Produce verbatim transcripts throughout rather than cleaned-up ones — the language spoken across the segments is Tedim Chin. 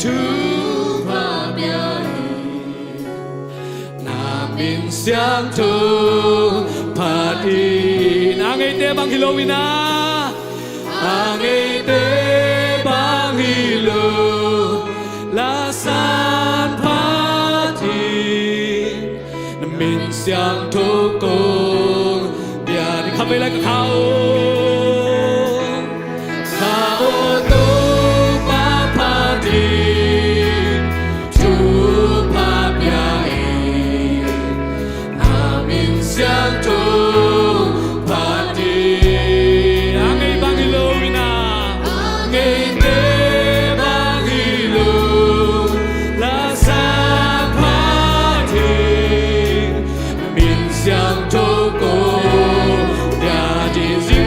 Thupha pia in, na min siangtho phat in. A ngeite bang hi lo in a, a ngeite bang hi lo, la san phat in, na min siangtho kong pia in. Khatvei lai ka kha aw, kha aw Topa phat in, thupha pia in, na min siangtho phat in. A ngei bang hi lo in a, a ngeite bang hi lo, la san phat in, min siangtho kong pia in.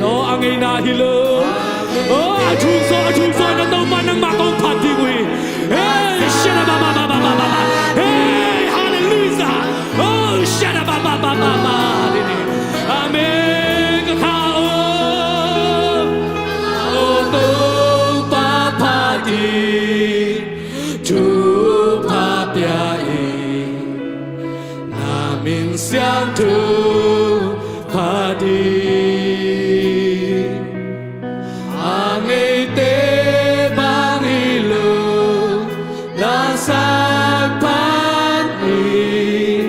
Aw, a ngeina hi lo. Aw, a thuzawh, a thuzawhna Topa nangmah kong phat ding uh hi. Hey, shada ba ba ba ba ba ba. Hey, hallelujah. Aw, shada ba ba ba ba ba. Amen. Ka kha aw. Aw Topa phat in, thupha pia in. Na min siangtho phat in. A ngeite bang hi lo, la sang phat in.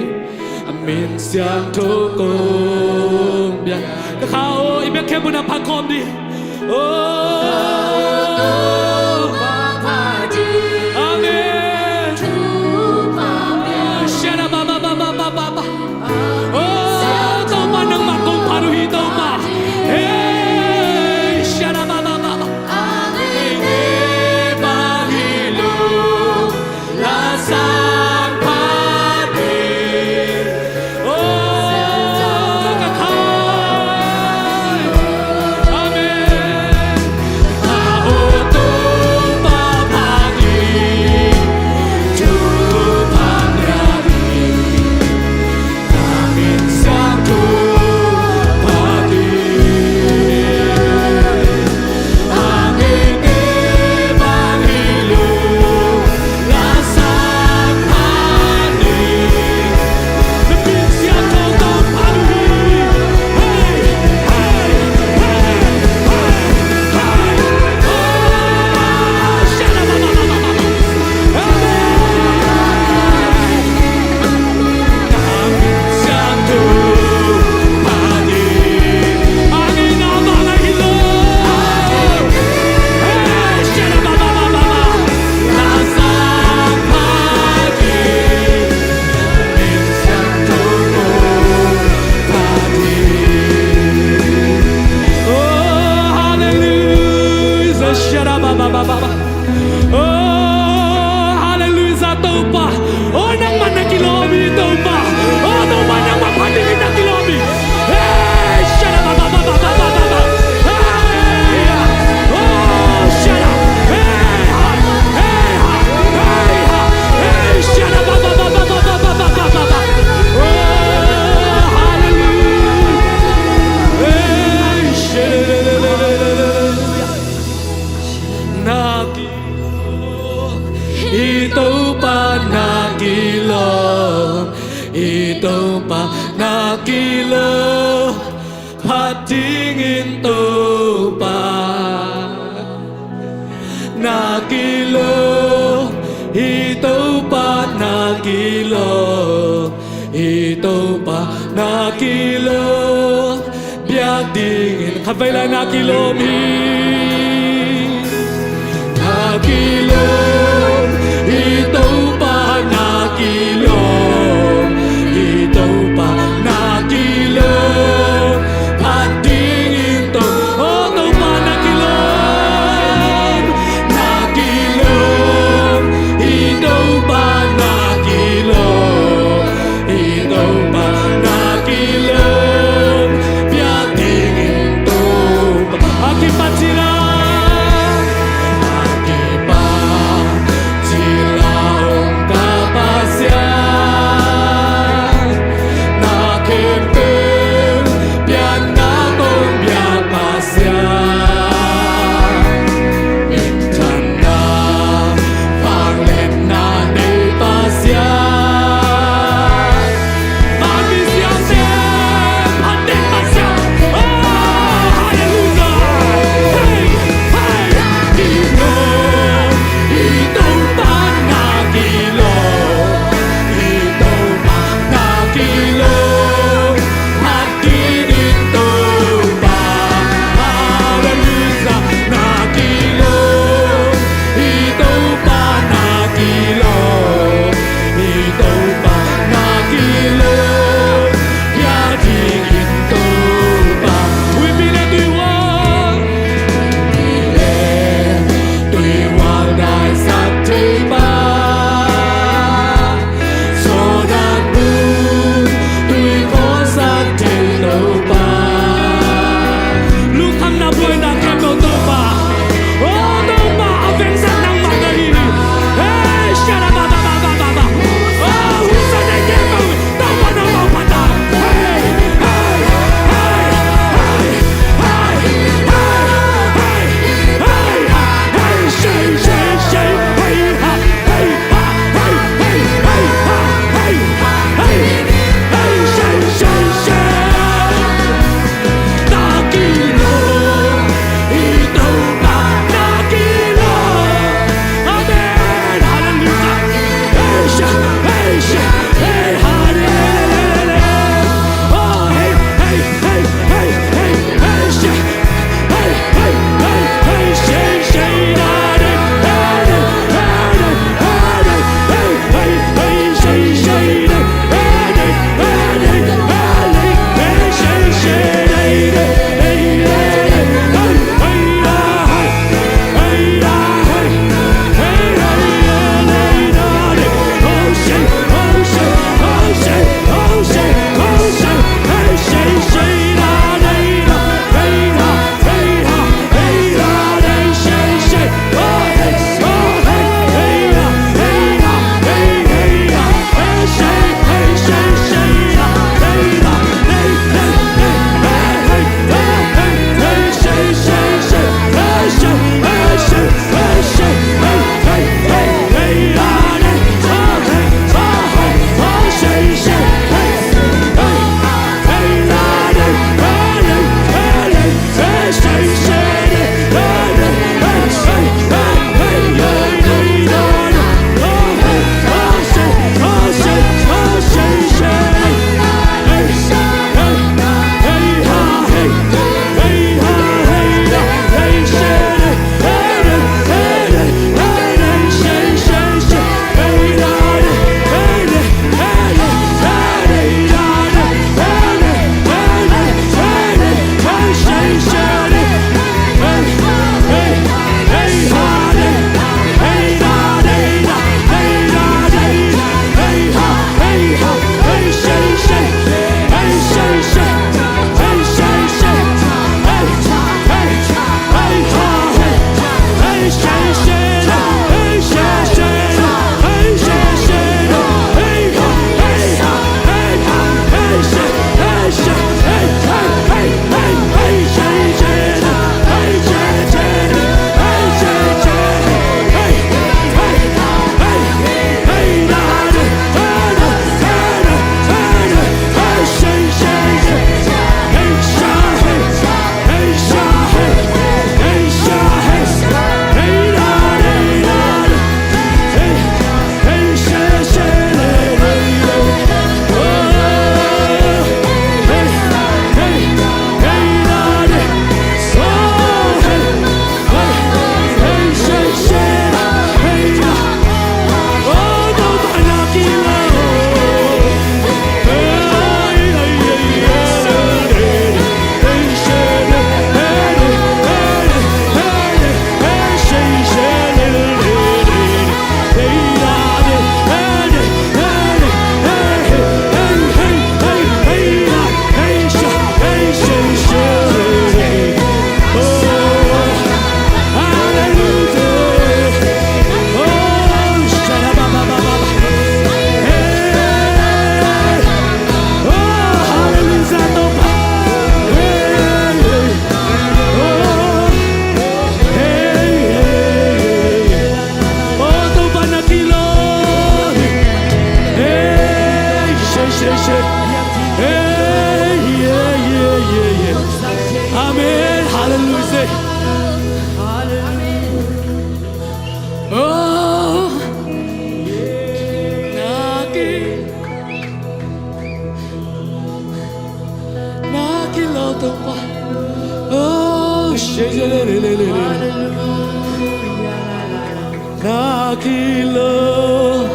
A min siangtho kong pia. Ka kha aw, i biak khempeuh na phat khawm ding. Aw. Amen. Shada ba ba ba ba ba ba ba. Aw, Topa nangmah kong phat uh hi Topa. Hey, shada ba ba ba ba. Amen. Ba hi lo. La sang phat in. Aw, ka kha aw. Amen. Ka kha aw Topa phat in, thupha pia in. Oh, hallelujah. Shada ba ba ba ba ba. Oh, hallelujah, Topa. Oh, nangmah na kilawm hi, Topa. Oh, Topa, nangmah phat dingin na kilawm hi. Hey, shada ba ba ba ba ba ba ba. Hey, oh, shada. Hey, ha. Hey, ha. Hey, ha. Hey, shada ba ba ba ba ba ba. Oh, hallelujah. Hey, shada. Na kilawm, i Topa na kilawm, i Topa na kilawm, phat dingin Topa. Na kilawm, i Topa na kilawm, i Topa na kilawm, biak dingin khatvei lai na kilawm hi. Na kilawm, i Topa na kilawm, i Topa na kilawm, phat dingin Topa, oh, Topa na kilawm, na kilawm, i Topa na kilawm, i Topa na kilawm, biak dingin Topa. A kipat cil Kilawm,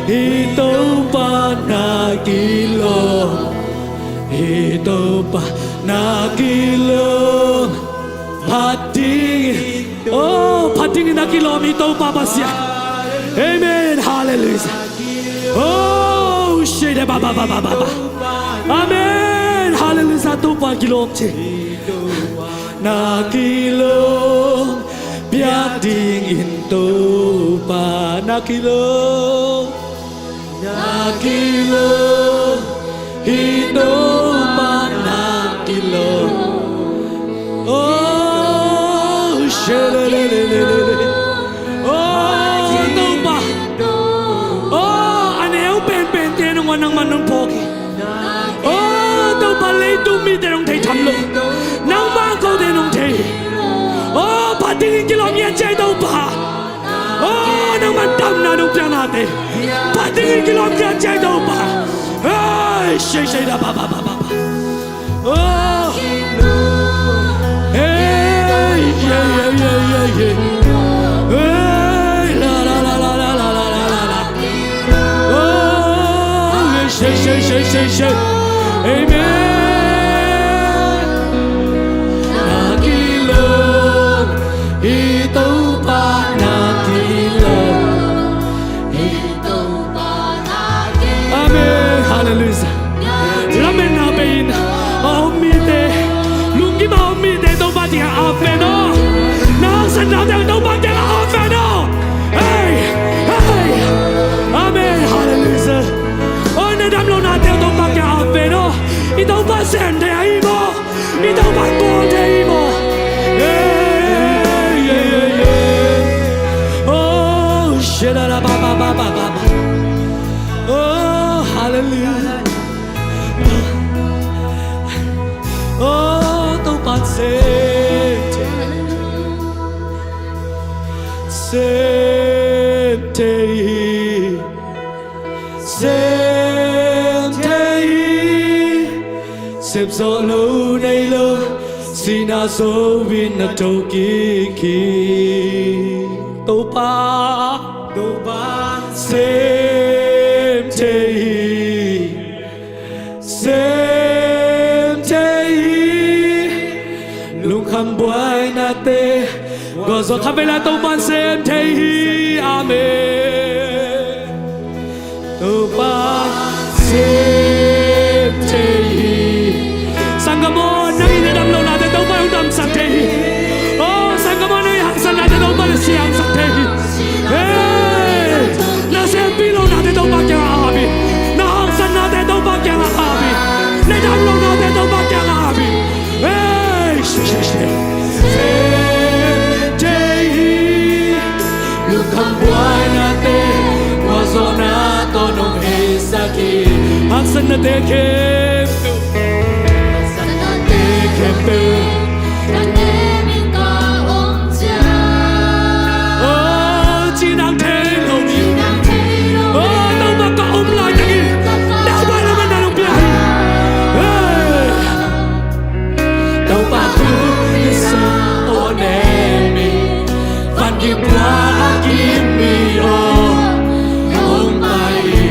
i Topa na kilawm, i Topa na kilawm. Phat dingin, oh, phat dingin na kilawm i Topa Pasian. Amen. Hallelujah. Oh, shede ba ba ba ba ba ba. Amen. Hallelujah. Topa kilawm ci. Na kilawm, biak dingin Topa na kilawm. Na kilawm, i Topa na kilawm. Oh, shelelelelele. Oh, Topa. Oh, a neu penpente nong wan nangman nong phawk hi. Oh, Topa, leitung mite nong thei tham lo. Nangmah kote nong thei. Oh, phat dingin kilawm ngiat ci a Topa. Oh, nangman damna nong piaknate. Phat dingin kilawm ngiat ci a Topa. Hey, shei shei da ba ba ba ba ba. Oh. Hey, yeah, yeah, yeah, yeah, yeah. Hey, la, la, la. Oh, shei, shei, shei, shei, shei. Amen. Na kilawm, i Topa na kilawm. Amen. Hallelujah. Lametna bei-in a om mite, lungkim a om mite Topa kiangah ap ve aw. Na haksatnate Topa kiangah ap ve aw. Hey, hey. Amen. Hallelujah. Oh, na damlohnate Topa kiangah ap ve aw. I Topa sem thei ahi maw? I Topa bawl thei hi maw? Yeah, yeah, yeah, yeah. Oh, shela la ba ba ba ba ba. Oh, hallelujah. Oh, Topa sem thei hi. Sem thei hi. Sem thei hi. Sem zawh lo nei lo, sihna zo in na tho kik hi. Topa, Topa sem thei hi. Sem thei hi. Lungkham buainate gualzawh khatvei la Topa sem thei hi. Amen. Topa sem thei hi. Sanggam aw, nang i na damlohnate Topa hong damsak thei hi. Oh, sanggam aw, nang i haksatnate Topa na siangsak thei hi. Hey, na sempih lohnate Topa kiangah ap hi. Na haksatnate Topa kiangah ap hi. Na damlohnate Topa kiangah ap hi. Hey, shi, shi, shi. Sem thei hi. Lungkham buainate gualzawhna tawh nong heisak hi. Haksatnate khempeuh, haksatnate khempeuh. Oh, cinang thei lo hi. Oh, Topa ka om laitakin nau bai lamah na nong pia hi. Hey. Topa thu i sa aw nem hi. Van kim pua a kim hi aw hong pai hi.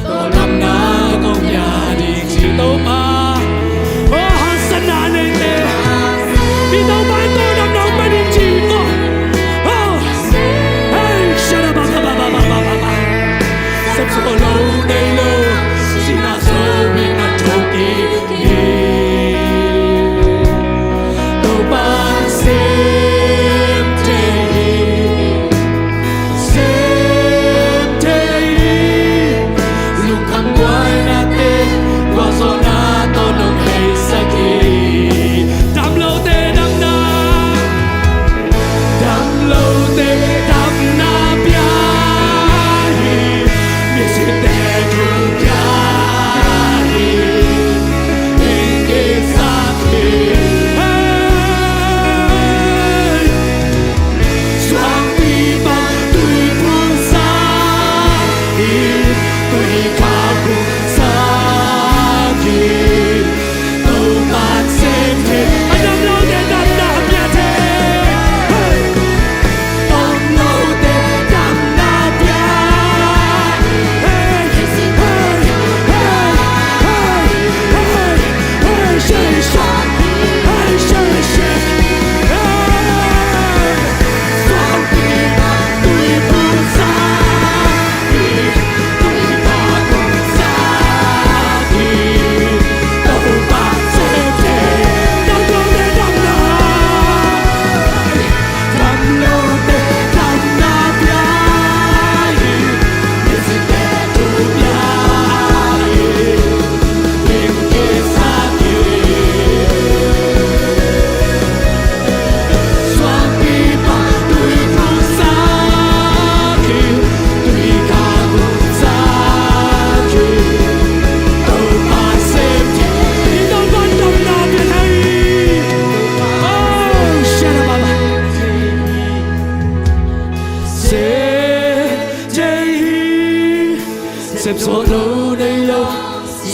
Tawldamna kong pia ding ci Topa. Oh, haksatna neite i Topa in tawldamna hong pia ding ci. Oh. Hey, shada ba ba ba ba ba ba ba. Sem zawh lo nei lo, sihna zo in na tho kik hi. Topa sem thei hi.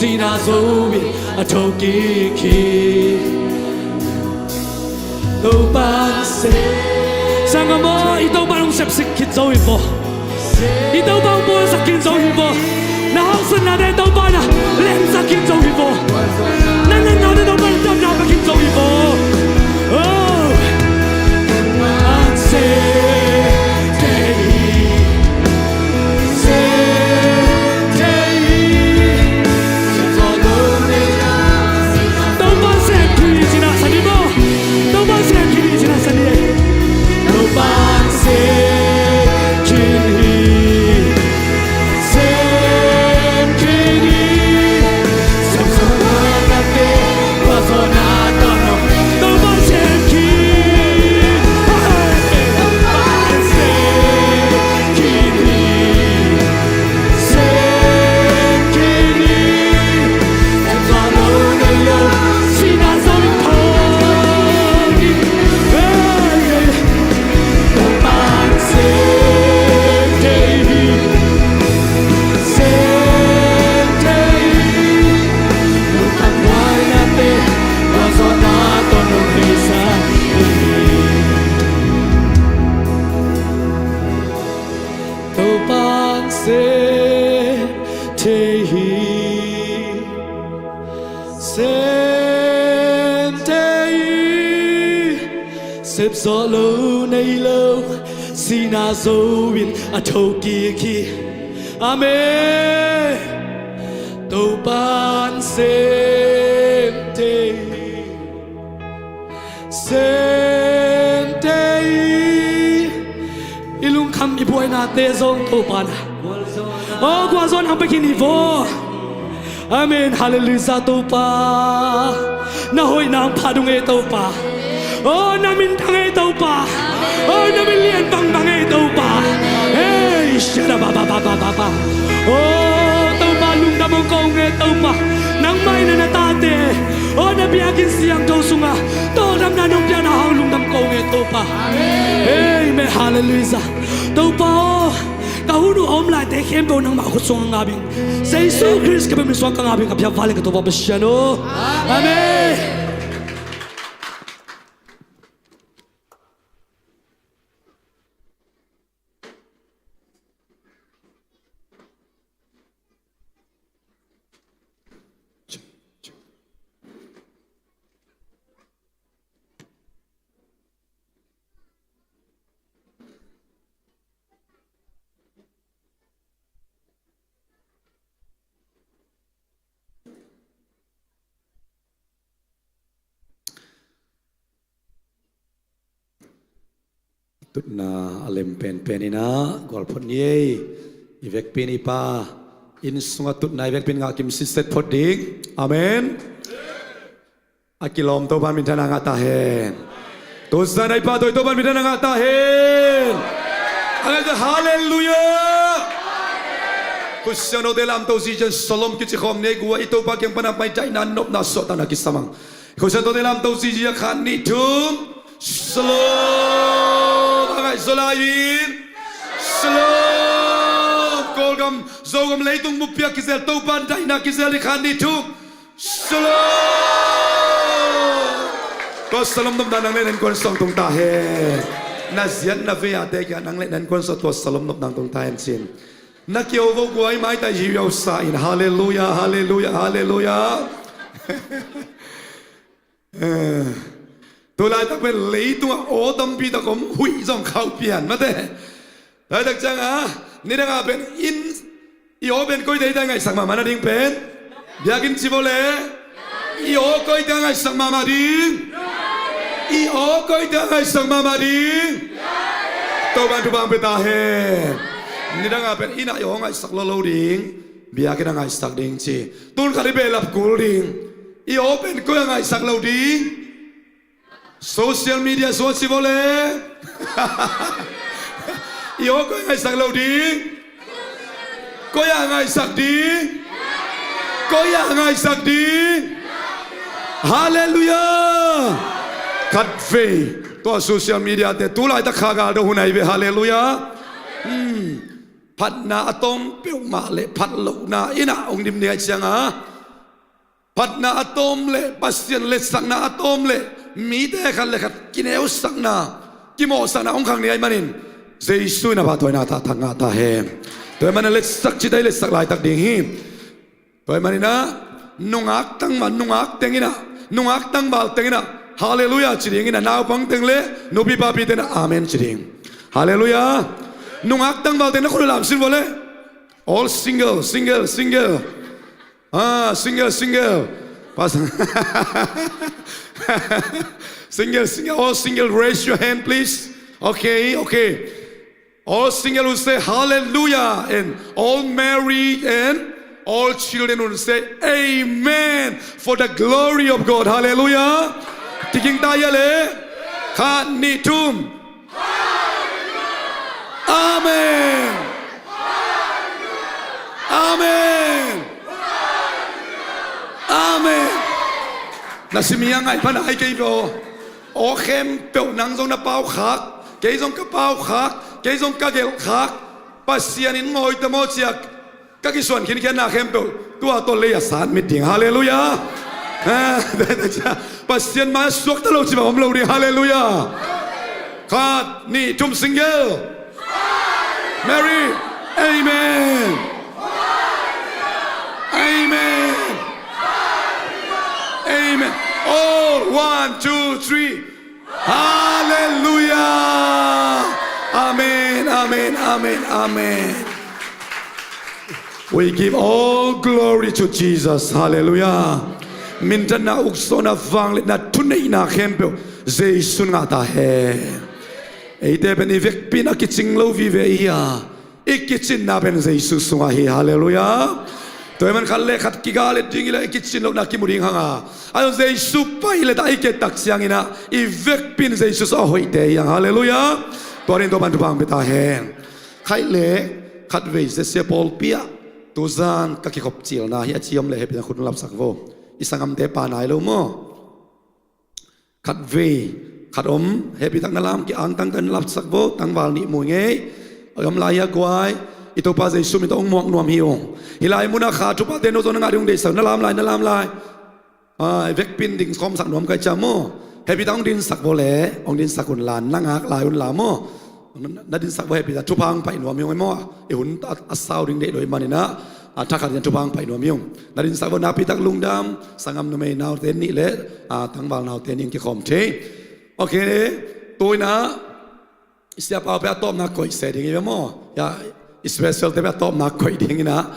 Sihna zo in a thokik hi. Topa'n sem. Sanggam aw, i Topa'n hong sepsik khin zo hi vaw. I Topa'n hong puansak khin zo hi vaw. Na haksatnate Topa'n a lemsak khin zo hi vaw. Na natnate Topa'n a damna pia khin zo hi vaw. Oh. Topa'n sem thei hi. Sem thei hi. Topa'n sem khin hi cih na san hi maw. Topa'n sem khin hi cih na san hi. Topa'n sem khin hi. Sem khin hi. Sem zo lo na te. Tua zawhna tawh no. Topa'n sem khin. Topa'n sem khin hi. Sem khin hi. Sem zo lo nei lo. Sihna zo in thawng hi. Hey, hey. Topa'n sem thei hi. Sem thei hi. Lungkham huainate. Tua zawhna tawh no vei sa hi. Topa'n sem thei hi. Sem thei hi. Sem zo lo nei lo. Sihna zo in a thokik hi. Amen. Topa'n sem thei hi. Sem thei hi. I lungkham i buainate zong Topa'n a, aw, gualzawhna hong pia khin hi vaw. Amen. Halleluiah Topa. Na hoihna hong phat ung ei Topa. Aw, na min thang ei Topa. Aw, na min lian bangbang ei Topa. Hey, shada ba ba ba ba ba ba. Aw, Topa, lungdam hong ko ung ei Topa. Nangmah in na tate, aw, na biakinn siangtho sungah tawldamna nong piakna hang lungdam ko ung ei Topa. Amen. Halleluiah. Topa aw, ka hun uh a om laite khempeuh nangmah khut sungah ngap ing. Jesu Khrist ka biakinn sungah ka ngap ing, ka biak val ing ka Topa Pasian aw. Amen. Tutna a lem penpen in ah gual phot ni ei. I vekpi in i Pa inn sungah tutna i vekpi in ngah kim sitset phot ding. Amen. A kilawm Topa minthanna ngah ta hen. Tuzan a i Pa tawh i Topa minthanna ngah ta hen. Amen. Halleluiah. Khutsiang note lamto zizia in Shalom kici khawm ni ei. Gua i Topa kiang pan a paitaihna nopna suahtakna kisam ang. Khutsiang note lamto zizia khat nih thum. Shalom. A ngaihzaw lai-in Shalom. Kawlgam Zogam leitung bup piak kizel Topa in daihna kizel ni khat nih thum. Shalom. Tua Shalom nopna nang le na innkuan sung tung ta hen. Na ziat na vei-ate kiangah nang le na innkuan sung tua Shalom nopna tung ta hen ci-in. Na kiho vo guai maitai hi viausa in. Halleluiah, halleluiah, halleluiah. Eh, tu laitak pen leitungah aw tampi tak om, huih zong khauh pian mate. Laitak ciangah nidangah pen inn, i aw pen koite i ngaihsak mahmah nading pen, biakinn ci vo le. I aw koite a ngaihsak mahmah ding? I aw koite a ngaihsak mahmah ding? Topa'n thupha hong pia ta hen. Nidangah pen inn ah i aw ngaihsak lo lo ding, biakinn a ngaihsak ding ci. Tun khat i behlap kul ding. I aw pen koi a ngaihsak lo ding? Social media sungah ci vo le. I aw koi a ngaihsak lo ding? Koi a ngaihsak ding? Koi a ngaihsak ding? Halleluiah. Khatvei tua social media te tu laitak kha gal do hun ahi ve. Halleluiah. Hmm. Phatna a tawm peuhmah le phat lohna inn ah hong dim ding ahih ciangah phatna a tawm le Pasian letsakna a tawm le mite khat le khat kineusakna, kimawhsakna hong khang ni ahih manin Jesu in a pahtawina tah thak ngah ta hen. Tua ahih manin letsak cih ta i letsak laitak ding hi. Tua ahih manin ah nungak tangval, nungak teng in ah, nungak tangval teng in ah Halleluiah ci ding in ah, naupang teng le nupi papi teng in ah Amen ci ding. Halleluiah. Nungak tangval teng na khut uh lamsin vua le. All single, single, single. Ah, single, single. Pastor. Single, single, all single, raise your hand, please. Okay, okay. All single will say hallelujah, and all married and all children will say amen for the glory of God. Hallelujah. Kikin ta ia le. Khat, nih, thum. Amen. Amen. Amen. Na sim hi a, ngaih pan a, ai kei ve aw. Aw khempeuh, nang zong na pau khak, kei zong ka pau khak, kei zong ka gelh khak. Pasian in ngawi ta maw ci a, ka kisuan khinkhiatna khempeuh tua tawh lei a sat mit ding. Halleluiah. Ah, Pasian mai-ah suakta lo ci bang om lo ding. Halleluiah. Khat, nih, thum, single. Mary. Amen. Amen. Amen. All, one, two, three. Halleluiah. Amen, amen, amen, amen. We give all glory to Jesus. Halleluiah. Minthanna, uksuahna, vangliatna, thuneihna khempeuh Jesu in ngah ta hen. Eite pen i vekpi in a kicing lo vive i hi a, i kicinna pen Jesu sungah hi. Halleluiah. Tua ahih man khat le khat kiga let ding hi le, i kicin lohna kimu ding hang a, a Jesu pai le ta i ke tak ciangin ah i vekpi in Jesu sungah hoihte hi hang. Halleluiah. Tua ding Topa'n thupha hong pia ta hen. Khaih le khatvei ZCA pawlpi ah tuzan ka kikhop cilna hi a ci om le hehpih in khut hong lapsak vo. I sanggamte pa nai lo maw? Khatvei khat om, hehpih tak na lam ki-angtang ta in lapsak vo, tangval nih mu ngei. Om lai hi a guai, i Topa Jesu min tawh hong muak nuam hi ung. Hih lai munah kha thuphate no zong na ngah ding hong deihsak, na lam lai, na lam lai. Ah, vekpi in ding khawmsak nuam ka hih ciang maw? Hehpih tak hong dinsak vo le, hong dinsak un la, na ngak lai un la maw? Na dinsak vo, hehpih tak, thupha hong pai nuam hi ung ei maw? I hun a, a sau ding deih lo ahih manin ah, a, thakhat in thupha hong pai nuam hi ung. Na dinsak vo, nakpi tak lungdam, sanggam numei naute nih le, a, tangval naute nih hong kikhawm thei. Ok, tu in ah, siapa peuh a tawpna koih se ding hi ve maw? Ya, special te peuh a tawpna koih ding in ah.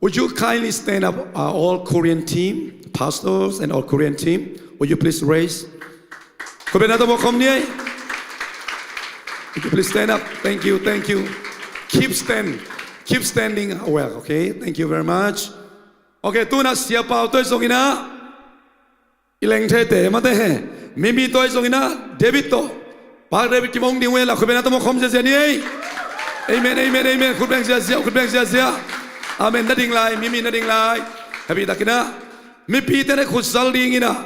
Would you kindly stand up, uh, all Korean team, pastors and all Korean team? Would you please raise? Khut beng na tawh mawk khawm ni ei. Would you please stand up? Thank you, thank you. Keep stand, keep standing well, okay? Thank you very much. Okay, tu in ah siapa tawh zong in ah. I lengthe te mate he. Mimi tawh zong in ah, David tawh. Pak David Kim Aung Din Win la khut beng na tawh mawk khawm ziazia ni ei. Amen, amen, amen. Khut beng ziazia, khut beng ziazia. Amen. Na ding lai, Mimi na ding lai. Hehpih tak in ah. Mipite na khut zal ding in ah.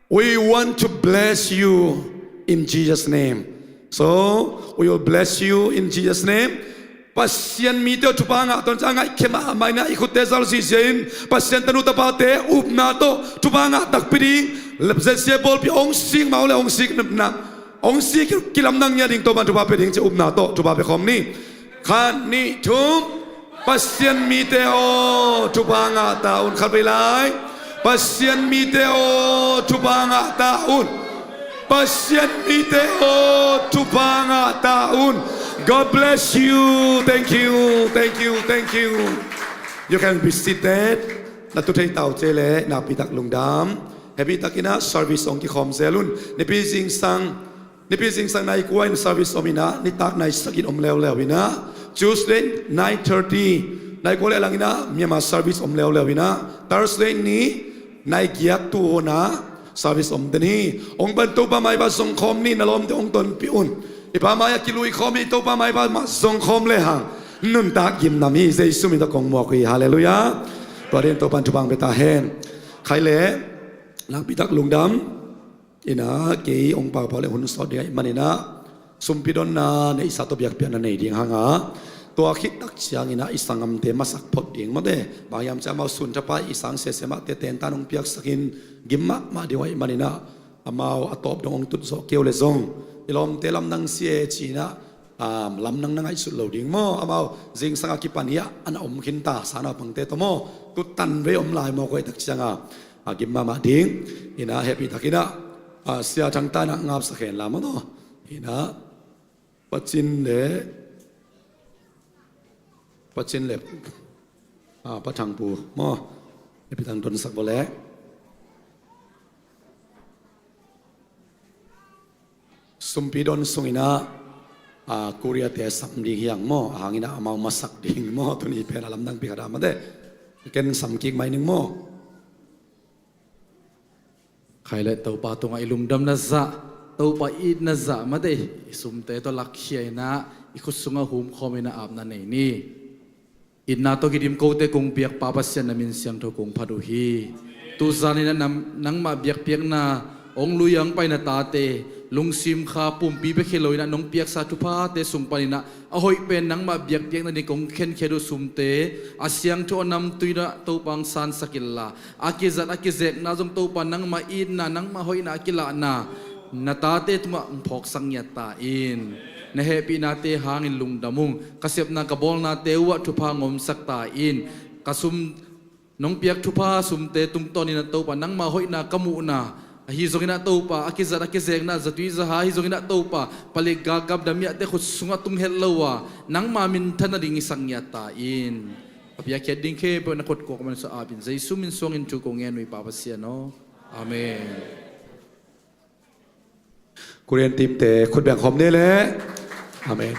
We want to bless you in Jesus' name. So, we will bless you in Jesus' name. Pasian mite aw, thupha ngah tawn ca ngaih khe mahmah in ah, i khutte zal zihziah in Pasian tanu tapate upna tawh thupha ngah takpi ding. ZCA pawlpi hong sik mah uh le hong sik na, hong sik kilamdang ngiat ding, Topa'n thupha pia ding ci upna tawh thupha pia khawm ni. Khat, nih, thum. Pasian mite aw, thupha ngah ta un. Khatvei lai. Pasian mite aw, thupha ngah ta un. Pasian mite aw, thupha ngah ta un. God bless you. Thank you, thank you, thank you. You can be seated. Na tu thei ta uh ci le, nakpi tak lungdam. Hehpih tak in ah service hong kikhawm zel un. Nipi zingsang, nipi zingsang nai kua in service om in ah, nitak nai sagih om leuleu in ah. Tuesday nine thirty, nai kua le a lang in ah Myanmar service om leuleu in ah. Thursday ni nai giat tu hun ah service om den hi. Hong pan Topa maipha zong khawm ni, na lawmte hong tonpih un. I pa mai-ah kilui khawm hi, Topa maipha mah zong khawm le hang nuntak gimnam hi. Jesu min tawh kong muak uh hi. Halleluiah. Tua ding Topa'n thupha hong pia ta hen. Khaih le nakpi tak lungdam in ah, kei hong paupau le hun sawt ding ahih manin ah, sumpi donna neihsa tawh biakpiakna nei ding hang a, Tua khit tak ciangin ah i sanggamte masak phot ding mawte. Bang hiam cih leh amau sun thapai i sang sese mahte tentan hong piaksakin gim mahmah ding uh ahih manin ah amau a tawp dong hong tut zawh kei uh leh zong i lawmte lamdang si e ci-in ah, ah, lamdang na ngaihsut lo ding maw? Amau zingsang a kipan hi a na om khin ta, sangnaupangte tawh maw? Tu tan vei om lai maw, koi tak ciang a, a gim mahmah ding. Ina hehpih takin ah, ah, Sia Thang ta in ah ngapsak hen la maw taw. Ina Pa Cin le, Pa Cin le, ah, Pa Thang Pu maw? Hehpih takin donsak vawleh. Sumpi don sungin ah, ah, Korea-te sam ding hi hang maw, a hangin ah amau masak ding maw, tuni pen a lamdang pi khat a mate. Ken sam kik mai ning maw. Khai le Topa tungah i lungdamna zah, Topa i itna zah mate, i sumte tawh lakkhia in ah, i khut sungah humkhawm in ah apna nei ni. Itna tawh kidim kote kong biak Pa Pasian, na min siangtho kong phat uh hi. Tuzan in ah nam-, nangmah biakpiakna hong lui a hong pai na tate, lungsim kha pumpi bek hi lo in ah nong piaksa thuphate sung panin ah a hoih pen nangmah biakpiakna ding kong khenkhiat uh sumte, a siangtho a namtui in ah Topa hong sansak inla, a kizat a kizekna zong Topa nangmah itna, nangmah hoihna a kilahna na tate tungah hong phawksak ngiat ta in. Na hehpihnate hangin lungdam ung. Ka sepna ka bawlnate uhah thupha hong omsak ta in. Ka sum, nong piak thupha sumte tungtawnin ah Topa nangmah hoihna ka muhna, ahi zongin ah Topa a kizat a kizekna zatui zaha, ahi zongin ah Topa palik galkap damiahte khut sungah tung het lo a, nangmah minthan nading i sak ngiat ta in. A piakkhiat ding khempeuh na khut kuak man sa apin, Jesu min suangin thu kong ngen uh hi Pa Pasian aw. Amen. Korean team-te khut beng khawm ni le. Amen.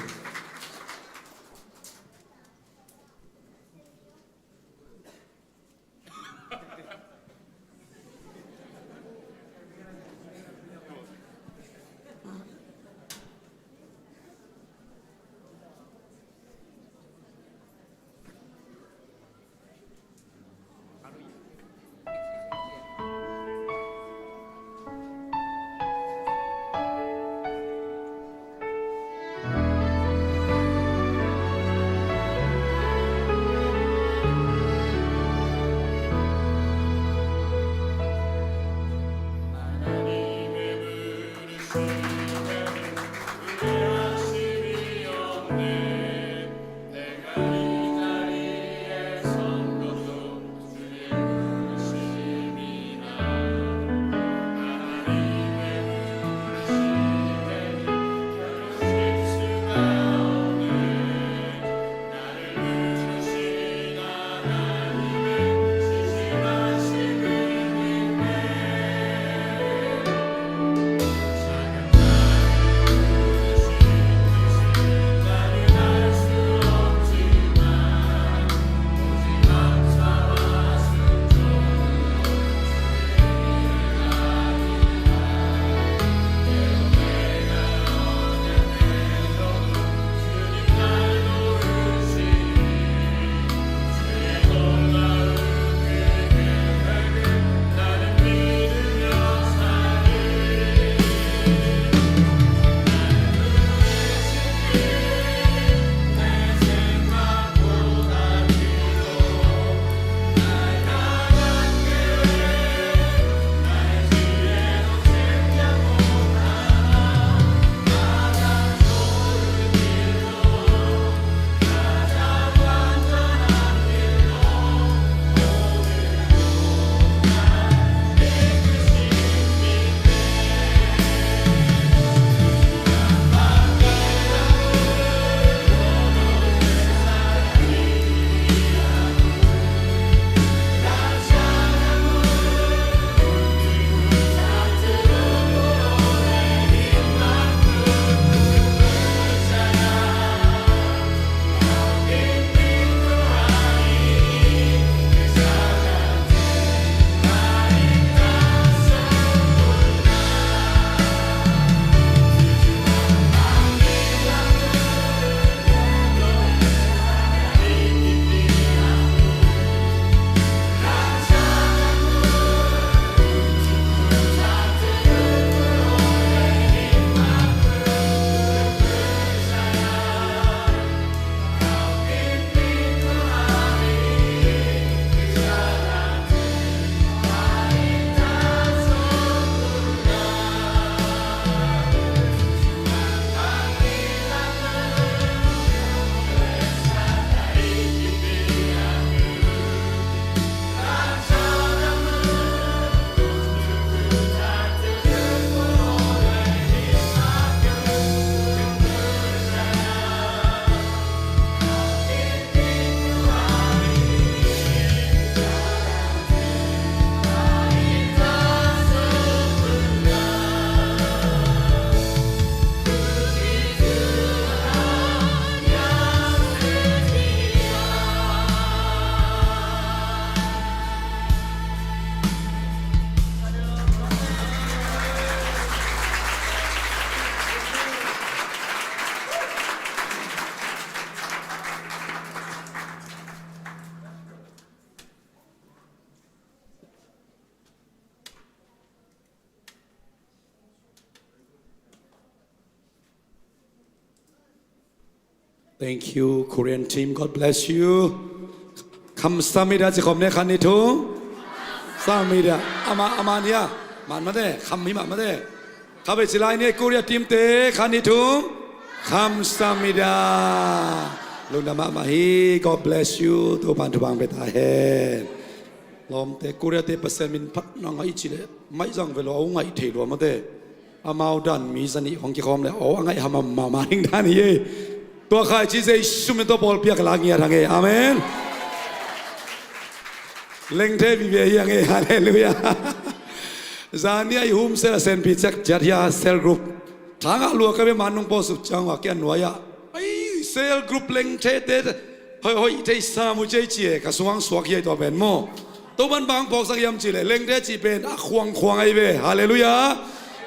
Thank you, Korean team. God bless you. Kamsahamnida ci khawm ne, khat nih thum. Sahamnida. Ama, ama nia. Man mate. Kham hi mah mate. Kha bei ci lai ni, Korea team te. Khat nih thum. Kamsahamnida. Lungdam mahmah hi. God bless you. Topa'n thupha hong pia ta hen. Lawmte, Korea te Pasian min phat na ngaih cih leh maih zang ve lo, a ngaih thei lua mate. Amau dan mi za nih hong kikhawm leh aw a ngaih hamham mahmah ding dan hi ei. Tua khaici Jesu min tawh pawlpi ah ka lak ngiat hang ei. Amen. Lengthe vive hi hang ei. Halleluiah. Zani a i home cell a senpi ciat ciat hi a, cell group. Thangah lua ka ve, man nung pawl suk ciang ua kei a nuai ah, ai, cell group Lengthe te hoih hoih thei sam uh ci ei ci e, ka sung hong suak hi ei tua pen maw. Topa'n bang phawksak hiam cih leh Lengthe cih pen a khuangkhuang ahi ve. Halleluiah.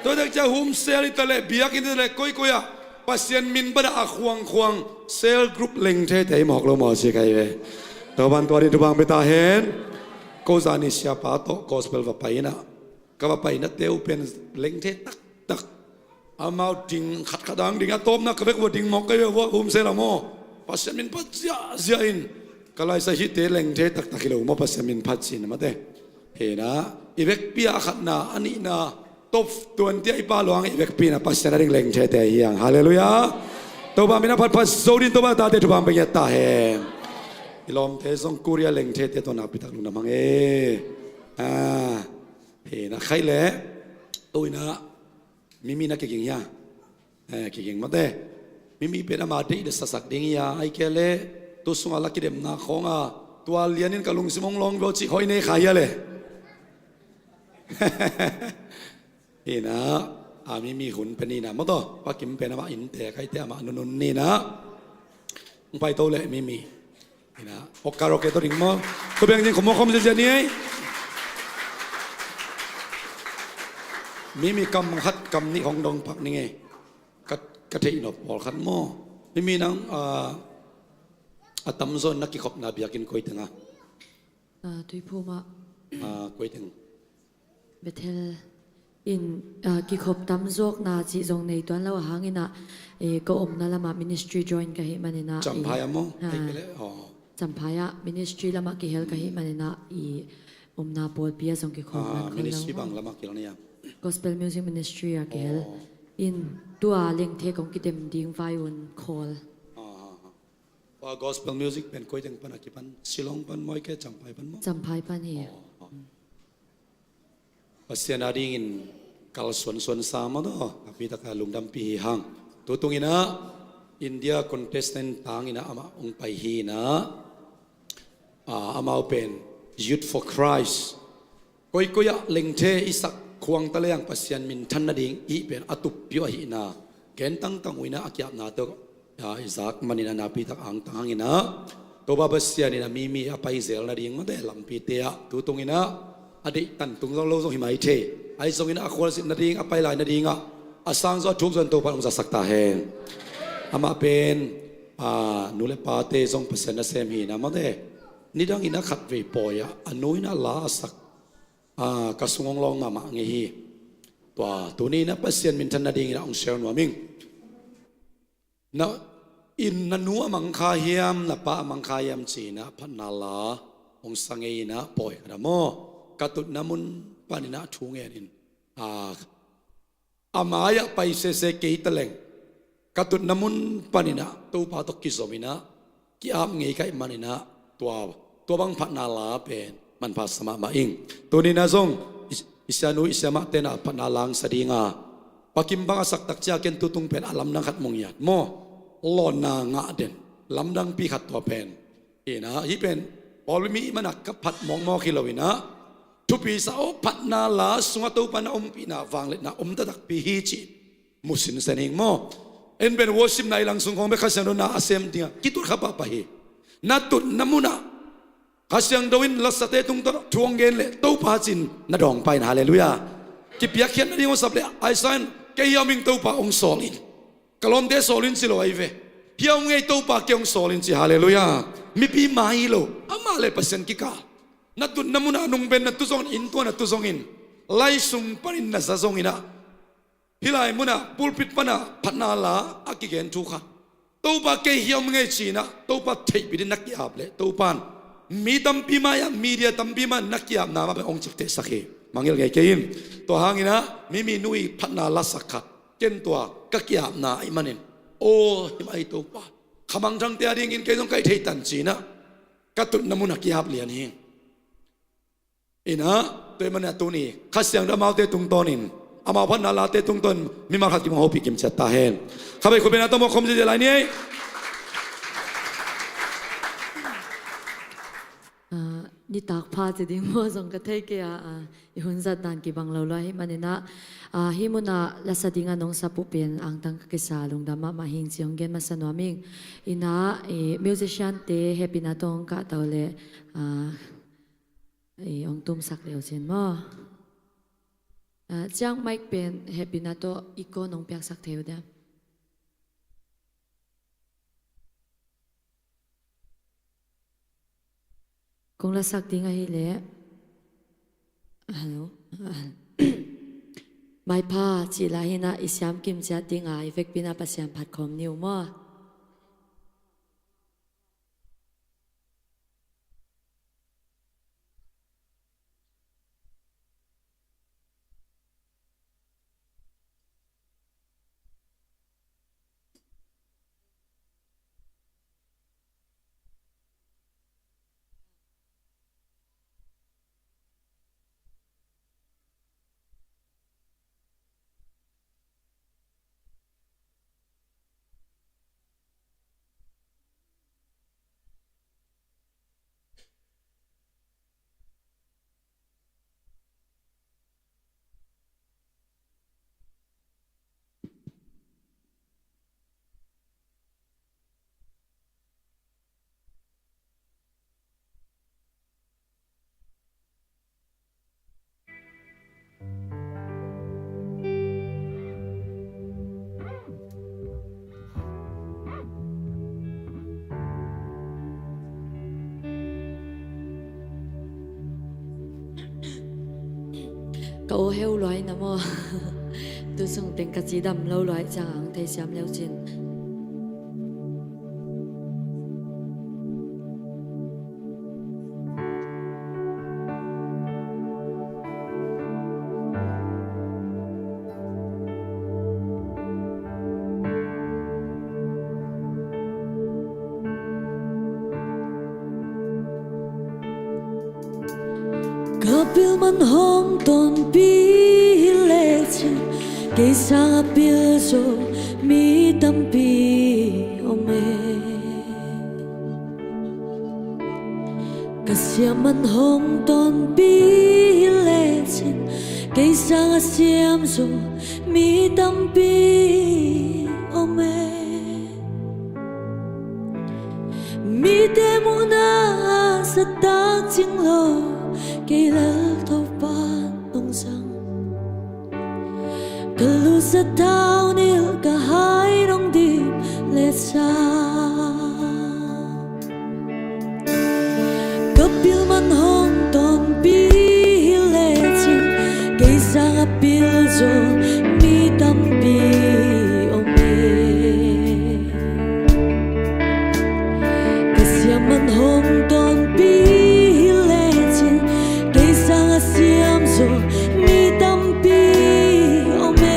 Tua tak ciang home cell hi ta leh, biakinn hi ta leh, koikoi ah Pasian min pan a khuangkhuang cell group Lengthe te hi mawk lo maw ci ka hi ve. Topa'n tua ding thupha hong pia ta hen. Ko zani siapa tawh gospel va pai in ah, ka va paina te uh pen Lengthe taktak. Amau ding khatkhat dang ding a, tawpna ka vek ua ding mawk ka hi ve ua, home cell ah maw. Pasian min phat ziahziah in. Ka laisa hihte Lengthe taktak hi lo maw, Pasian min phat cihna mate. Hi na, i vekpi ah a khatna, a nihna, top twenty ah i pha lo hang, i vekpi na Pasian a ding Lengthe te hi hang. Halleluiah. Topa min a phatphat zo ding, Topa tate thupha hong pia ngiat ta hen. I lawmte zong Korea Lengthe te tawh nakpi tak lungdam hang e. Ah. Hi na, khaih leh, ko in ah, Mimi na kiging hia? Eh, kiging mate. Mimi pen ama deih leh sasak ding hia, ahih kei leh tu sungah la kidemna khawng a, tua lianin ka lungsim hong lawng veu cih hoih nei kha hia leh? Hi na, a Mimi hun pen hi na maw taw, Pa Kim pen amah innte, kaite amah nunun ni na. Hong paito leh Mimi. Hi na, ok karaoke tawh ding maw. Tua biang ding khawm maw, khawm ziahziah ni ei. Mimi kam khat kam nih hong dong pak ning ei. Ka, ka theih nop pawlkhat maw. Mimi nang, ah, a tamzaw in na kikhopna biakinn koi teng a? Ah, Tuiphum ah. Ah, koi teng? Bethel in, ah, kikhop tam zawkna cih zong nei tuan lo a hang in ah, eh, ka omna lamah ministry join ka hih man in ah, Champhai ah maw? Ah, Champhai ah ministry lamah kihel ka hih man in ah, i omna pawlpi ah zong kikhawm man khol lo maw. Ministry bang lamah kihel na hia? Gospel Music Ministry ah kihel. In tua Lengthe kong kidem ding vai un call. Ah, ah, ah. Tua gospel music pen koi teng pan a kipan? Shillong pan maw, ahih kei leh Champhai pan maw? Champhai pan hi. Oh, oh. Pasian a dingin kalsuansuan sa maw taw, a pi taka lungdampih hi hang. Tutung in ah India contestant tang in ah amah hong pai hi in ah, ah, amau pen Youth for Christ. Koikoi ah Lengthe i sak khuang ta leng Pasian minthan nading i hih pen a tup piuh ahihna gen tangtang uh in ah, a kiapna tawh, ah, i zak man in ah nakpi tak angtang hang in ah, Topa Pasian in ah Mimi a paizel nading mate lampite ah tutung in ah a deih tan tung zong lo zong hi mai thei. Ahi zongin ah a khualzin nading, a pai lai nading ah a sang zaw a thuk zaw in Topa in hong zasak ta hen. Amah pen, ah, nu le pate zong Pasian nasem hi in ah mate, nidang in ah khatvei pawi ah a nu in ah la a sak, ah, ka sung hong lawng mahmah ngei hi. Tua tuni in ah Pasian minthan nading in ah hong share nuam ing. Na, in na nu a mang kha hiam, na pa a mang kha hiam ci in ah phatna la hong sa ngei in ah pawi khat ah maw, ka tutna mun pan in ah thu ngen in, ah, a mai-ah pai sese kei ta leng, ka tutna mun panin ah Topa tawh kizom in ah ki-ap ngei ka hih manin ah tua, tua bang phatna la pen manpha sa mahmah ing. Tuni-in ah zong i, i sianu i siamahte in ah phatna la hong sa ding a, Pa Kim bang a sak tak ciang ken tutung pen a lamdang khat mu ngiat maw, lawnna ngah den lamdangpi khat tua pen. Hi in ah, hih pen pawlpi mi ahih manin ah ka phat mawkmawk hi lo in ah, thupi sa aw, phatna la sungah Topa na ompihna vangliatna om taktakpi hi cih mu sinsen ing maw. En pen worship na i lang sung khawng bek Kha Siangtho na a sem ding a kituat kha pahpah hi. Na tutna munah Kha Siangtho in lasate tungtawn thu hong gen leh Topa cih na dawng pah in, halleluiah. Kipiakkhiat nading hong sap leh Isaiah in, kei hiah om ing, Topa hong sawl in. Ka lawmte sawl in ci lo ahi ve. Hiah om ing ei, Topa kei hong sawl in ci, halleluiah. Mipi mai hi lo, amah le Pasian kikal. Na tutna munah nungben na tu zongin, inntuan na tu zongin, lai sung panin na za zongin ah, hih lai munah pulpit panah phatna la a kigen thu khat, Topa kei hiam ngei cinah Topa theihpih ding na ki-ap leh Topa in mi tampi mai-ah, media tampi mai-ah na ki-apna mah pen hong ciktehsak hi. Mangngilh ngei kei in. Tua hanginah mi minung i phatna lasak khat ken tua ka ki-apna ahih manin aw him ahi Topa, khamangthangte a dingin kei zong ka hih thei tan cinah ka tutna munah ki-ap lian hi. Inah tua ahih manin a tuni Kha Siangtho amaute tungtawnin, amau phatna late tungtawnin mimal khat kim hong hopih kimciat ta hen. Kha bei khut bengna tawh mawk khawm ziahziah lai ni ei. Ah, nitak pha ci ding maw zong ka thei kei a, ah, i hun zat dan kibang lo lua ahih maninah, ah, hih munah lasa dingah nong sap uh pen angtang ka kisa, lungdam mahmah hing ci hong gen masa nuam ing. Inah, eh, musician-te hehpihna tawh hong kahto leh, ah, eh, hong tumsak leu cin maw? Ah, ciang mic pen hehpihna tawh echo nong piaksak thei uh diam? Kong lasak ding ahih leh, hello. Maipha cih lai hinah i siam kimciat dingah i vekpi-in ah Pasian phat khawm ni uh maw? Ka aw heu luai na maw? Tu sung teng ka cidam lo luai ciang ang theisiam leu cin. Ka pil man hong tonpih hi lecin, kei sanga pil zo mi tampi om e. Ka siam man hong tonpih hi lecin, kei sanga siam zo mi tampi om e. Mite muhna a zattak cing lo, kei lel Topa nong zang. Ka lusa thaunilh ka hai nong dim le sa. Ka pil man hong tonpih hi lecin, kei sanga pil zo mi tampi om e. Ka siam man hong tonpih hi lecin, kei sanga siam zo mi tampi om e.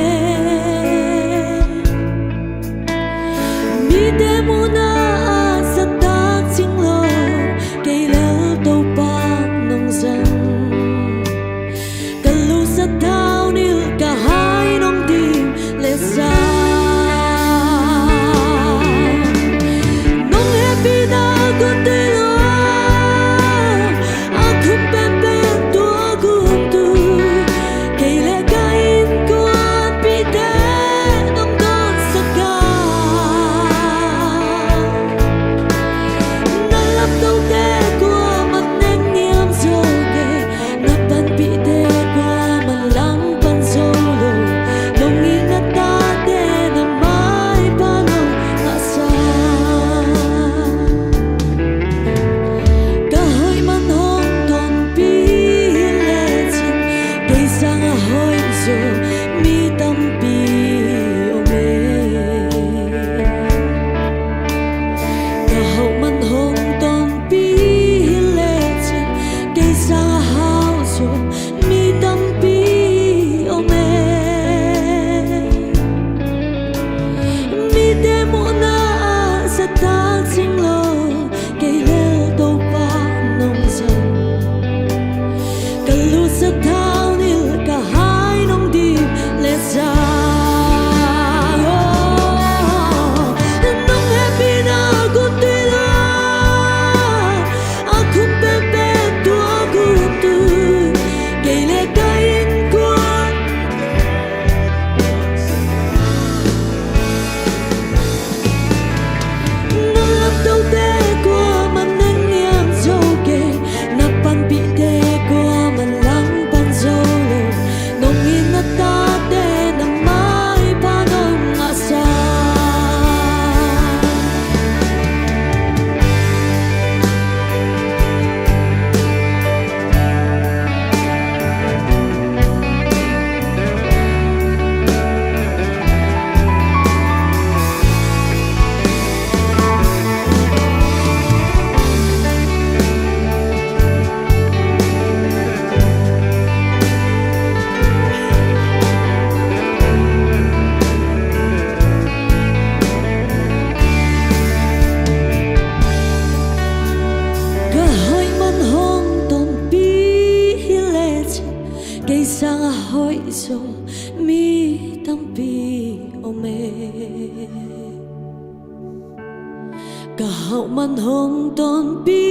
Ka hauh man hong tonpi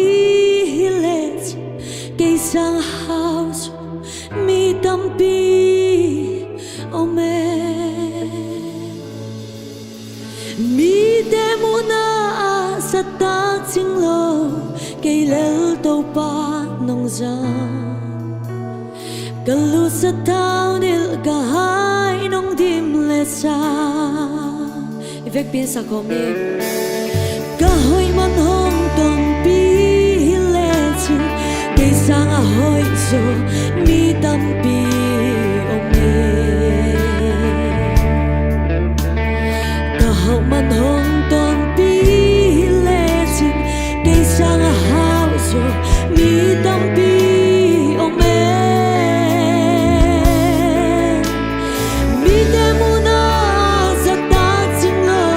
hi lecin, kei sang a hau zaw mi tampi om e. Mite muhna ah zahtak cing lo, kei lel Topa nong zang. Ka lusa thau nilh, ka hai nong dim le sa. I vekpi in sa khawm ni. Ka hoih man hong tonpi hi lecin, kei sang a hoih zaw mi tampi om e. Ka hauh man hong tonpi hi lecin, kei sang a hau zaw mi tampi om e. Mite muhna ah zahtak cing lo,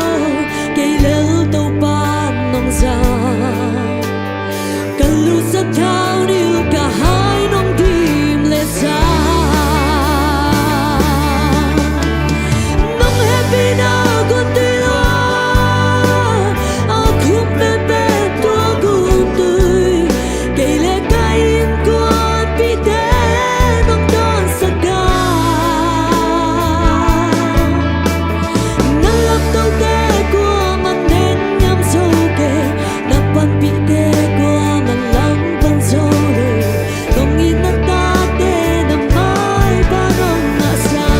kei lel Topa nong zang. Ka lusa thau nilh, ka hai nong dim le sa. Nong hehpihna guntui lua, a khum peuhpeuh tua guntui, kei le ka innkuanpihte nong tawnsak a. Na laptote kuaman nengniam zo kei, na panpihte kuaman langpan zo lo. Nong it na tate na maipha nong ngahsak.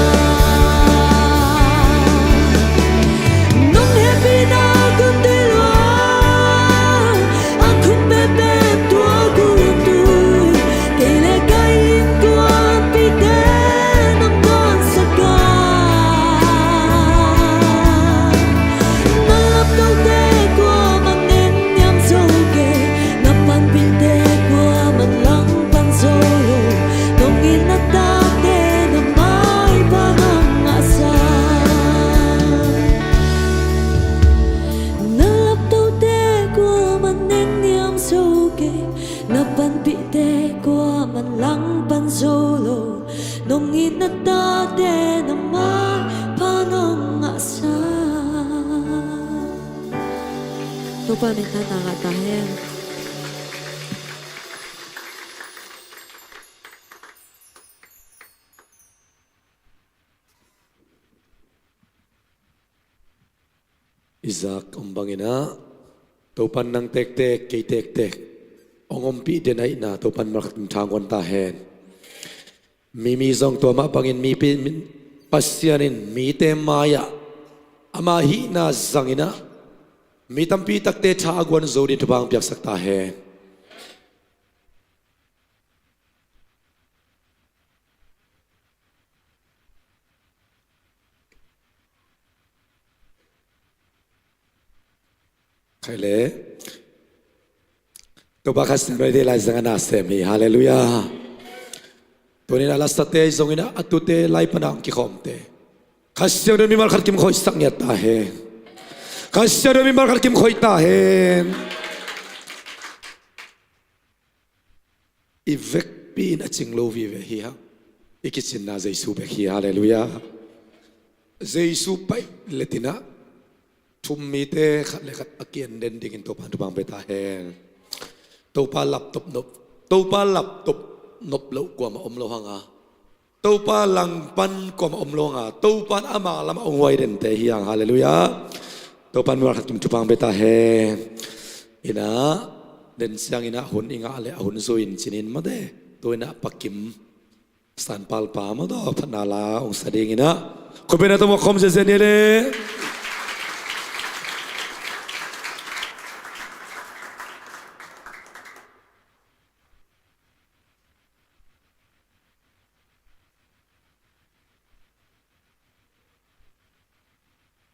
Nong hehpihna guntui lua, a khum peuhpeuh tua guntui, kei le ka innkuanpihte nong tawnsak a. Na laptote kuaman nengniam zo kei, na panpihte kuaman langpan zo lo. Nong it na tate na maipha nong ngahsak. Na laptote kuaman nengniam zo kei, na panpihte kuaman langpan zo lo. Nong it na tate na maipha nong ngahsak. Topa minthanna ngah ta hen. Isaac om bangin ah, Topan nang tektek, kei tektek hong ompih den ahihna Topan malkhat kim thang guan ta hen. Mimi zong tua mah bangin mipi, mi, Pasian in mite mai-ah ama hihna zangin ah, mi tampi takte tha a guan zo dingin thupha hong piaksak ta hen. Khai le. Topa Kha Siangtho i deih lai zangah na sem hi. Halleluiah. Tuni-in a lasate zongin ah, a tute lai pana hong kikhawmte, Kha Siangtho in mimal khat kim khoihsak ngiat ta hen. Kha Siangtho in mimal khat kim khoih ta hen. I vekpi in a cing lo vive hi hang. I kicinna Jesu bek hi. Halleluiah. Jesu paih le-in ah, thum mite khat le khat a kian den dingin Topa in thupha hong pia ta hen. Topa laptop nop, Topa laptop nop loh kuamah om lo hang a, Topa langpan kuamah om lo hang a, Topa in ama lamah hong huai dente hi hang. Halleluiah. Topa in mimal khat kim thupha hong pia ta hen. In ah, den siangin ah hun i ngah le a hun zui-in cinin mate, tu-in ah Pa Kim Sanpalpa mawtaw phatna la hong sa dingin ah, khutbetna tawh muak khawm ziazia ni le.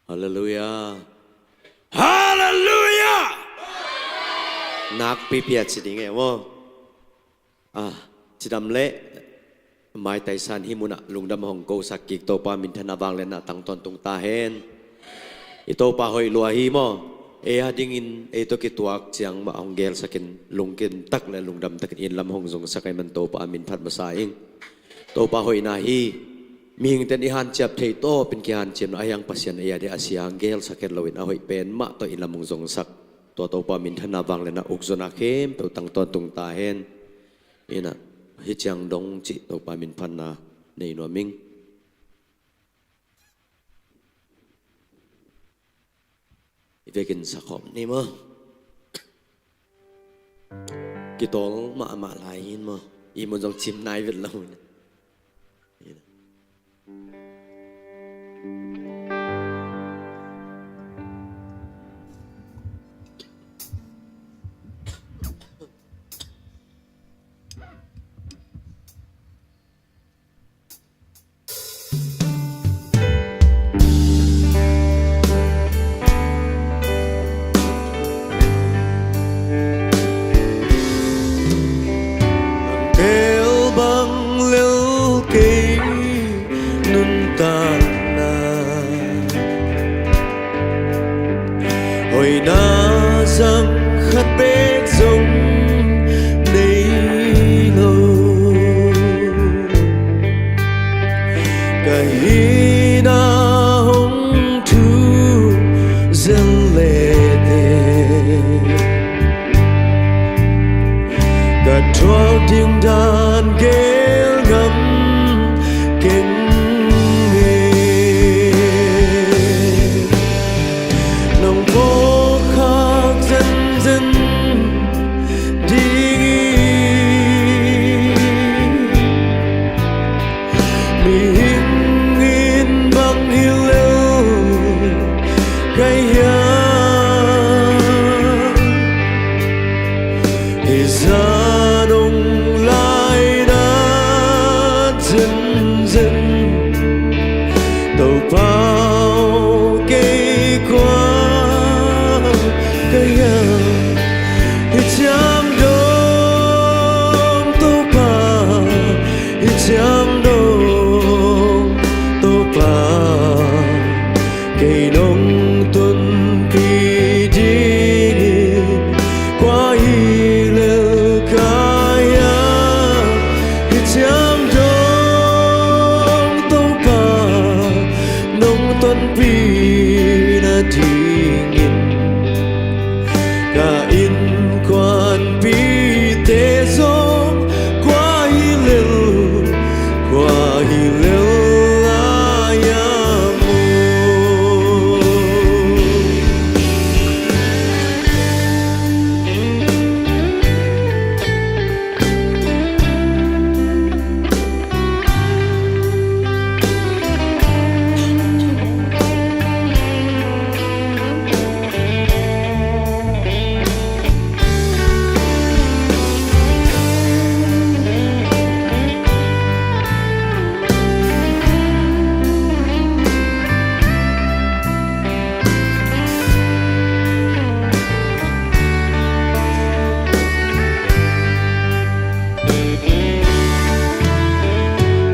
Halleluiah. Halleluiah. Nakpipi a ci ding e maw. Ah, cidam le maitaisan hih munah lungdam hong kosak kik Topa minthanna vangliatna tang tawntung ta hen. I Topa hoih lua hi maw. Ei a dingin ei tawh kituak ciang mah hong gelsakin lungkim tak le lungdam takin i inn lam hong zongsak ahih man Topa minthat masa ing. Topa hoihna hi. Mihingte in i hanciam thei tawpin kihanciam lo, ahi hang Pasian ei a ding a sia hong gelsak het loin a hoih pen mah tawh i lam hong zongsak Tua Topa minthanna vangliatna ukzawhna khempeuh tang tawntung ta hen. Ina, hih ciang dong cih Topa minphatna nei nuam ing. I vekin sakhawm ni maw? Kitawl mahmah lai in maw? I mun zong cim nai vet lo in. Tel bang lel kei nuntakna, hoihna zang khat bek zong nei lo. Ka hihna hong thu zel lete, ka thuak ding dan gel ngam keng e. Nong phawkkhak zenzen ding hi. Mihing in bang hi lel ka hiam? Hih zah nong laina zenzen, Topa aw, kei kua ka hiam? Hih ciang dong Topa, hih ciang dong Topa, kei nong tonpih dingin kua hi lel ka hiam? Hih ciang dong Topa, nong tonpih nadingin ka innkuanpihte zong kua hi lel, kua hi lel a hiam maw?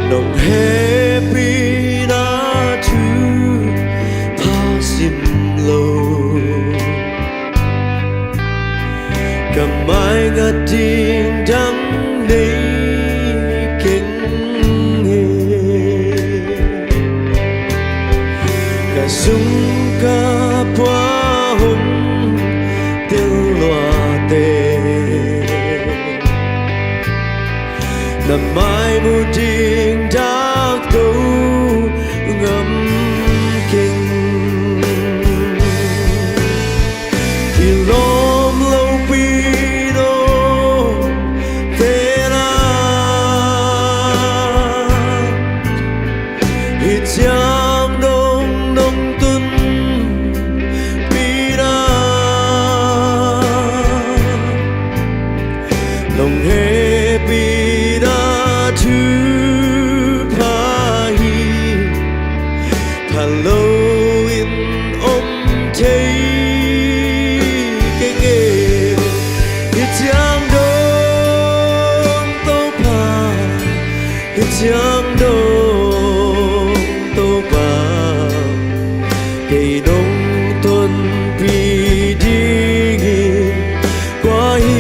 Nong hehpihna thupha sim lo, ka mai ngat ding dang nei keng e. Ka zum ka pua hong tel luate, na mai mu ding dak to ngam keng. I lawm lopi nong pen a, hih ciang dong nong tonpihna, nong hehpihna thupha hi, pha loin om thei keng e. Hih ciang dong Topa, hih ciang dong Topa, kei nong tonpih dingin kua hi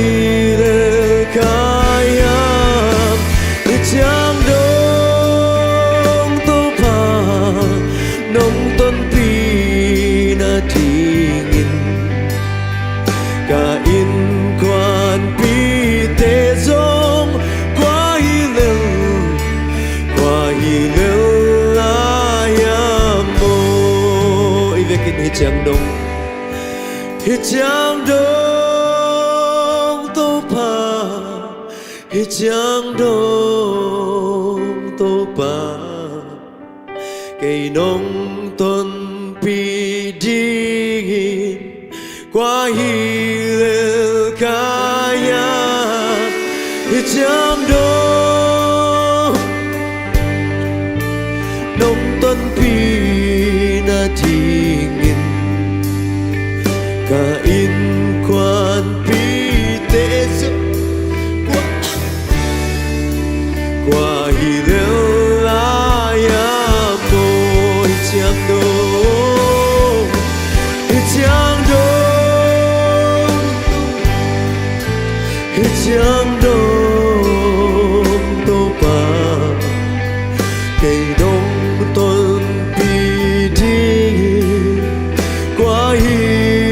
lel ka hiam? Hih ciang dong Topa, nong tonpih nading Ciang dong, hi ciang dong Topa, hi ciang dong Topa, kei nong tonpih dingin kua hi lel ka hiam? Hi ciang dong nong tonpih nadingin ka innkuanpihte zong kua, kua hi lel lai a maw? Hi ciang dong, hi ciang dong, hi ciang dong Topa, kei nong tonpih dingin kua hi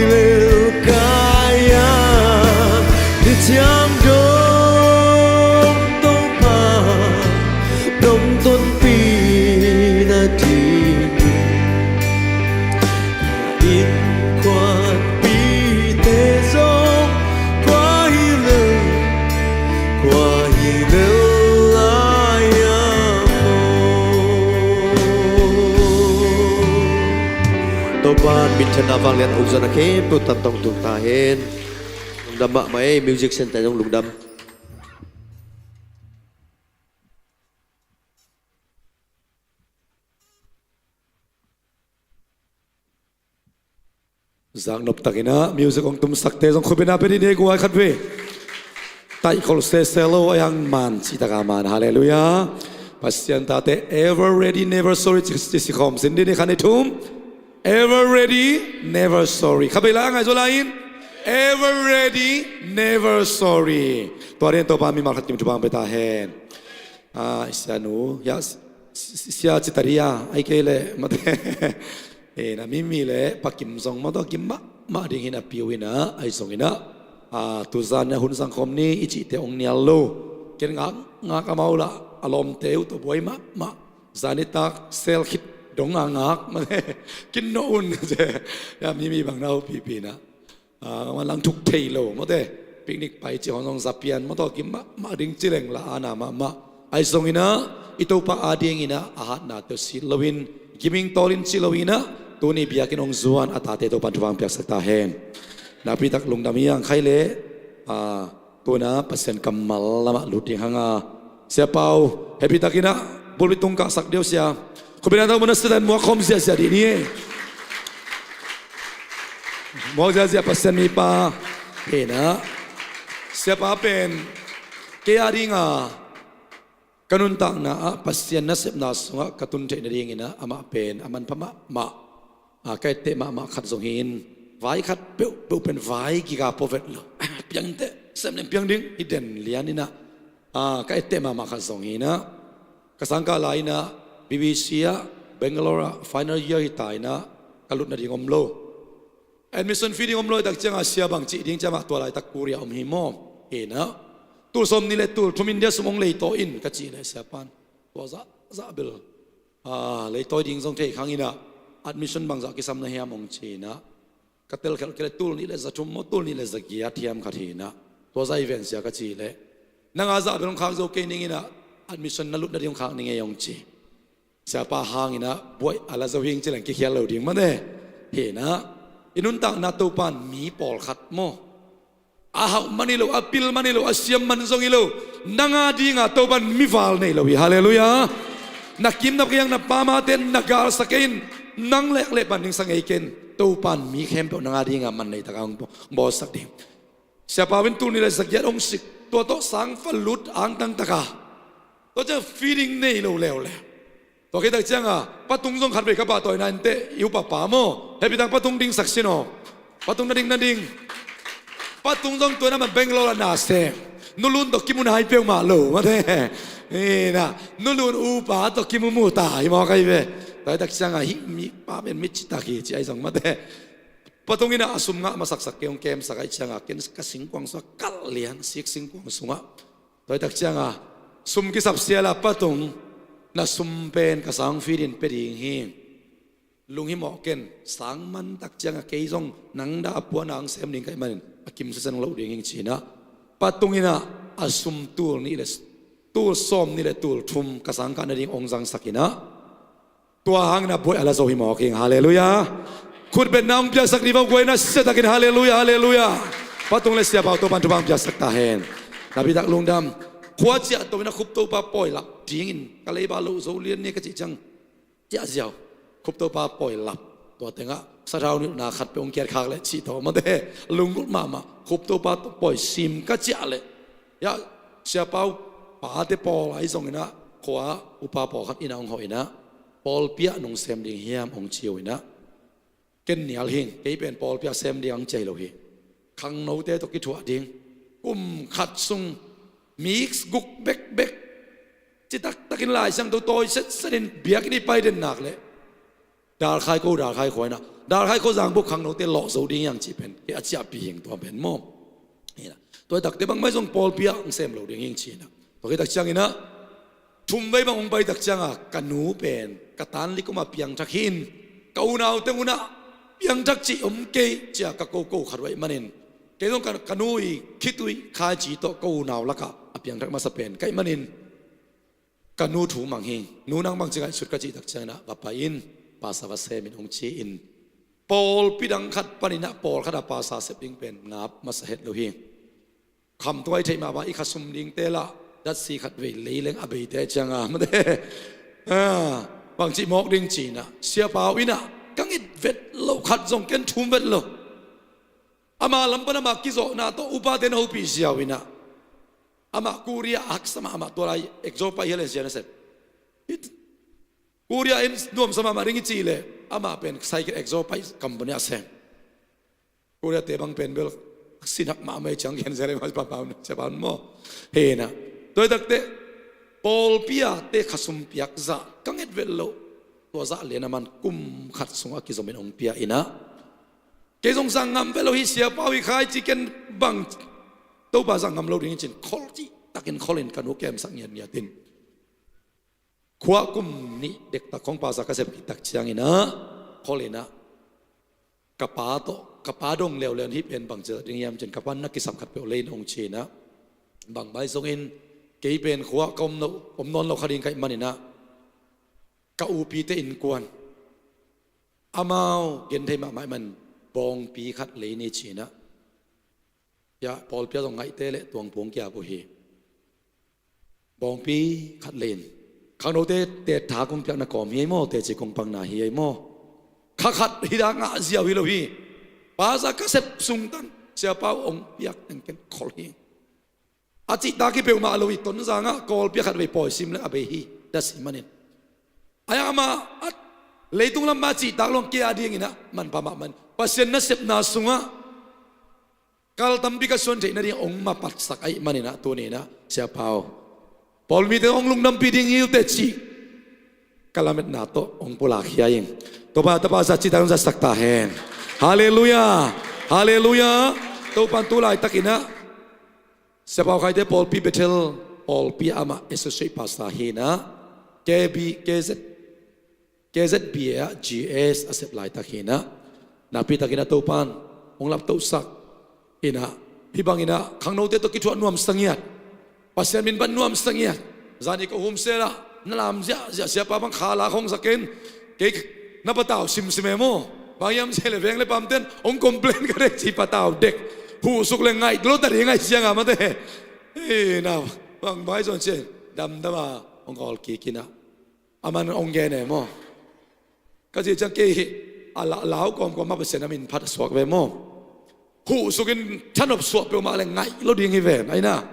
lel ka hiam? Hi ciang dong Topa, nong tonpih nadingin innkuanpihte zong kua hi lel, kua hi lel lai a maw? Topa minthanna vanglian hong zawhna khempeuh tangtawng tung ta hen. Lungdam mahmah ei, music center zong lungdam. Zaknop takin ah music hong tumsakte zong khut beng ah pia dih ni, guai khat vei. Taihkholh sese lo a, a hiang man cihtak a man. Halleluiah. Pasian tate, ever ready, never sorry, ci, ci sikhawm sin dih ni, khat, nih, thum. Ever ready, never sorry. Kha bei lai a ngai zaw lai in. Ever ready, never sorry. Tua ding Topa mimal khat kim thupha pia ta hen. Ah, i sianu, ya, si, si, sia ci ta dih a, ai kei leh, mate. Eh, na mimi leh, Pa Kim zong mawtaw kim mahmah ding hi na, piu hi na, ai zong hi na. Ah, tuzan na hun zang khawm ni, i cihte hong nial lo. Ken ngak, ngak amau lah, a lawmte uh tawh buai mahmah. Zan i tak, sel khit dong a ngak, mate. Kin no un, ya, mimi bang na uh pipi na. Ah, man lang thuk thei lo, mawte. Picnic pai ci hong zong za pian, mawtaw kim mahmah ding ci leng la ana mahmah. Ai zong hi na, i Topa ading hi na, a hatnate uh sit lo in, giming tawl in ci lo hi na, tuni biakinn hong zuan a tate Topan thupha piaksak ta hen. Nakpi tak lungdam hi ang khai leh, ah, tu in ah Pasian kammal lamah lut ding hang a. Sia Pau, happy takin ah, bulpi tung kahsak deuh sia. Khut beng ah tang mun ah sia tan muak khawm ziahziah dih ni. Muak ziahziah Pasian mipa. Hi na. Sia Pa pen, kei ading a, ka nuntakna ah Pasian nasepna sungah ka tun theih nading in ah, amah pen a manpha mahmah. Ah, ka etteh mahmah khat zong hi in, vai khat peuhpeuh pen vai gige pua vet lo. Ah, piang inteh, sem leng piang ding, hi den lian in ah. Ah, ka etteh mahmah khat zong hi in ah. Ka sangkah lai in ah, B B C ah, Bangalore ah, final year hi ta in ah, ka lut nading om lo. Admission fee ding om lo, tak ciang a sia bang cih ding ciang a, tua laitak Korea om hi maw. Hi in ah. Tul sawm nih leh tul thum India sum hong leitawi in ka cih leh sia pan, tua zahzah bel, ah, leitawi ding zong thei khang in ah, admission bangzah kisam na hiam hong ci in ah. Ka telkhelh kei leh tul nih leh za thum maw, tul nih leh za giat hiam khat hi in ah. Tua zah hi ven sia ka cih leh, nang a zah bel hong khak zo kei ning in ah, admission na lut nading hong khak ning ei hong ci. Sia Pa hang in ah, buaih a la zo hing ci leng kikhial lo ding mawte. Hi in ah, i nuntakna Topan mi pawlkhat maw, a hauh man hi lo, a pil man hi lo, a siam man zong hi lo. Nang ading a Topan mival nei lo hi. Halleluiah. Na kim na piang na pamate na galsak kei in, nang leh leh pan ding sa ngei ken. Topan mi khempeuh nang ading a man nei tak a hong bawl, bawlsak ding. Sia Pau in tul nih leh za giat hong sik, tua tawh sang fa lut angtang tak a. Tua ciang fee ding nei lo leuleu. Tua khit tak ciang a, Pa Tung zong khat vei ka pahtawina inteh, i upa pa maw. Happy tak, Pa Tung dingsak sin aw. Pa Tung na ding, na ding. Pa Tung zong tua in ah man Bangalore ah na sem. Nu Lun tawh kimu nai peuhmah lo, mawte. Hi in ah, Nu Lun upa tawh kimumu ta hi mawk ahi ve. Tua hi tak ciang a, hih mipa pen mi citak hi ci ahi zong, mawte. Pa Tung in ah a sum ngah masaksak kei, hong kemsak ahih ciang a, ken ka singkuang sungah kalh lian, sik singkuang sungah. Tua hi tak ciang a, sum kisap sial a, Pa Tung, na sum pen ka sang fee dingin pia ding hi. lunghimawh ken, sang man tak ciangah kei zong nang dah a puan ang sem ding ka hih manin a kim siasia nong loh ding hing ci-inah, patunginah a sum tul nih le tul sawm nih le tul thum ka sangkah nading hong zangsakinah, tua hangin a buaih a la zo hi mawk hing. Halleluiah. Khutbetna hong piaksak dih vang guai na siatakin halleluiah, halleluiah. Patung le siapa uh Topan thupha hong piaksak ta hen. Napitak lungdam. Khua ciah to inah Khup Topa pawi lap dingin ka leiba loh zo lian ni ka cih ciang ciah ziau. Khup Topa pawi lap. Tua tengah sathau nilhna khat peuh hong kiatkhak leh cih tawh mate lunggulh mahmah. Khup Topa tawh pawi sim ka ciah leh, ya, siapa uh pate pawl ahi zonginah khua upa pawlkhat innah hong hawh inah, pawlpi ah nong sem ding hiam hong ci uh inah, ken nial hing, kei pen pawlpi ah sem ding ang ci hi lo hi. Khangnote tawh kithuah ding, kum khat sung mix guk bekbek, citaktakin Lai Siangtho tawi setsetin biakinn i pai den nak leh dalkhai ko, dalkhai khua inah, dalkhai ko zangbuk khangnote lawh zo ding hiang cih pen kei a ciahpih hing tua pen maw. Hinah, tua takte bangmah zong pawlpi ah ang sem lo ding hing ci-inah, tua khit tak cianginah thumvei bang hong pai tak cianga ka nu pen ka tanlik umah piangthak hi-in, ka unaute unah piangthak cih om kei cia ka koko khat uh ahih manin, kei zong ka, ka nu i khitui khaici tawh ka unau lakah a piangthak masa pen ka hih manin, ka nu thu mang hi. Nu, nang bangci ngaihsut ka cih tak cianginah va pai in, pasa va sem in hong ci-in, pawlpi dang khat paninah pawlkhat a pasa sep ding pen ngap masa het lo hi. Khamtuai theih mahmah i khasum dingte lah datsi khat vei leileng a beite cianga mate, ah, bangci mawk ding ci-inah siapa uh innah ka ngit vet loh khat zong ken thum vet lo. Ama lam pan ama kizawhna tawh upate na hopih ziau inah, amah Korea a haksa mahmah, tua lai exo pai hial en sia nasep. Korea in nuamsa mahmah ding i cih leh amah pen cycle exo pai company a sem. Korea te bang pen bel sinak mahmah i ciang gen sia le mah siapa un maw. Hinah, tua hi takte pawlpi ah te khasum piak zah ka nget vet loh. Tua zah lian a man kum khat sungah kizomin hong pia inah, kei zong zang ngam vet lo hi. Siapa uh i khaici ken bang Topa zang ngam lo ding i cin khol cihtakin kholin ka nu kemsak ngiatngiatin, khua kum nih dektak khong pasa ka sep khit tak cianginah kholin ah ka pa tawh, ka pa dong leuleu in hih pen bangci zah ding hiam cin ka pan na kisap khat peuh lei in hong ci-inah, bangmah zongin kei pen khua ka om nawn lo kha ding ka hih maninah ka upite innkuan amau genthei mahmah ahih man bawngpi khat lei ni ci-inah, ya, pawlpi ah zong ngaihte le tuangphung kiap uh hi. Bawngpi khat lei in khangnote tettha kong piakna kawm hi ei maw, teci kong pangna hi ei maw. Kha khat hi dah ngah ziau hi lo hi. Pasa ka sep sungtan siapa uh hong piak teng ken khol hi. A cihtak hi peuhmah lo hi. Tonzangah kawlpi ah khat vei pawi sim le a bei hi, datsi manin. Ai amah a leitung lam mah cihtak lo hang kei a dinginah manpha mahmah in Pasian nasepna sungah kal tampi ka suan theih nading hong mapatsak ahih maninah tuninah siapa uh, pawl mite hong lungdampih ding hi uh teh cih ka lametna tawh hong pulak hi a ing. Topa tapa zat cihtak hong zatsak ta hen. Halleluiah. Halleluiah. Topan tu laitakinah siapa uh khaite pawlpi Bethel pawlpi ah amah associate pastor hinah, K B, K Z, K Z B A ah G S a sep laitak hinah, nakpitakinah Topan hong laptohsak inah, hih banginah khangnote tawh kithuah nuamsa ngiat, Pasian min pan nuamsa ngiat. Zani ka humselah na lam ziahziah siapa bang khala khong zakin kei na patau simsim e maw. Bang hiam cih leh veng le pamten hong complain ka dek ci patau dek. Huhsuk le ngaih lo ta ding ahi cianga mate. Ei na, bang bai zon cih damdama hong kawl kikinah a man hong gen e maw. Ka cih ciang kei hi a la, lau kawmkawm mah Pasian a min phat a suak ve maw. Huhsukin thanop suah peuhmah le ngaih lo ding hi ven aina.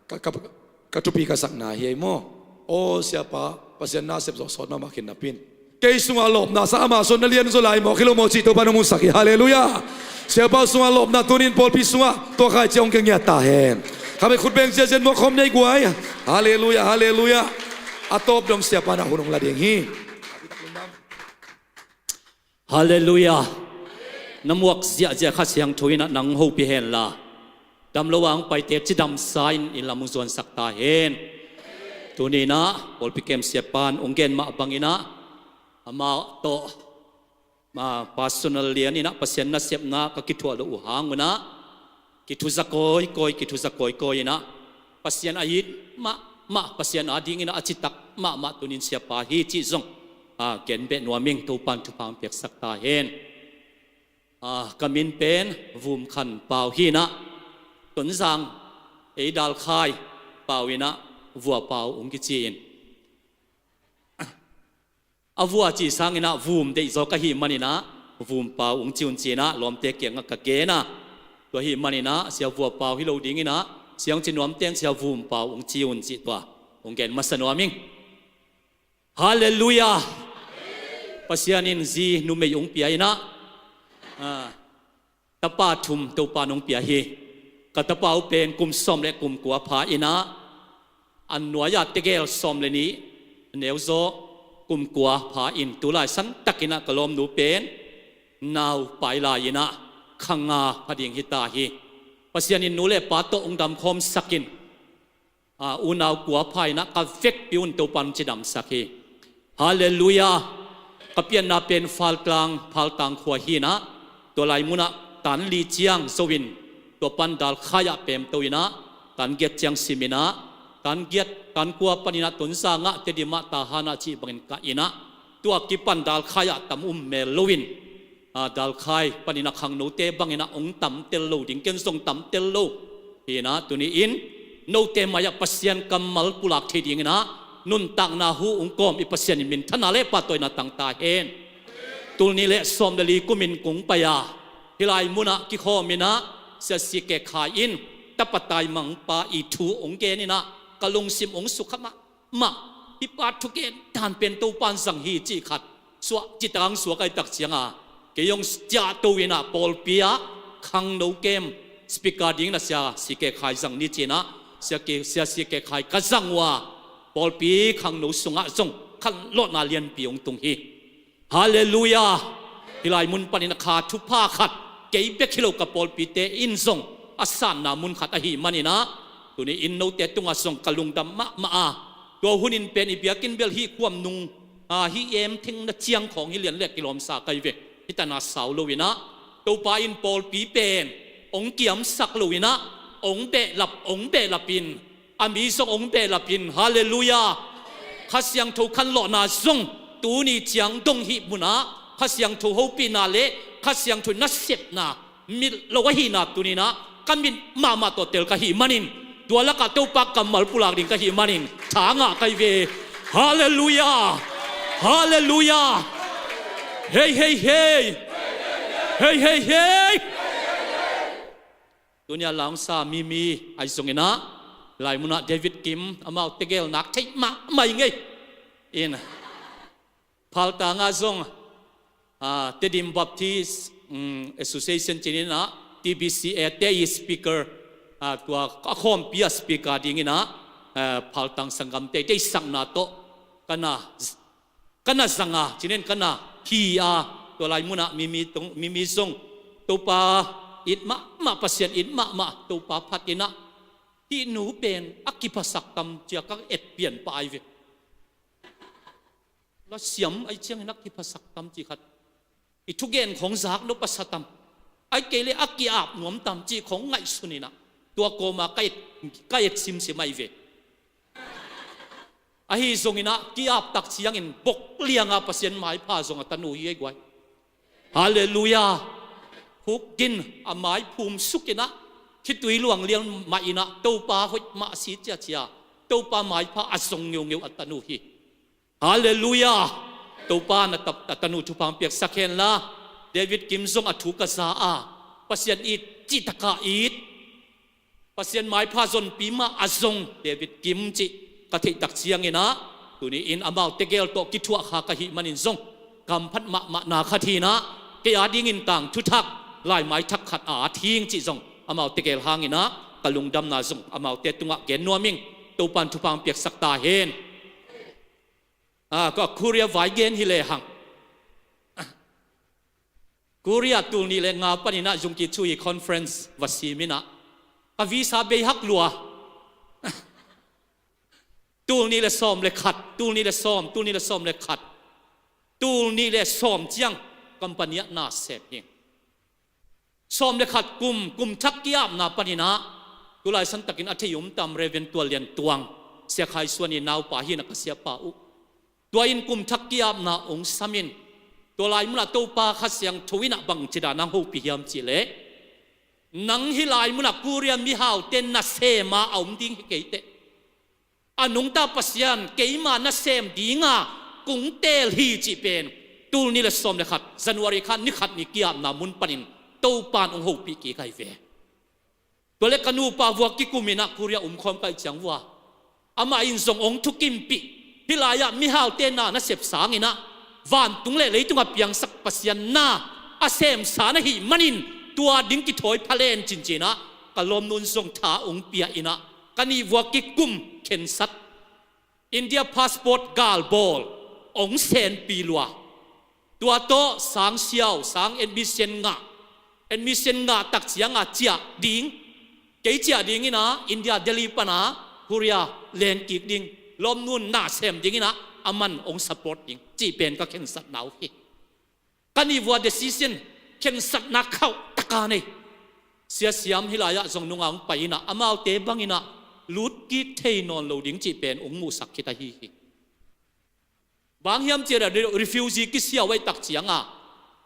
Ka, ka, ka thupi ka sakna hi ei maw. Aw siapa, Pasian nasep zawh sawt mahmah khin napin kei sungah lawpna sa ama suan na lian zaw lai mawk hi lo maw cih Topa na musak hi. Halleluiah. Siapa sungah lawpna tunin pawlpi sungah tua khaici hong kiangiat ta hen. Kha bek khut beng ciacian mawk khawm nei guai. Halleluiah, halleluiah. A tawp dong siapa na hun hong la ding hi. Halleluiah. Na muak ziahziah Kha Siangtho in ah nang hopih henla, damlo a hong paite cidamsa in inn lam hong zuansak ta hen. Tuni in ah pawlpi kem siapa in hong gen mah bangin ah amah tawh Ma personal lian inah Pasian nasepna ka kithuah loh uh hang unah kithuza kawikawi, kithuza kawikawi inah Pasian a it mahmah, Pasian a ding inah a citak mahmah tunin siapa hi cih zong a, gen beh nuam ing. Topan thupha hong piaksak ta hen. A, ka min pen Vum Khan Pau hi inah Tonzang ei Dalkhai pau inah Vua Pau hong kici in. A vua cih sang inah vum deihzaw ka hih man inah Vum Pau hong ci un ci inah lawmte kiangah ka gen a. Tua hih man inah Sia Vua Pau hi lo ding inah Sia hong ci nuam teng Sia Vum Pau hong ci un cih tua hong gen masa nuam ing. Halleluiah. Pasian in zi numei hong pia inah, a, tapa thum Topan hong pia hi. Ka tapa uh pen kum sawm le kum kua pha inah, a nuai-ah tegel sawm le nih neuzaw kum kua pha in, tulai santak inah ka lawmnu pen nau pai lai inah kha nga pha ding hi ta hi. Pasian in nu le pa tawh hong damkhawmsak in, a, unau kua pha inah ka vekpi un Topan hong cidamsak hi. Halleluiah. Ka pianna pen Faltlang, Faltlang khua hi inah, tua lai munah tan li ciang zo in, tua pan Dalkhai ah pemto inah tan giat ciang sim inah, tan giat, tan kua pan inah Tonzang ah, Tedim ah, Tahan ah cih bangin kah inah, tua kipan Dalkhai ah tam um mel lo in, a, Dalkhai pan inah khangnote bang inah hong tam tel lo ding, ken zong tam tel lo hi inah, tuni in note mai-ah Pasian kammal pulak thei ding inah nuntakna hu hong kawm i Pasian in minthana le pahtawina tang ta hen. Tul nih le sawm le li kumin kong pai a, hih lai munah kikhawm inah Sia C K Khai in tapa taimangpa i thu hong gen inah ka lungsim hong sukha mah mah. Hih pa thugen dan pen Topan zang hi cih khat suah, citak hong suak ahih tak ciang a, kei hong ciahto inah pawlpi ah khangno kem speaker ding inah Sia C K Khai zang ni ci inah Sia K, Sia C K Khai ka zang uh a, pawlpi khangno sungah zong khanlawhna lianpi hong tung hi. Halleluiah. Hih lai mun panin a kha thupha khat kei bek hi lo, ka pawlpite in zong a sanna mun khat ahih man inah, tuni in note tungah zong ka lungdam mahmah a, tua hunin pen i biakinn bel hih khuam nung, a, hih em thengna ciang khawng hi lian le kilawmsa ka hi ve. Hih tanah sau lo inah Topa in pawlpi pen hong kiamsak lo inah hong behlap, hong behlap in, a mi zong hong behlap in. Halleluiah. Kha Siangtho khanlawhna zong tuni ciang dong hih munah Kha Siangtho hopihna le Kha Siangtho nasepna mit lo ahihna tuni inah ka mit mahmah tawh tel ka hih manin, tua lakah Topa kammal pulak ding ka hih manin tha ngah ka hi ve. Halleluiah. Halleluiah. Hei, hei, hei. Hei, hei, hei. Tuni a langsa Mimi ahi zong inah, lai munah David Kim, amau tegel nak theih mahmah ing ei. In Faltlang ah zong, a, Tedim Baptist, um, Association ci-in inah, T B C A te i speaker, a, tua a khawmpi a speaker ding inah, a, Faltlang sanggamte deihsakna tawh ka na, ka na zang a, ci-in ka na hi a, tua lai munah Mimi tong, Mimi zong Topa it mahmah, Pasian it mahmah, Topa phat inah, hih nu pen a kiphasak tam ci-a ka et pian pah ahi ve. Lasiam ahi ciangin a kiphasak tam cih khat, i thugen khawng zak nop a sa tam, ahi kei le a ki-ap nuam tam cih khawng ngaihsun inah, tua kawma ka et, ka et simsim ahi ve. Ahi zong inah ki-ap tak ciangin bok lianga Pasian maipha zong a tanu hi ei guai. Halleluiah. Huk din a mai phum suk inah, khitui luang lian mah inah, Topa hoih mah si ciacia, Topa maipha a zong ngeungeu a tanu hi. Halleluiah. Topa na tap, a tanu thupha hong piaksak hen la. David Kim zong a thu ka za a, Pasian it, cihtakah it, Pasian maipha zonpi mah a zong David Kim cih ka theih tak ciang inah, tuni in amau tegel tawh kithuah kha ka hih manin zong kamphat mahmah na khat hi inah, kei a dingin tang thuthak, laimai thak khat a at hi ing cih zong amau tegel hang inah ka lungdamna zong amaute tungah gen nuam ing. Topan thupha hong piaksak ta hen. A, ka Korea vai gen hi lehang. Korea tul nih le nga pan inah Zungki Chu i conference va sim inah, ka visa bei hak lua. Tul nih le sawm le khat, tul nih le sawm, tul nih le sawm le khat, tul nih le sawm ciang Company ah na sem hi. Sawm le khat kum, kum thak ki-apna panin ah, tulai santakin a thei om tam Reverend Tual Lian Tuang, Sia Khai Suan i naupa hi na, ka siapa uh. Tua in kum thak ki-apna hong sam in, tua lai munah Topa Kha Siangtho in ah bangci dan a hong hopih hiam cih leh, nang hih lai munah Korea mihaute nasem a a om ding hi kei teh, a nungta Pasian keima nasem dinga kong teel hi cih pen, tul nih le sawm le khat January kha ni khat ni ki-apna mun panin Topa in hong hopih kik ahi ve. Tua le ka nupa vua kikum in ah Korea om khawm ka hih ciang vua, amah in zong hong thukimpih, hih lai-ah mihaute na nasep sangin ah vantung le leitung a piangsak Pasian na a semsa na hih manin, tua ding kithawi pha len cin ci-in ah, ka lawmnu in zong tha hong pia in ah, ka nih vua kikum khensat, India passport galbawl hong senpi lua. Tua tawh sang siau, sang admission ngah, admission ngah tak cianga ciah ding, kei ciah ding in ah India Delhi pana Korea len kik ding, lawmnu in na sem ding in ah aman hong support ding cih pen ka khensatna uh hi. Ka nih vua decision, khensatna khauh taka nei. Sia Siam hih lai-ah zong nunga hong pai in ah, amaute bangin ah lut kik thei nawn lo ding cih pen hong muhsak khit ahi hi. Bang hiam cih leh refugee kisiau ahih tak cianga,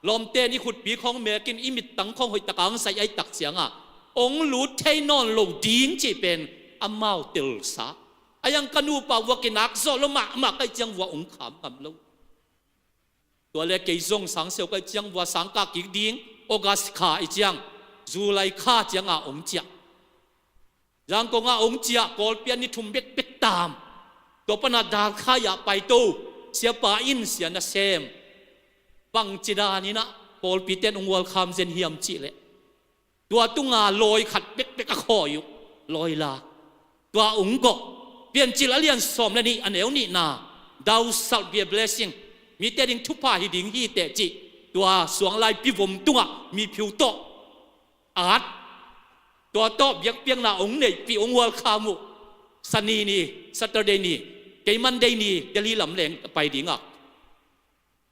lawmte in i khutpi khawng mekin, i mittang khawng hoih taka hong saih ahih tak cianga, hong lut thei nawn lo ding cih pen amau telsa. A hiang ka nupa vua kinak zawh lo mahmah ka hih ciang vua hong kham ngam lo. Tua le kei zong sang siau ka hih ciang vua sang kah kik ding, August kha i ciang, July kha cianga hong ciah. Zangkong ah hong ciah, Kawlpi ah ni thum bekbek tam. Tua pana Dalkhai ah paito, siapa in sia nasem. Bangci dan in ah Kawlpite in hong welcome zen hiam cih leh, tua tunga lawi khat bekbek a khawi uh, lawi la. Tua hong gawh. Piancil a lian sawm le nih, a neu nihna, "Thou shalt be a blessing." Mite ding thupha hi ding hi teh cih. Tua suanglai pivom tungah mi phiu tawh at. Tua tawh biakpiakna hong neihpih, hong welcome uh. Sani ni, Saturday ni, kei Monday ni Delhi lam leng pai ding ah.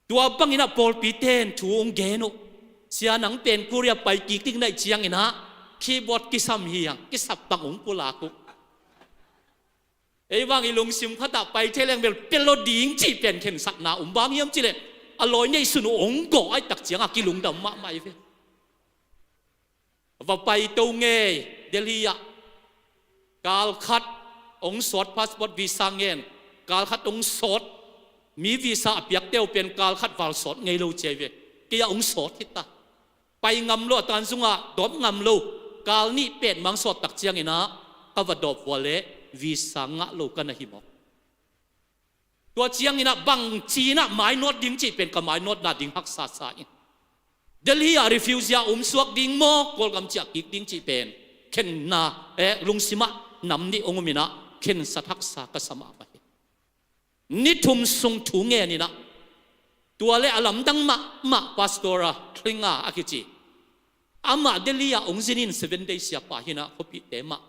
Tua bangin ah pawlpite in thu hong gen uh. "Sia, nang pen Korea pai kik ding na hih ciangin ah keyboard kisam hi hang," kisap bang hong pulak uh. Ei bang i lungsim khatah pai thei leng bel pia lo ding cih pen khensatna om. Bang hiam cih leh a lawi neihsun uh hong gawh ahih tak cianga kilungdam mahmah hi ve. Va paito ngei, Delhi ah. Kal khat hong sawt, passport visa ngen. Kal khat hong sawt. Mi visa a piakte uh pen kal khat val sawt ngei lo ci hi ve. Kei ah hong sawt hi ta. Pai ngam lo, a tan sungah dawp ngam lo. Kal nih pet mang sawt tak ciangin ah ka va dawp vua leh visa ngah lo ka na hi mawk. Tua ciangin ah bangci in ah mainawt ding cih pen ka mainawtna ding haksa sa ing. Delhi ah refugee a om suak ding maw, Kawlgam ciah kik ding cih pen khenna, eh, lungsim ah nam nih hong om in ah khensat haksa ka sa mahmah hi. Ni thum sung thu ngen in ah, tua le a lamdang mahmah pastor a, Thlinga a kici, amah Delhi ah hong zin in, Seven Day siapa hi in ah, khuapihte mah.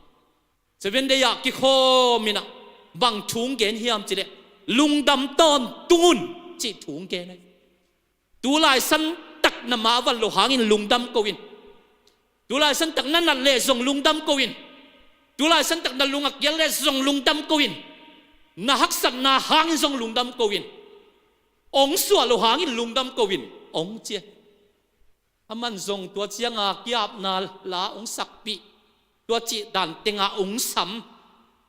Seven Day ah kikhawm in ah, bang thu hong gen hiam cih leh, "Lungdam tawntung un," cih thu hong gen hi. Tulai santak na ma van lo hangin lungdam ko in. Tulai santak na nat leh zong lungdam ko in. Tulai santak na lung a kial leh zong lungdam ko in. Na haksatna hangin zong lungdam ko in. Hong suah lo hangin lungdam ko in, hong ci hi. Aman zong tua cianga ki-apna la hong sakpih, tua cih dan tengah hong sam.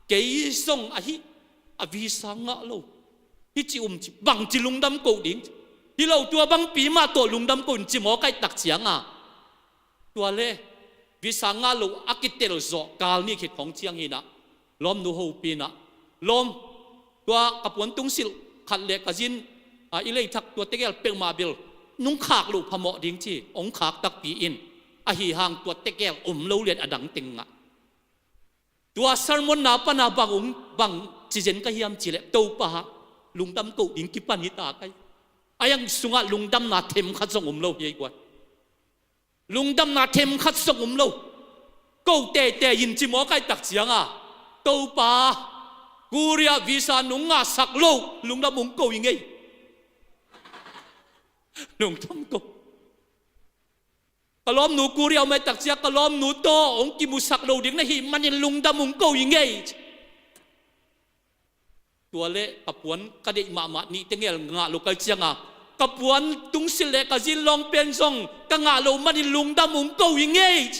Kei zong ahi, a visa ngah lo, hih ci um ci, bangci lungdam ko ding? Hi lo, tua bangpi mah tawh lungdam ko in ci mawk ahih tak cianga, tua le visa ngah lo a kitel zawh kal nih khit khawng ciang hi in ah, lawmnu hopih in ah, "Lawm, tua ka puan tungsilh khat le ka zin, a, i leithak tua tegel peuhmah bel nong khak loh phamawh ding," ci. Hong khak takpi in, ahi hang tua tegel om lo lian a dang teng ngah. Tua sermon na pana bang hong, bang ci zen ka hiam cih leh, Topa, lungdam ko ding kipan hi ta ka hi. A hiang sungah lungdamna themkhat zong om lo hi ei guai. Lungdamna themkhat zong om lo. Ko teitei in ci mawk ahih tak cianga, "Topa, Korea visa nong ngahsak loh lungdam hong ko ing ei. Lungdam ko. Ka lawmnu Korea mah i takciang ka lawmnu tawh hong kimusak lo ding na hih manin lungdam hong ko hi ngei. Tua leh ka puan ka deih mahmah nih teng el ngah lo ka hih cianga ka puan tungsilh leh ka zinlawng pen zong ka ngah lo manin lungdam hong ko hi ngei.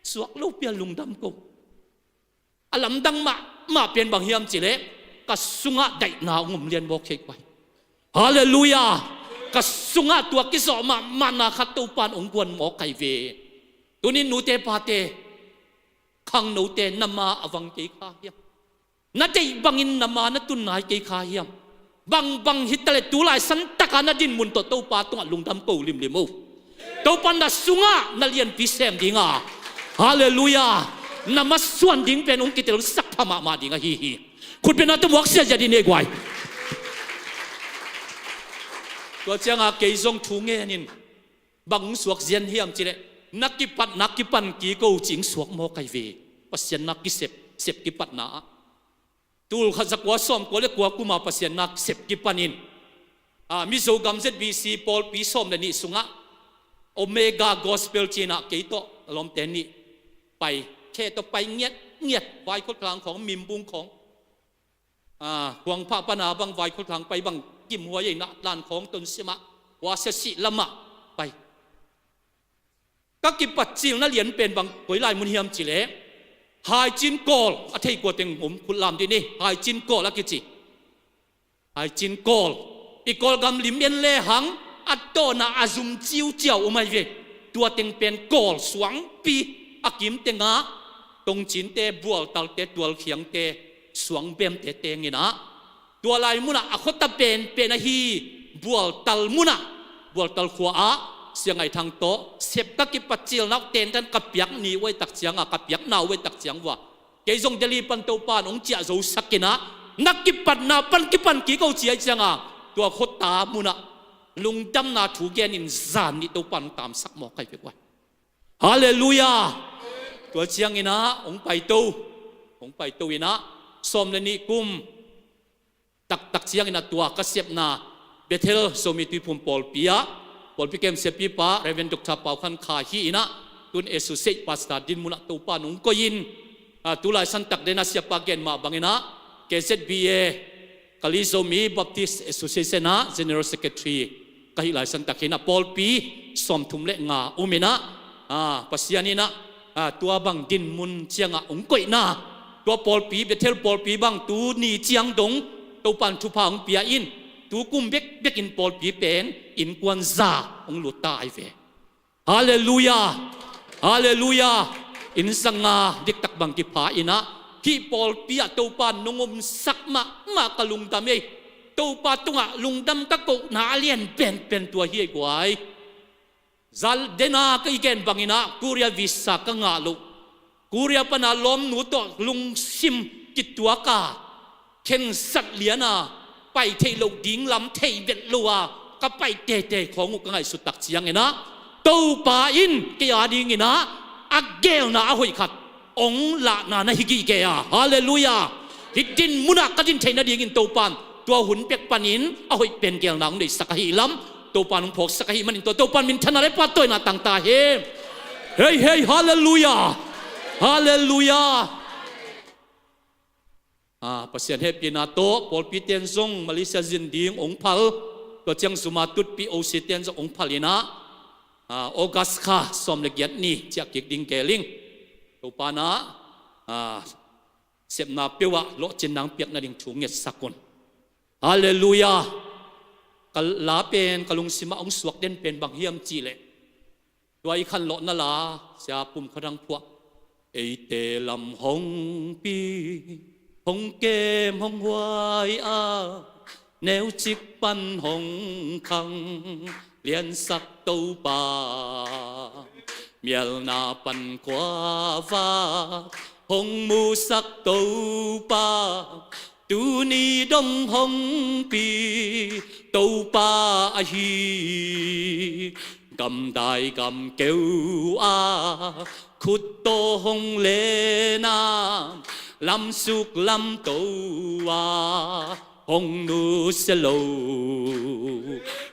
Suak lo pia lungdam ko. A lamdang mahmah pen bang hiam cih leh ka sungah daihna hong om lian mawk hi kua hi. Halleluiah. Ka sungah tua kizawh mahmahna khat Topa in hong guan mawk hi ve. Tunin nute pate, khangnote, na ma a vang kei kha hiam? Na deih bangin na ma na tun nai kei kha hiam? Bangbang hi ta leh tu lai santaka na dinmun tawh Topa tungah lungdam ko limlim o. Topa na sungah na lianpi sem dinga, halleluiah, na masuan ding pen hong kitelsak pha mahmah ding ahi hi. Khutbetna tawh muak siasia dih ni ei guai. Tua cianga kei zong thu ngenin bang hong suak zian hiam cih leh na kipatna kipan kiko cih hong suak mawk hi ve. Pasian na kisep, sep kipatna ah tul khat za kua sawm kua le kua kuma Pasian na sep kipanin, a, Mizo gam Z B C pawlpi sawm le nih sungah Omega Gospel cinah kei tawh a lawmte nih pai, khe tawh pai ngiatngiat, vaikhawtlang khawng, mimbung khawng, a, Khuangphah pana bang vaikhawtlang pai bang kimhuai ei, Natlan khawng, Tonsimah, Khuasia sih lamah pai. Ka kipatcilna lian pen bang koi lai mun hiam cih leh Haicin Kawl, a thei kua teng om khut lam dih ni, Haicin Kawl a kici. Haicin Kawl. I Kawlgam lim en lehang a tawna a zum ciuciau om hi ve. Tua teng pen Kawl suangpi a kim tengah tongcinte, bualtalte, tualkhiangte, suangbemte tenginah tua lai munah a khuata penpen ahi Bualtal munah, Bualtal khua-ah Sia Ngai Thang tawh sep ka kipatcilna uh tentan ka piak ni uh ei takcianga, ka piakna uh ei takciang uh a, kei zong Delhi pan Topa in hong ciah zosakinah na kipatna pan kipan kiko ci hi cianga tua khuata munah lungdamna thu genin zan nih Topa in hong taamsak mawk hi ve guai. Halleluiah. Tua cianginah hong paito, hong paito inah sawm le nih kum taktak cianginah tua ka sepna Bethel Zomi Tuiphum pawlpi ah pawlpi kemsiapipa Reverend Doctor Pau Khan Khai hi inah tun associate pastor dinmunah Topa in hong koihin, a, tu lai santak denah siapa gen mah banginah K Z B A, Kali Zomi Baptist Association ah General Secretary ka hih lai santak hinah pawlpi sawmthum le nga om inah, a, Pasian inah, a, tua bang dinmun ciangah hong koihna, tua pawlpi, Bethel pawlpi bang tu ni ciang dong Topa in thupha hong pia in, tu kum bekbekin pawlpi pen innkuan za hong lut ta hi ve. Halleluiah. Halleluiah. Inn za nga diktak bang kipha inah hih pawlpi ah Topa in hong omsak mahmah ka lungdam ei. Topa tungah lungdam ka kohna a lian penpen tua hi ei guai. Za dena ka i gen banginah Korea visa ka ngah loh, Korea pana lawmnu tawh lungsim kituaka khensat liana pai theih loh ding lam thei vet lo a ka pai teitei khawng uh ka ngaihsut tak cianginah Topa in kei a dinginah a gelna a hoih khat hong lahna na hi gige a. Halleluiah. Hih dinmunah ka din theih nadingin Topa in tua hun pek panin a hoih pen gelna hong deihsak ahi lam, Topa in hong phawksak ahi manin tua Topa in minthanna le pahtawina tang ta hen. Hei hei, halleluiah. Halleluiah. A, Pasian hehpihna tawh pawlpi ten zong Malaysia zin ding hong phal, tua ciang zuma tutpih O C ten zong hong phal inah, a, August kha sawm le giat ni ciah kik ding gel ing. Topa inah, a, sepna peuhah lawhcinna hong piak nading thu ngetsak un. Halleluiah. Ka la pen ka lungsimah hong suak den pen bang hiam cih leh tua i khanlawhna la, Sia Pum Khua Thang Phuah, eite lam hong pi, hong kem hong huai a, neucik pan hong khang liansak Topa, mialna pan khuavak hong musak Topa, tuni dong hong pi Topa ahi. Gamdai gamkeu a khut tawh hong lena, lamsuk lamto a hong nusia lo,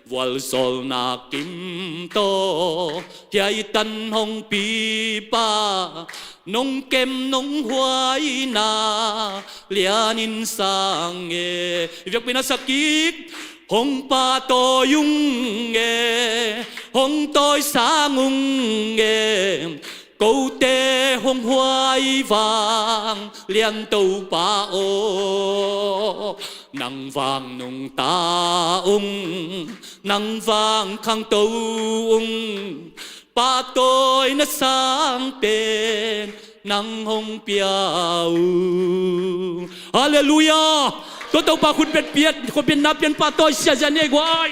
vualzawlna kim tawh hiai tan hong pipa, nong kem nong huaina lianin sang e. I biakpi na sak kik. Hong pahtawi ung e, hong tawisang ung e, kote hong huai vang lian Topa aw, nang vang nungta ung, nang vang khangto ung, pahtawina sang pen nang hong pia uh. Halleluiah. Tua Topa khut bet piat, khut betna pian pahtawi siazia ni ei guai.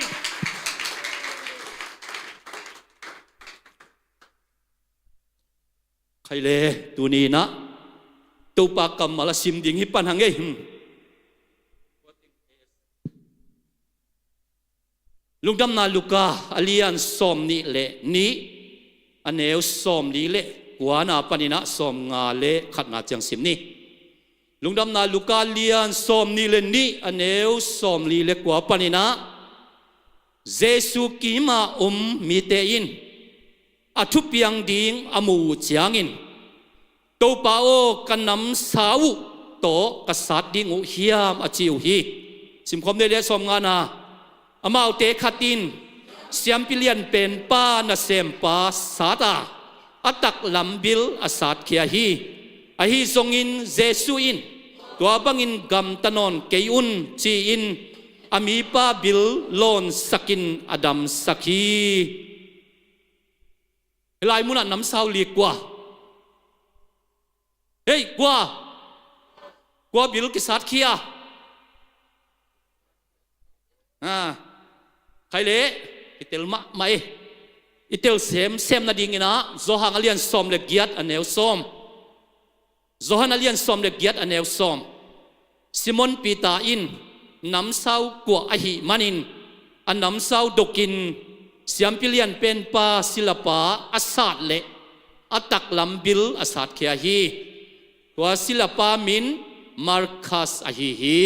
Khai le, tuni in ah Topa kammal a sim ding hi pan hang ei. Hmm. Lungdamna Luka a lian sawmnih le nih, a neu sawmli le kuana panin ah sawmnga le khatna ciang sim ni. Lungdamna Luka lian sawmnih le nih, a neu sawmli le kua panin ah, Jesu kima om mite in a thupiang ding a muh uh ciangin, Topa aw, ka namsau uh tawh ka sat ding uh hiam, a ci uh hi. Simkhawm ni le, sawmngana. Amaute khat in siampi lianpenpa nasempa sat a, a taklam bil a satkhia hi. Ahi zongin Jesu in, tua bangin gamta nawn kei un, ci-in a mipa bil lawnsakin a damsak hi. Hih lai munah namsau lik kua? Hei, kua? Kua bil kisatkhia? Ah, khai le, i tel mahmah e. I tel semsem nadingin ah, Johan a lian sawm le giat, a neu sawm. Johan a lian sawm le giat, a neu sawm. Simon Peter in namsau kuah ahih manin a namsau dokin siampi lianpenpa silapa a sat leh a taklam bil a satkhia hi. Tua silapa min Malkhas ahi hi.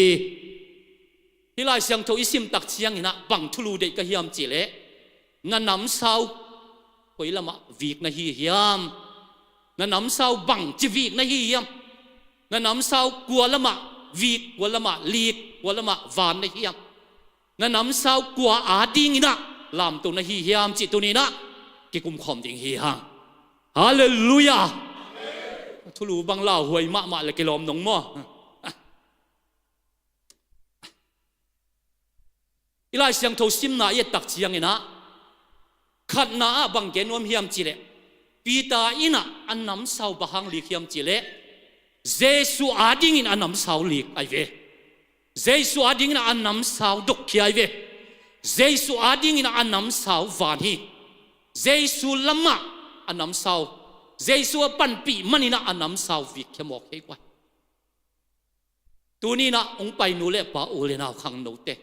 Hih Lai Siangtho i sim tak ciangin ah bang thulu deih ka hiam cih leh, na namsau koi lamah vik na hi hiam? Na namsau bangci vik na hi hiam? Na namsau kua lamah vik, kua lamah lik, kua lamah van na hi hiam? Na namsau kua adingin ah lamto na hi hiam cih tuni in ah kikum khawm ding hi hang. Halleluiah. Thulu bang lauhuai mahmah le kilawm nong maw? I Lai Siangtho simna i et tak ciangin ah, khatna ah bang gen nuam hiam cih leh, Peter in ah a namsau bang hang lik hiam cih leh, Jesu adingin a namsau lik ahi ve. Jesu adingin ah a namsau dokkhia ahi ve. Jesu adingin ah a namsau van hi. Jesu lamah a namsau, Jesu a panpih manin ah a namsau vikkhia mawk hi guai. Tuni in ah hong pai nu le pa, u le nau khangnote,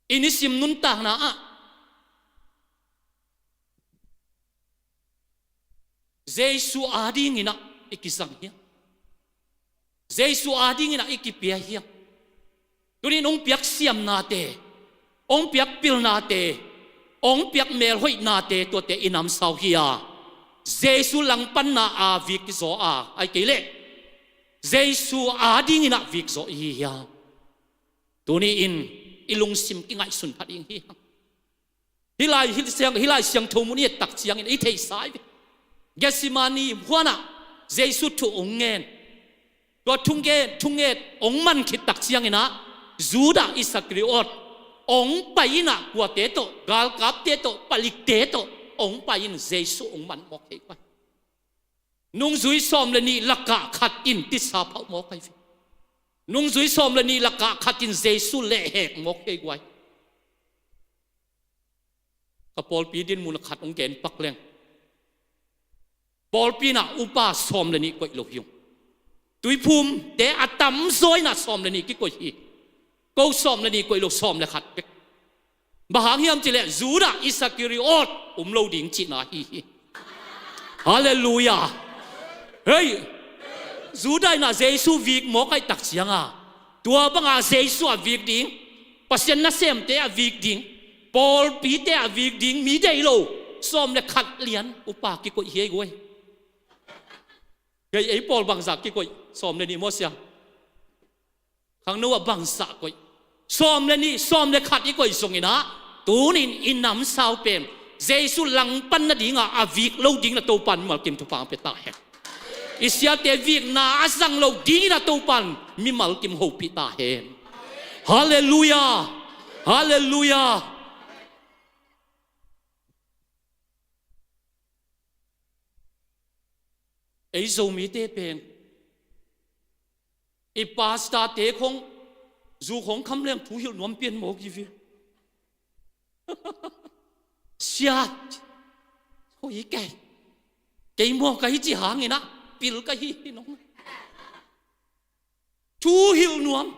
i nisim nuntakna ah Jesu adingin ah i kizang hiam? Jesu adingin ah i kipia hiam? Tuni in hong piak siamnate, hong piak pilnate, hong piak melhoihnate, tuate i namsau hi a, Jesu langpanna a vik kizaw a, ahih kei leh Jesu adingin ah vikzaw i hi hiam? Tuni in i lungsim kingaihsun pha ding hi hang. Hih Lai, hih siang, hih Lai Siangtho mun i et tak ciangin i theihsa hi ve. Gethsemane huanah Jesu thu hong ngen. Tua thungen, thunget hong man khit tak ciangin ah, Judah Iskariot hong pai in ah, kuate tawh, galkapte tawh, palikte tawh hong pai in Jesu hong man mawk hi guai. Nungzui sawm le nih lakah khat in tisa phauh mawk ahi ve. Nungzui sawm le nih lakah khat in Jesu lehhek mawk hi guai. Ka pawlpi dinmun ah khat hong gen pak leng. Pawlpi in ah upa sawm le nih koih lo hi ung. Tuiphumte a tamzaw in ah sawm le nih kikoih hi. Ko sawm le nih koih lo, sawm le khat bek. Bang hang hiam cih leh Judah Iskariot um lo ding cihna ahi hi. Halleluiah. Hei! Judah in ah Jesu vik mawk ahih tak cianga, tua banga Jesu a vik ding, Pasian nasemte a vik ding, pawlpite a vik ding mi deih lo sawm le khat lian upa kikoih hi ei guai. Kei ei pawl bangzah kikoih, sawm le nih maw sia? Khangno ah bangzah koih. Sawm le nih, sawm le khat i koih zongin ah, tunin i namsau pen Jesu langpan nadinga a vik lo dingin ah Topan mimal kim thupha pia ta hen. I siate vikna a zang lo dingin ah Topan mimal kim hopih ta hen. Halleluiah. Halleluiah. Ei Zomite pen i pastorte khong zu khong kham leng thu hilh nuam pian mawk hi ve. Siat. Hoi kei. Kei maw ka hi ci hangin ah pil ka hi hi nong. Thu hilh nuam.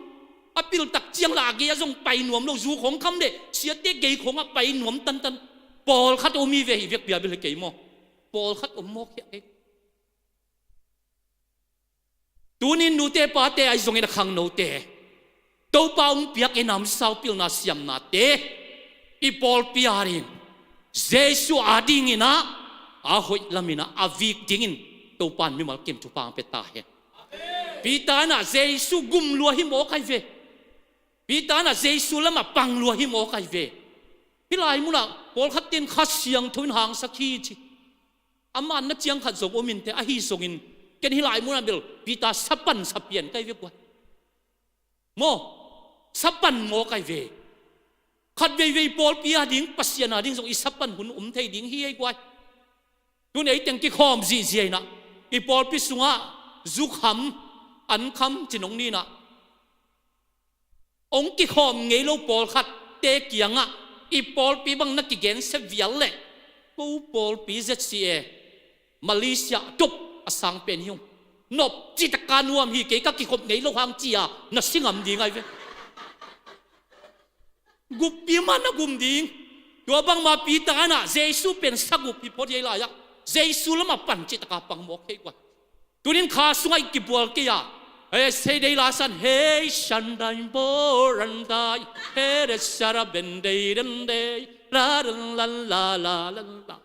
A pil tak ciang la a gei ah zong pai nuam lo, zu khong kham le siate gei khong ah pai nuam tantan. Pawlkhat om hi ve hi vek bia bel hi kei maw. Pawlkhat om mawk hi a kei. Tunin nute pate ahi zongin a khangnote, Topa hong piak i namsau pilna siamnate i pawlpi adingin Jesu adingin ah a hoih lamin ah a vik dingin Topan mimal kim thupha pia ta hen. Peter in ah Jesu gum lua hi mawk ahi ve. Peter in ah Jesu lamah pang lua hi mawk ahi ve. Hih lai munah pawlkhat in Kha Siangtho in hangsak hi ci. Amah na ciang khat zong om inteh, ahi zongin ken hih lai munah bel Peter sapan sapian ka hi ve guai. Maw, sapan mawk ahi ve. Khat veivei pawlpi ading, Pasian ading zong i sapan hun om thei ding hi ei guai. Tun ei teng kikhawm zihziah in ah i pawlpi sungah zukham, ankham ci nong ni in ah, hong kikhawm ngei lo pawlkhatte kiangah i pawlpi bang na kigensia vial leh, ko pawlpi Z C A Malaysia top a sang pen hi ung. Nop citaka nuam hi, kei ka kikhop ngei lo hang ci-a na si ngam ding ahi ve. Guppi mah na gum ding. Tua bangmah Peter in ah Jesu pen sagup hi phot hi ei lai-ah. Jesu lamah pan citaka pang mawk hi ei guai. Tunin kha sungah i kibual kei a, hei sei dei la san, hei san dai bo ran dai, hei de sa ra ben dei den dei, la la la la la la la.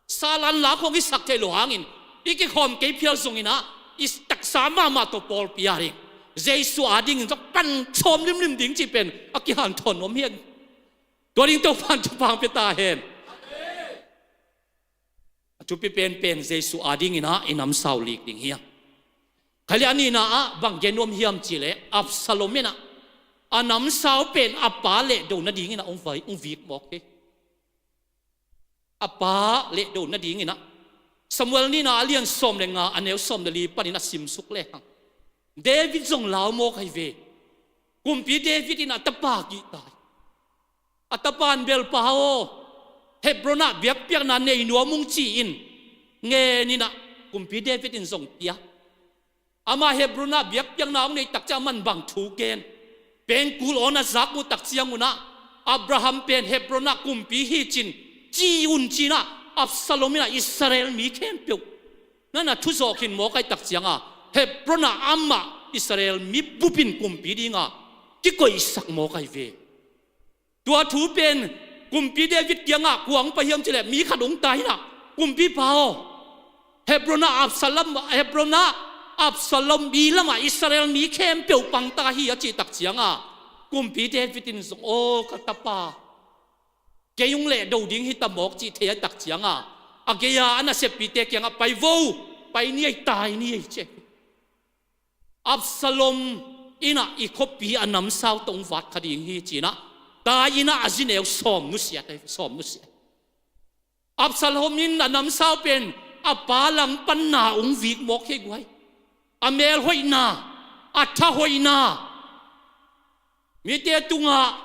Salan la khong i sak thei lo hangin i kikhawm kei phial zongin ah i taksa mahmah tawh pawlpi ading, Jesu adingin zong pan sawm limlim ding cih pen a kihanthawn nuam hi a. Tua ding Topan thupha pia ta hen. A thupi penpen Jesu adingin ah i namsau lik ding hi a. Khalia nihna ah bang gen nuam hiam cihleh Absalom in ah a namsau pen a pa lehdo nadingin ah hong vai, hong vik mawk hi. A pa lehdo nadingin ah Samuel nihna a lian sawm le nga a neu sawm le li panin a simsuk lehang David zong lau mawk ahi ve. Kumpi David in a tapa kihta hi. A tapan bel, pa aw, Hebron ah biakpiakna nei nuam ung ci-in ngen in ah Kumpi David in zong pia. Amah Hebron ah biakpiakna hong neih tak ciang aman bang thu gen? Pengkul awn a zak uh tak ciangun ah Abraham pen Hebron ah kumpi hi cin ci un ci-in ah Absalom in ah Israel mi khempeuh na na thuzawh khin mawk ahih tak cianga Hebron ah amah Israel mi bupin kumpi dinga kikoihsak mawk ahi ve. Tua thu pen Kumpi David kiangah kua hong pai hiam cihleh mi khat hong tai in ah, Kumpipa aw, Hebron ah Absalom, Hebron ah Absalom mi lamah Israel mi khempeuh pangta hi a cih tak cianga Kumpi David in zong, aw ka tapa, kei hong lehdo ding hi ta mawk cih thei a tak cianga a gei-a a naseppite kiangah pai vo, pai ni ei, tai ni ei ci. Absalom in ah i khuapi a namsau tawh hong vat kha ding hi ci-in ah tai in ah a zi neu sawm nusiat, sawm nusiat. Absalom in a namsau pen a pa langpanna hong vik mawk hi guai. A melhoihna, a thahoihna, mite tungah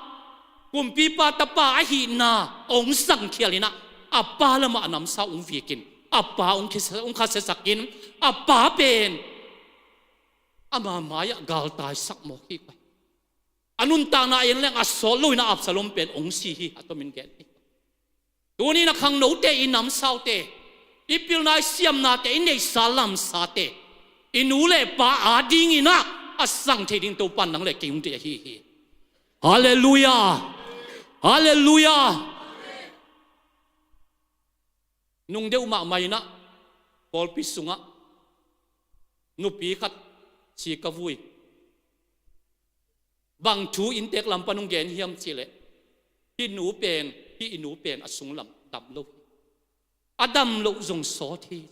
kumpipa tapa ahihna hong zangkhial in ah a pa lamah a namsau hong vikin a pa hong khasiasakin a pa pen ama mai-ah galtaisak mawk hi guai. A nuntakna en leng a sawt lo in ah Absalom pen hong si hi a tomin gen hi. Tuni-in a khangnote, i namsaute, i pilna i siamnate, i neihsa lamsate, I nu le pa adingin ah a sang thei ding Topa nang le kei hong deih ahi hi. Halleluiah. Halleluiah. Nung deuh mahmah in ah pawlpi sungah nupi khat si ka vui. Bang thu inntek lam pan hong gen hiam cih leh, hih nu pen, hih i nu pen a sunglam dam lo hi. A dam loh zong sawt hi.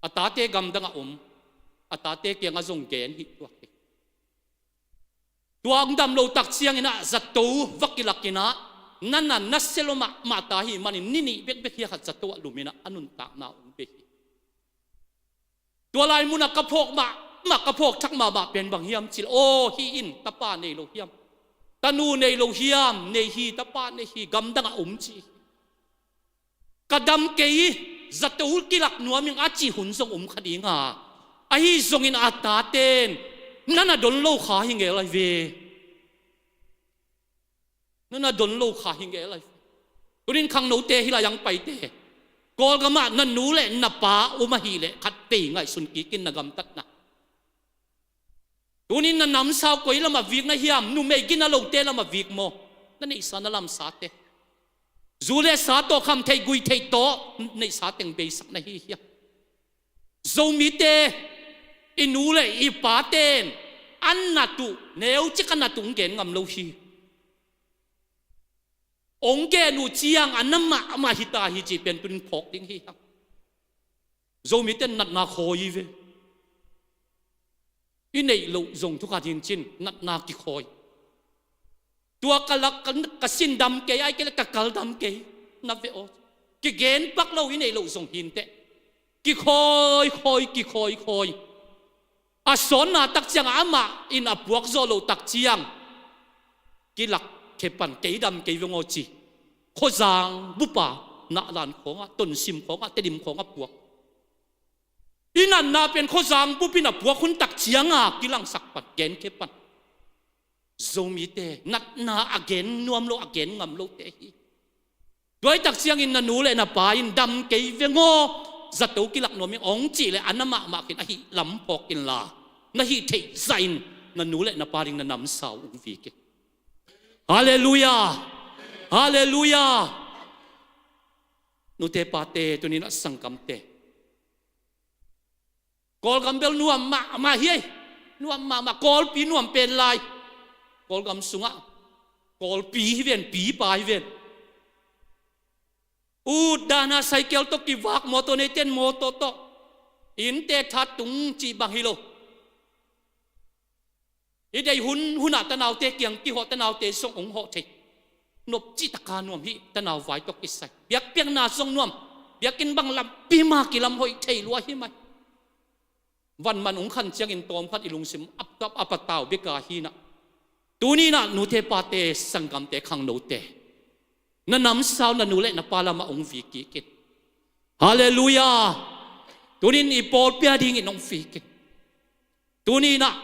A tate gamdang a om, a tate kiangah zong gen hi tuak hi. Tua hong dam loh tak ciangin ah zato va kilak in ah, na na na sia lo mahmah ta ahih manin ni nih bekbek hiah khat zato ah lum in ah a nuntakna hong bei hi. Tua lai munah ka phawk mahmah, ka phawk thak mahmah pen bang hiam cih leh, aw, hih in tapa nei lo hiam? Tanu nei lo hiam? Nei hi, tapa nei hi, gamdang a om ci hi. Ka dam kei, zato kilak nuam ing a cih hun zong om kha ding a. Ahi zongin a taten, na na don lo kha hi ngel lai ve. Na na don lo kha hi ngel lai. Tunin khangnote hih lai-ah hong paite, Kawlgamah na nu le na pa om ahih leh khat vei ngaihsun kik in na gamtatna. Tunin na namsau koi lamah vik na hiam? Numei gina lote lamah vik maw? Na neihsa na lamsate. Zu le sa tawh, kham theih gui theih tawh neihsa teng beisak na hi hiam? Zomite, i nu le i paten a nat uh, neucik a nat uh hong gen ngam lo hi. Hong gen uh ciang a na mahmah hi ta hi cih pen tunin phawk ding hi hang. Zomite natna khawi hi ve. I neih loh zong thukhat hi in cin, natna kikhawi. Tua ka lak, ka, ka sin dam kei, ahih kei leh ka kal dam kei, na ve aw. Kigen pak lo, i neih loh zong hi in teh. Kikhawi, khawi, kikhawi, khawi. A sawnna tak ciang amah in a puak zawh loh tak ciang, kilak khe pan, kei dam kei veng aw ci. Khuazang bup a, Nahlan khawngah, Tonsim khawngah, Tedim khawngah puak. I natna pen khuazang bup in a puak hun tak ciang a kilangsak pan, gen khe pan. Zomite natna a gen nuam lo, a gen ngam lote hi. Tua hi tak ciangin na nu le na pa in dam kei veng aw, zato kilak nuam ing hong cih leh a na mahmah khin, ahih lam phawk inla, na hih theih zahin na nu le na pa ding na namsau hong vik in. Halleluiah. Halleluiah. Nute pate, tunin a sanggamte, Kawlgam bel nuam mahmah hi ei. Nuam mahmah, Kawlpi nuam pen lai. Kawlgam sungah Kawlpi hi ven, pipa hi ven. Ut dan a cycle tawh kivak, mawtaw neite'n mawtaw tawh, innte that tung cih bang hi lo. I deih hun hunah tanaute kiang kihawh, tanaute zong hong hawh thei. Nop cih taka nuam hi, tanau vai tawh kisai. Biakpiakna zong nuam. Biakinn bang lampi ma kilam hoih thei lua hi mai. Van man hong khan ciangin tawmkhat i lungsim a, a, a patau bek a hi in ah. Tuni in ah nute pate, sanggamte, khangnote, na namsau na nu le na pa lamah hong vik kik in. Halleluiah. Tunin i pawlpi a dingin hong vik in. Tuni in ah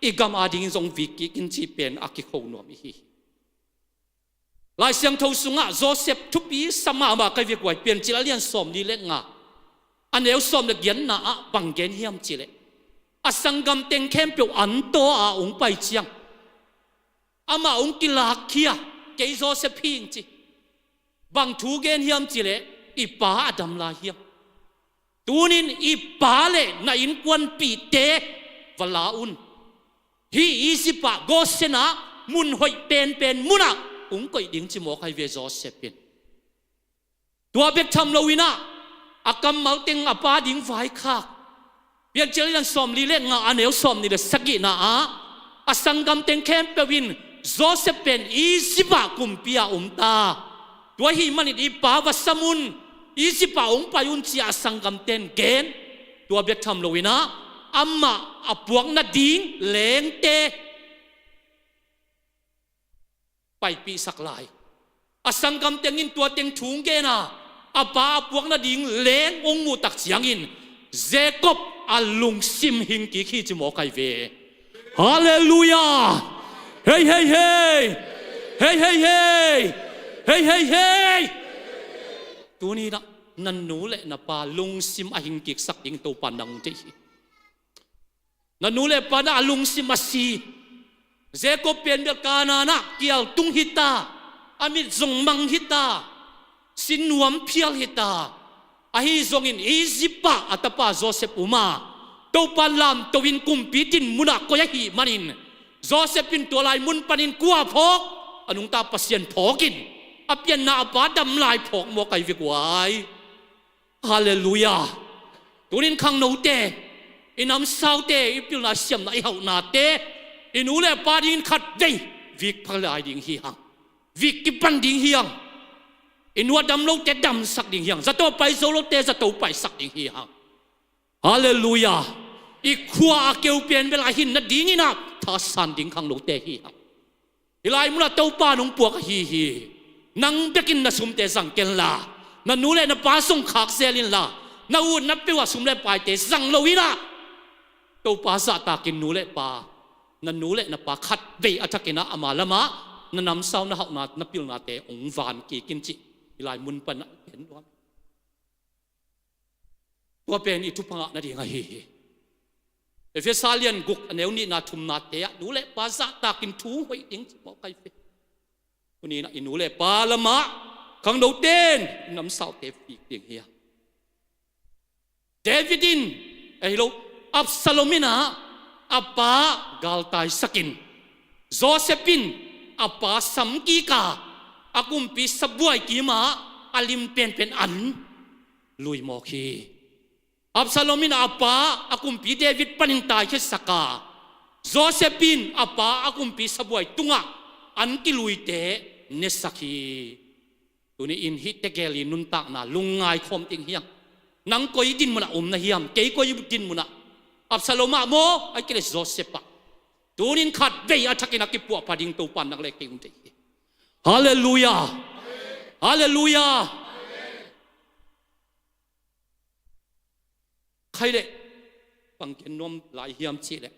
i gam a dingin zong vik kik in cih pen a kikho nuam i hi. Lai Siangtho sungah Josef thupi sa mahmah ka hi ve guai. Piancil a lian sawmli le nga, a neu sawm le giatna ah bang gen hiam cih leh, a sanggam teng khempeuh an taw a hong pai ciang, amah hong kilakkhia, kei Josef hi ing ci. Bang thu gen hiam cih leh, i pa a dam lai hiam? Tunin i pa le na innkuanpihte va la un. Hih Egypt ah, Goshen ah, mun hoih penpen munah hong koih ding ci mawk hi ve Josef in. Tua bek tham lo in ah, a kammal teng a pa ding vaikhak. Piancil a lian sawmli le nga, a neu sawmnih le sagihna ah, a sanggam teng khempeuh in Josef pen Egypt ah kumpi a om ta. Tua ahih manin i pa va sam un, Egypt ah hong pai un ci-a a sanggamte'n gen. Tua bek tham lo in ah, amah a puak nading lengte paipihsak lai. A sanggam teng in tua teng thu hong gen a, a pa a puak nading leng hong muh tak ciangin Jacob a lungsim hing kik hi ci mawk hi ve. Halleluiah. Hei, hei, hei. Hei, hei, hei. Hei, hei, hei. Tuni in ah Na nu le na pa lungsim a hingkiksak ding Topa nang deih hi. Na nu le pa na a lungsim a si. Jacob pen bel Kanaan ah kial tung hi ta, a mit zong mang hi ta, sinuam phial hi ta. Ahi zongin Egypt ah a tapa Joseph um a, Topa lamto in kumpi din munah koih ahih manin, Joseph in tua lai mun panin kua phawk? A nungta Pasian phawk in, a pianna a pa dam lai phawk mawk ai ve guai. Halleluiah. Tunin khangnote, i namsaute, i pilna siamna, i hauhnate, i nu le pa dingin khat vei vik pha lai ding hi hang. Vik kipan ding hi hang. I nu a dam lote damsak ding hi hang. Zato pai zo lote zato paisak ding hi hang. Halleluiah. I khua a keu pen bel a hin nadingin ah thasan ding khangnote hi hang. Hih lai munah Topa nong puak ahi hi. Nang bekin na sumte zang kenla, na nu le na pa zong khak zel inla, na ut na peuh ah sum le paite zang lo inah, Topa zahtakin nu le pa, na nu le na pa khat vei a thakinah ama lamah na namsau na hauhna na pilnate hong van kik in cih hih lai mun panah gen nuam. Tua pen i thupha ngah nading ahi hi. Efesa lian guk a neu nihna thumnate ah nu le pa zahtakin thu hoih ding ci mawk ai ve. Tuninah i nu le pa lamah khangnote in namsaute vik ding hi a. David in, ahi lo, Absalom inah a pa galtaisakin, Joseph in a pa samkik a, a kumpi sabuai kimah a lim penpen an lui mawk hi. Absalom in a pa a kumpi David panin taikhiatsak a, Joseph in a pa a kumpi sabuai tungah an kiluite nesak hi. Tuni in hih tegel i nuntakna lungngai khawm ding hiam? Nang koi din munah um na hiam? Kei koi din munah? Absalom ah maw, ai kei le Joseph ah? Tunin khat vei a thakin a kipuahpha ding Topa nang le kei um thei hi. Halleluiah. Halleluiah. Khai le, bang gen nuam lai hiam cih le,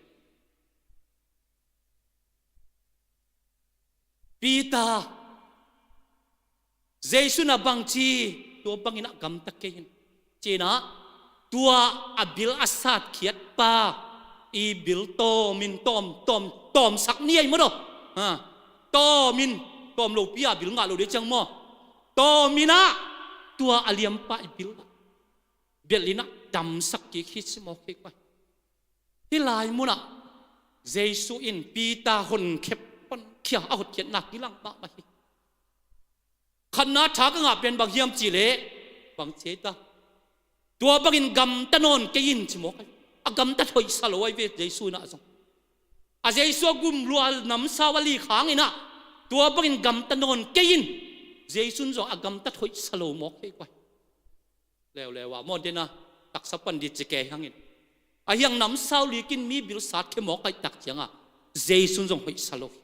Peter, Jesu na bang ci, tua bangin a gamta kei in. Cinah, tua a bil a satkhiat pa i bil tawmin tawm, tawm, tawmsak ni ai maw daw? Ha, tawmin, tawm lopi a bil ngah lo dei ciang maw? Tawminah, tua a liampa i bil ah bialinah damsak kik hi ci mawk hi kua. Hih lai munah Jesu in Peter honkhep honkhia a hotkhiatna kilang mahmah hi. Khatna tha ka ngah pen bang hiam cih leh bang ci ei ta? Tua bangin gamta nawn kei in ci mawk ai. A gamtat hoihsa lo ai ve Jesu inah zong. A Jesu a gumlua namsau a lik hanginah tua bangin gamta nawn kei in. Jesu in zong a gamtat hoihsa lo mawk hi kua. Leuleu ah maw dena taksa pan dit ci kei hangin. A hiang namsau likin mi bil satkhia mawk ai tak cianga Jesu in zong hoihsa lo hi.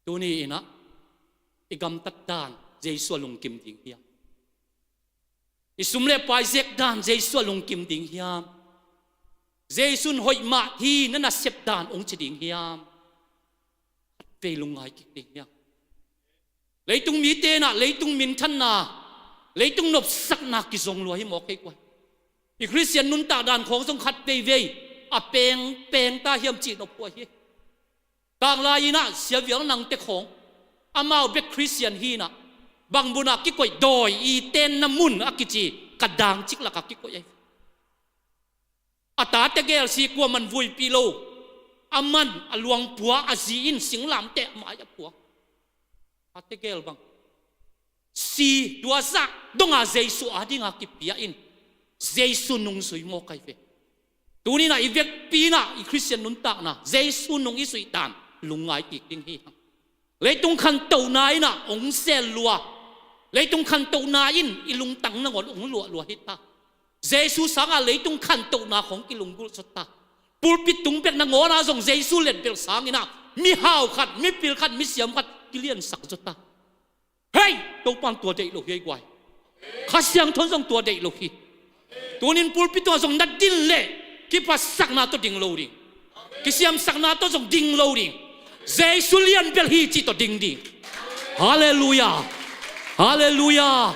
Tuni inah i gamtat dan Jesu a lungkim ding hiam? I sum le pai zek dan Jesu a lungkim ding hiam? Jesu in hoih mah hi na nasep dan hong ci ding hiam? Khat vei lungngai kik ding hiam? Leitung mite inah leitung minthanna, leitung nopsakna kizong lua hi mawk hi kua. I Khristian nuntak dan khawng zong khat veivei a pengpeng ta hiam cih nop kua hi. Tanglai inah Sia Vial Nangte khawng, amau bek Khristian hi inah bang munah kikoih, dawi i tenna mun a kici ka dang cik lakah kikoih ai. A ta tegel si kua man vuipih lo. A man a luang pua, a zi in singlamteh a mai a pua. A tegel bang si tua zah donga Jesu adinga kipia in Jesu nungzui mawk ai ve. Tuninah i vekpi inah i Khristian nuntakna Jesu nung i zuih dan lungngai kik ding hi hang. Leitung khantohna inah hong sel lua. Leitung khantohna in i lungtang nangawn hong luah lua hi ta. Jesu sanga leitung khantohna khawng kilunggulh zaw ta. Pulpit tung bek nangawn ah zong Jesu letbelh sanginah mihau khat, mipil khat, misiam khat kiliansak zaw ta. Hei, Topa in tua deih lo hi ei guai. Kha Siangtho in zong tua deih lo hi. Tunin pulpit tungah zong na din leh kiphatsakna tawh ding lo ding. Kisiamsakna tawh zong ding lo ding. Jesu lian bel hi cih tawh ding ding. Halleluiah. Halleluiah.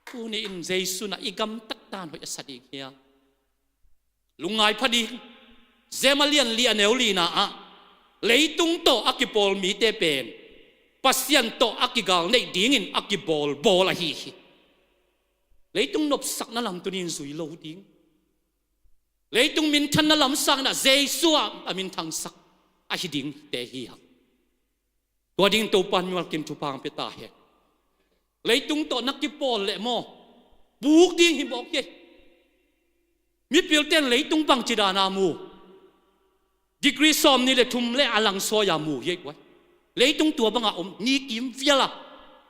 Tuni-in Jesu in ah i gamtat dan hoih a sa ding hiam? Lungngai pha ding. Jem a lian li a neu lina ah leitung tawh a kipawl mite pen Pasian tawh a kigal neih dingin a kibawlbawl ahi hi. Leitung nopsakna lam tuni-in zui lo ding. Leitung minthanna lam sangin ah Jesu ah a minthangsak ahi dingte hi hang. Tua dingin Topa in mimal kim thupha hong pia ta hen. Leitung tawh na kipawl leh maw, puk ding hi mawk hi. Mipilte'n leitung bangci dana mu? Degree sawmnih le thum le a langsawi-a mu hi ei guai. Leitung tua banga om, ni kimvial a,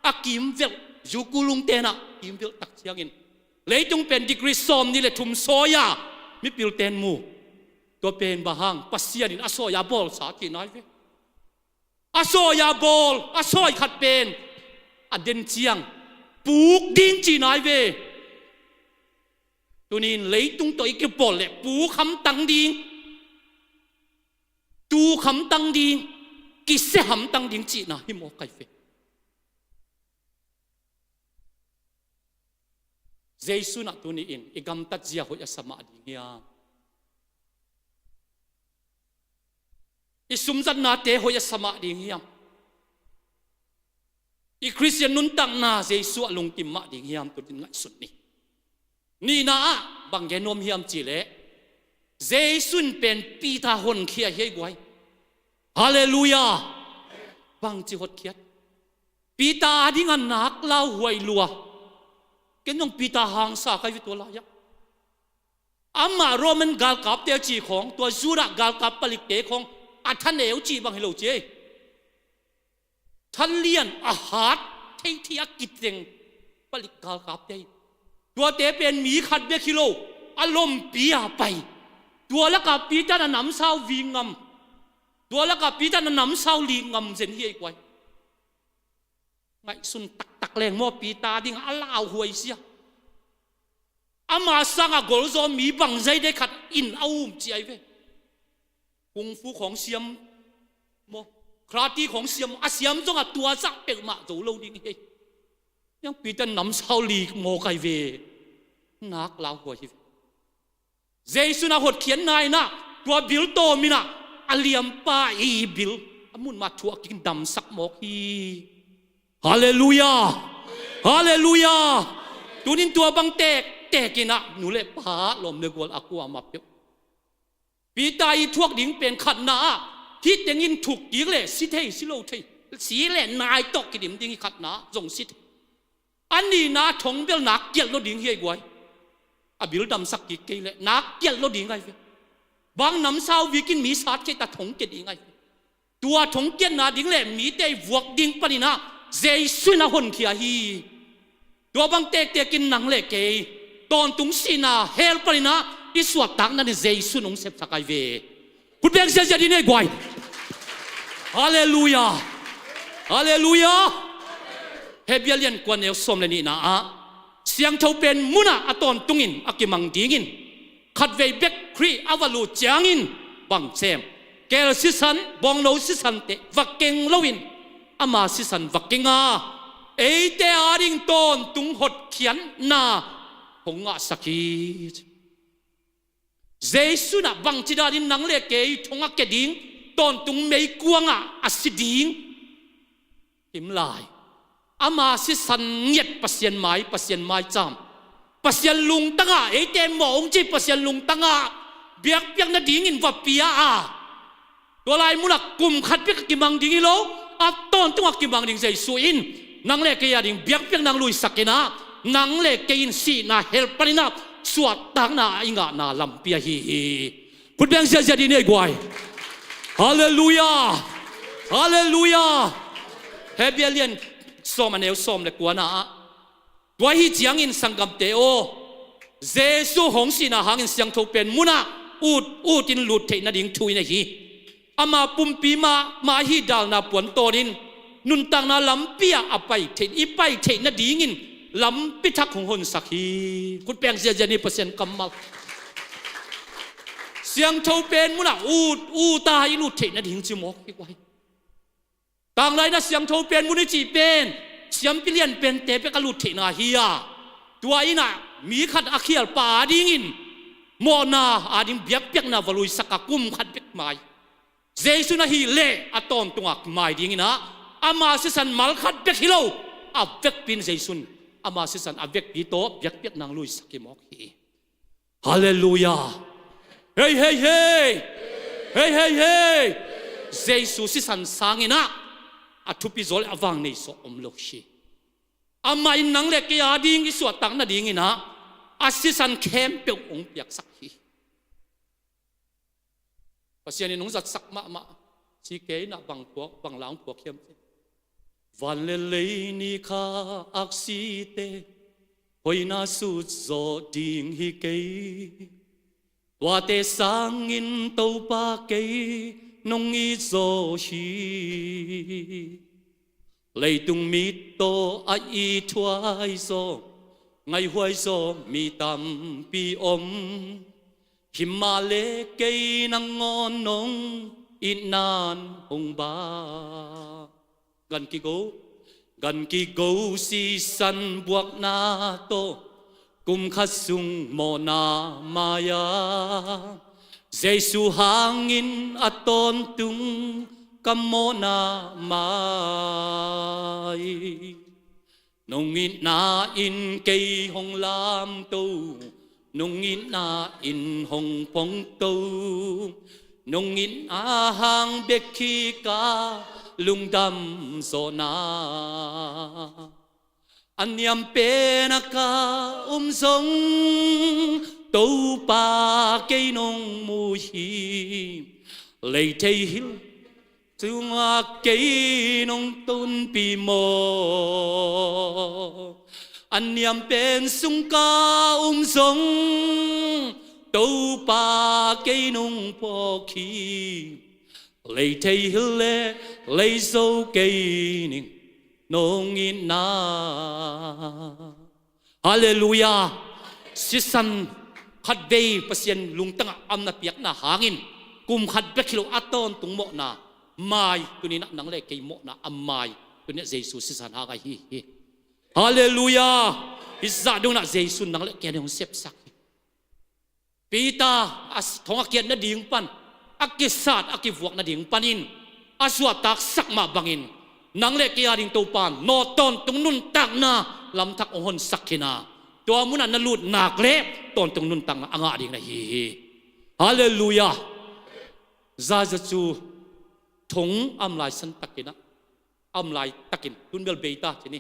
a kimvelh, Juku lungte'n ah kimvelh tak ciangin leitung pen degree sawmnih le thum sawi-a mipilte'n mu. Tua pen bang hang? Pasian in a sawi-a bawlsa cihna hi ve. A sawi-a bawl, a sawi khat pen a den ciang puk ding cihna hi ve. Tuni-in leitung tawh i kipawl leh puk hamtang ding, tuk hamtang ding, kisia hamtang ding cihna hi mawk hi ve. Jesu in ah tuni-in i gamtat zia hoih a sa mah ding hiam? I sumzatnate hoih a sa mah ding hiam? I Khristian nuntakna Jesu ah lungkim mah ding hiam? Tuni-in ngaihsun ni. Nihna ah bang gen nuam hiam cih leh, Jesu in pen Peter honkhia hi ei guai. Halleluiah. Bangci hotkhiat? Peter adingin nak lauhuai lua. Ken zong Peter hangsa ka hi ve tua lai-ah. Amah Roman galkapte a ci khawng, tua Judah galkap palikte khawng a thaneu cih bang hi lo ci ei. Thalian a hat theithei a kiteng palik galkapte hi. Tuate pen mi khat bek hi lo, a lompi-a pai. Tua lakah Peter in a namsau lik ngam. Tua lakah Peter in a namsau lik ngam zen hi ei guai. Ngaihsun taktak leng maw, Peter ading a lauhuai sia. Ama sangah golzaw mi bangzah dei khat in a um ci ai ve. Kung fu khawng siam maw, karate khawng siam, a siam zongah tua zah peuhmah zo lo ding hi. Hiang Peter namsau lik mawk ai ve. Nak lauhuai hi ve. Jesu in a hotkhiatna in ah, tua bil tawm in ah, a liampa i bil a mun mah thuah kik in damsak mawk hi. Halleluiah. Halleluiah. Tunin tua bang tektek in ah, nu le pa, lawm le gual a kuamah peuh, Peter i thuak ding pen khatna ah, hih tengin thuk kik leh si thei, si lo thei, si leh nai tawh kidim ding hi. Khatna ah zong si thei. A nihna ah thong bel nak kialh lo ding hi ei guai. A bil damsak kik kei leh nak kialh lo ding ai ve. Bang namsau lik in mi sat kei ta, thong kia ding ai ve. Tua thong kiatna ding le mite i vuak ding panin ah Jesu in a honkhia hi. Tua bang tektek in nang le kei tawntung sihna hell panin ah i suahtakna ding Jesu in hong sepsak ai ve. Khut beng ziahziah dih ni ei guai. Halleluiah. Halleluiah. Hebru a lian kua, neu sawm le nihna ah, siangtho pen mun ah a tawntungin a kimang dingin khatvei bek Khrih a va lut ciangin bang sem, keel sisan, bawngno sisante va keng loin ama sisan va keng a, eite ading tawntung hotkhiatna hong ngahsak hi. Jesu in ah bangci danin nang le kei thong a kia ding, tawntung meikuang ah a si ding? Him lai. Ama sisan ngiat, Pasian mai, Pasian maicam, Pasian lungtang ah, eite mawh hong ci Pasian lungtang ah biakpiakna dingin va pia a, tua lai mun ah kum khat bek a kimang ding hi lo, a tawntung a kimang ding Jesu in nang le kei ading biakpiakna hong luisak in ah, nang le kei in sihna hell panin ah suahtakna i ngahna lampi ahi hi. Khut beng ziahziah dih ni ei guai. Halleluiah. Halleluiah. Hebru a lian sawm, a neu sawm le kuana ah, tua ahih ciangin sanggamte aw, Jesu hong sihna hangin siangtho pen mun ah ut utin lut theih nading thu i nei hi. Ama pumpi mahmah ahih dalna puan tawnin nuntakna lampi ah a pai theih, i pai theih nadingin lampi thak hong honsak hi. Khut beng ziahziah ni, Pasian kammal. Siangtho pen munah ut, uta i lut theih nading ci mawk hi uh ahi. Tanglai na siangtho pen mun i cih pen siampi lian pente bek a lut theihna hi a, tua innah mi khat a khialpa adingin mawhna ading biakpiakna va luisak a kum khat bek mai. Jesu na hih leh a tawntungah mai dinginah ama sisan mal khat bek hi lo, a vekpi in Jesu in ama sisan a vekpi tawh biakpiak nang luisak hi mawk hi. Halleluiah. Hei, hei, hei. Hei, hei, hei. Jesu sisan sanginah a thupi zaw le a vang nei sawh om lo hi. Amah in nang le kei ading i suahtak nadinginah a sisan khempeuh hong piaksak hi. Pasian in hong zatsak mahmah. Sikei innah bang puak, bang la hong puak hiam cih, van le lei ni kha aksite hoihna sut zawh ding hi kei. Tuate sangin Topa kei nong it zaw hi. Leitung mit tawh a ithuai zaw, ngaihhuai zaw mi tampi om. Himah le kei nangawn nong itnan hong ba. Gan kigo, gan kigo sisan buakna tawh kum khat sung mawhna mai-a Jesu hangin a tawntung ka mawhna mai. Nong itna in kei hong lamto, nong itna in hong pongto, nong itna hang bek hi ka lungdam zawhna. A niam pen a ka um zong Topa kei nong mu hi. Leithei hil sungah kei nong tunpi maw? A niam pen sung ka um zong Topa kei nong phawk hi. Leithei hil le leizo kei ning nong itna. Halleluiah. Sisan khatvei Pasian lungtangah amna piakna hangin kum khat bek hi lo a tawntung mawhna mai, tuninah nang le kei mawhna a mai, tuninah Jesu sisan hang ahi hi. Halleluiah. Hih zah donah Jesu nang le kei a ding hong sepsak hi. Peter a thong a kiat nading pan, a kisat a kivuak nading panin a suahtaksak mah bangin nang le kei a ding Topa nawh tawntung nuntakna lamthak hong honsak hi na, tua munah na lut nak le tawntung nuntakna a ngah ding na hi hi. Halleluiah. Zaza cu thong a om lai san takinah, a om lai takin tun bel bei ta ci ni.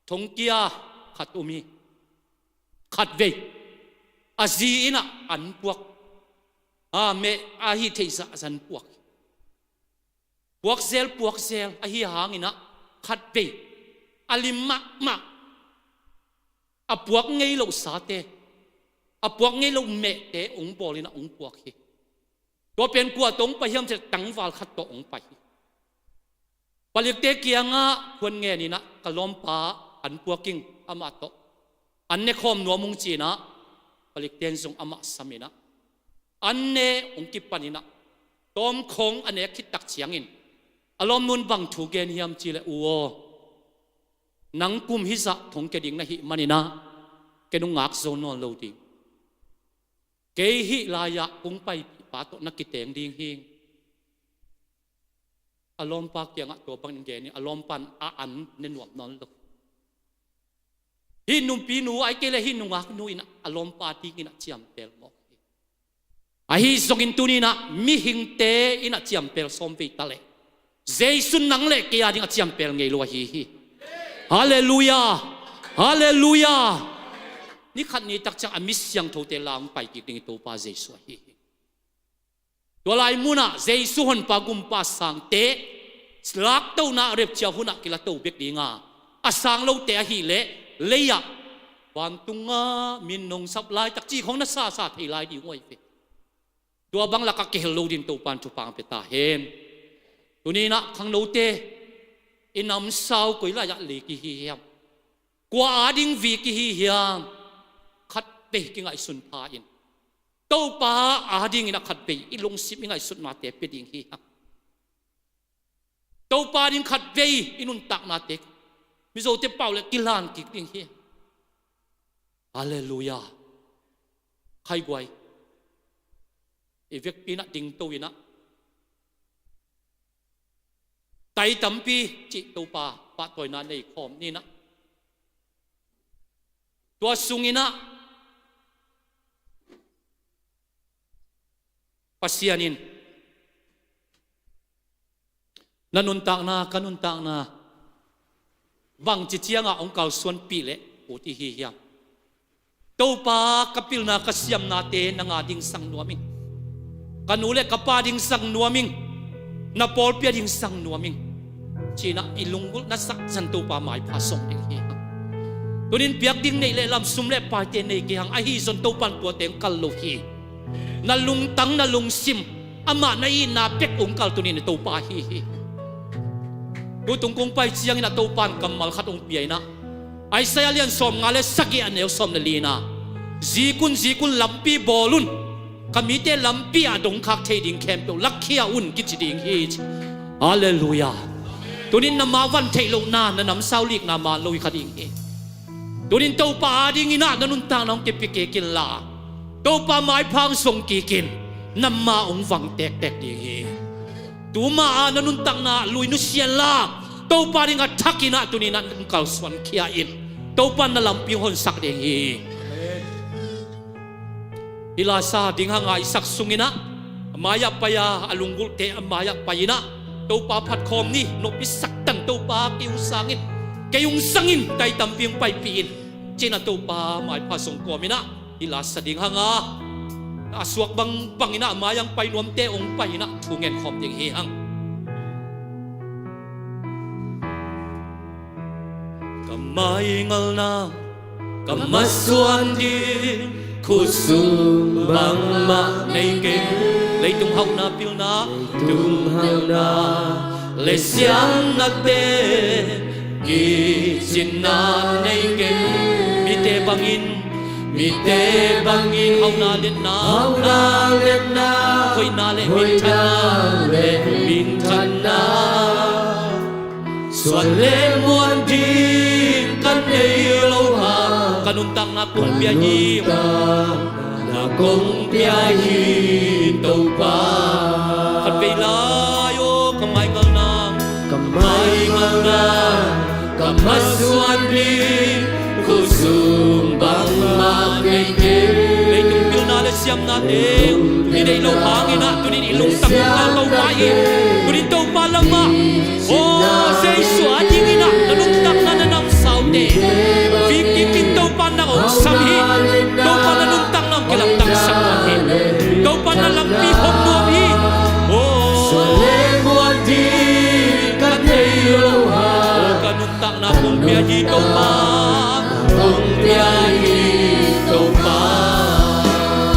Thong kia khat um hi. Khatvei a zi innah an puak. A meh a hih theih zahzah an puak. Puakzel, puakzel ahi hanginah khatvei a lim mahmah a puak ngei loh sate, a puak ngei loh mehte hong bawl innah hong puak hi. Tua pen kua tawh hong pai hiam cih leh tangval khat tawh hong pai hi. Palikte kiangah khuan ngen innah ka lawmpa an puak ing amah tawh. An ne khawm nuam ung ci-inah palikte in zong amah sam innah an ne hong kipan innah tawmkhawng a nek khit tak ciangin a lawmnu'n bang thu gen hiam cih leh, u aw, nang kum hizah thong kia ding na hih maninah ken hong ngak zo nawn lo ding. Kei hih lai-ah kong paipihpa tawh na kiteng ding hi. A lawmpa kiangah tua bangin gen in a lawmpa in a an ne nuam nawn lo. Hih nupinu ai kei le hih nungaknu in a lawmpa dingin a ciampel mawk hi. Ahi zongin tuni-in ah mihingte in a ciampel sawm vei ta leh Jesu nang le kei a ding a ciampel ngei lo ahi hi. Halleluiah. Halleluiah. Ni khat ni tak ciang a mi siangthote la hong pai kik ding i Topa Jesu ahi hi. Tua lai munah Jesu honpa gumpa sangte laktohna repcia hunah kilato bek dinga, a sang lote ahih leh lei-ah vantungah min hong sap laitak cih khong na sasa thei lai ding uh ahi ve. Tua bang lakah kihel lo din Topan thupha pia ta hen. Tuni-in ah khangnote, i namsau koi lai-ah lei kihi hiam? Kua ading vi kihi hiam? Khat vei kingaihsun pha in. Topa adingin a khatvei i lungsim i ngaihsutnate pia ding hi hang. Topa ding khatvei i nuntaknate Mizote pau le kilan kik ding hi. Halleluia. Khaiguai, i vekpi inah dingto inah tai tampi cih Topa pahtawina nei khawm ninah, tua sunginah Pasian in na nuntakna, ka nuntakna bangci ciangah hong kalsuanpih leh ut i hi hiam? Topa, ka pilna ka siamnate nang a ding sang nuam ing. Ka nu le ka pa ding sang nuam ing. Na pawlpi a ding sang nuam ing, cinah i lunggulh na sak zan Topa maipha song ding hi hang. Tunin biak ding neih le lam, sum le paite nei kei hang, ahi zong Topa in tuate hong kal lo hi. Na lungtang, na lungsim, amah na itna bek hong kal tunin Topa hi hi. Tutung kong pai ciangin a Topa in kammal khat hong pia inah, Isaiah lian sawmnga le sagih a neu sawm le lina, zik un, zik un, lampi bawl un, ka mite lampi ah dongkhak thei ding khempeuh lakhia un kici ding hi, ci. Halleluia. Tunin na ma van theih lohna, na namsau likna man lo hi kha ding hi. Tunin Topa adinginah na nuntakna hong kipia kik inla, Topa maipha hong song kik in, na ma hong vang tektek ding hi. Tuma a na nuntakna lui nusia inla, Topa ding a thakinah tuninah nung kalsuan khia in, Topa na lampi hong honsak ding hi. Hih Lasa ding hanga i sak sunginah a mai-ah pai-a, a lunggulhte a mai-ah pai-inah Topa phat khawm ni. Nop i saktan Topa kei hong sang in, kei hong sang in, tai tampi hong paipih in, cinah Topa maipha song kawm inah hih Lasa ding hanga a suak bangbang inah a mai-ah hong pai nuamte hong pai inah thu ngen khawm ding hi hang. Ka maingalna, ka masuan ding, khutsung bangmah nei keng. Leitung hauhna pilna, leitung hauhna le siamnate, kicinna nei keng. Mite bangin, mite bangin hauhna liatna, hauhna liatna, hoihna le, hoihna minthanna, le minthanna, suan le muan ding ka nei lo hang. Ka nuntakna kong pia hi, ka nuntakna kong pia hi Topa. Khatvei lai aw, ka maingalna, ka maingalna, ka masuan ding, khutsung bangmah nei keng. Leitung pilna le siamnate i neih loh hanginah tunin i lungtang hong kal Topa hi. Tunin Topa lamah, aw, Jesu adinginah na lungtang, na namsaute vik kik in. Topa nang hong sam hi. Topa na lungtang, nang kilamdang sak nuam hi. Topa na lampi hong nuam hi. Aw, ka nuntakna kong pia hi Topa, kong pia hi Topa.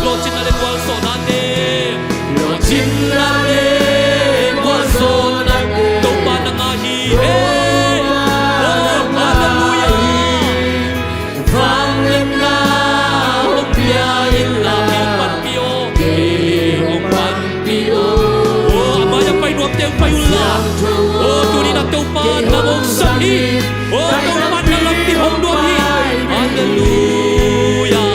Lawhcinna le gualzawhnate, lawhcinna le gualzawhnate Topa nang a hi. Hey! Oh, hallelujah. Vangliatna hong pia inla, kei hong panpih aw, kei hong panpih aw. Oh, a mai-ah pai nuamte hong pai unla. Oh, tuninah Topa nang hong sam hi. Oh, Topa na lampi hong nuam hi. Halleluia.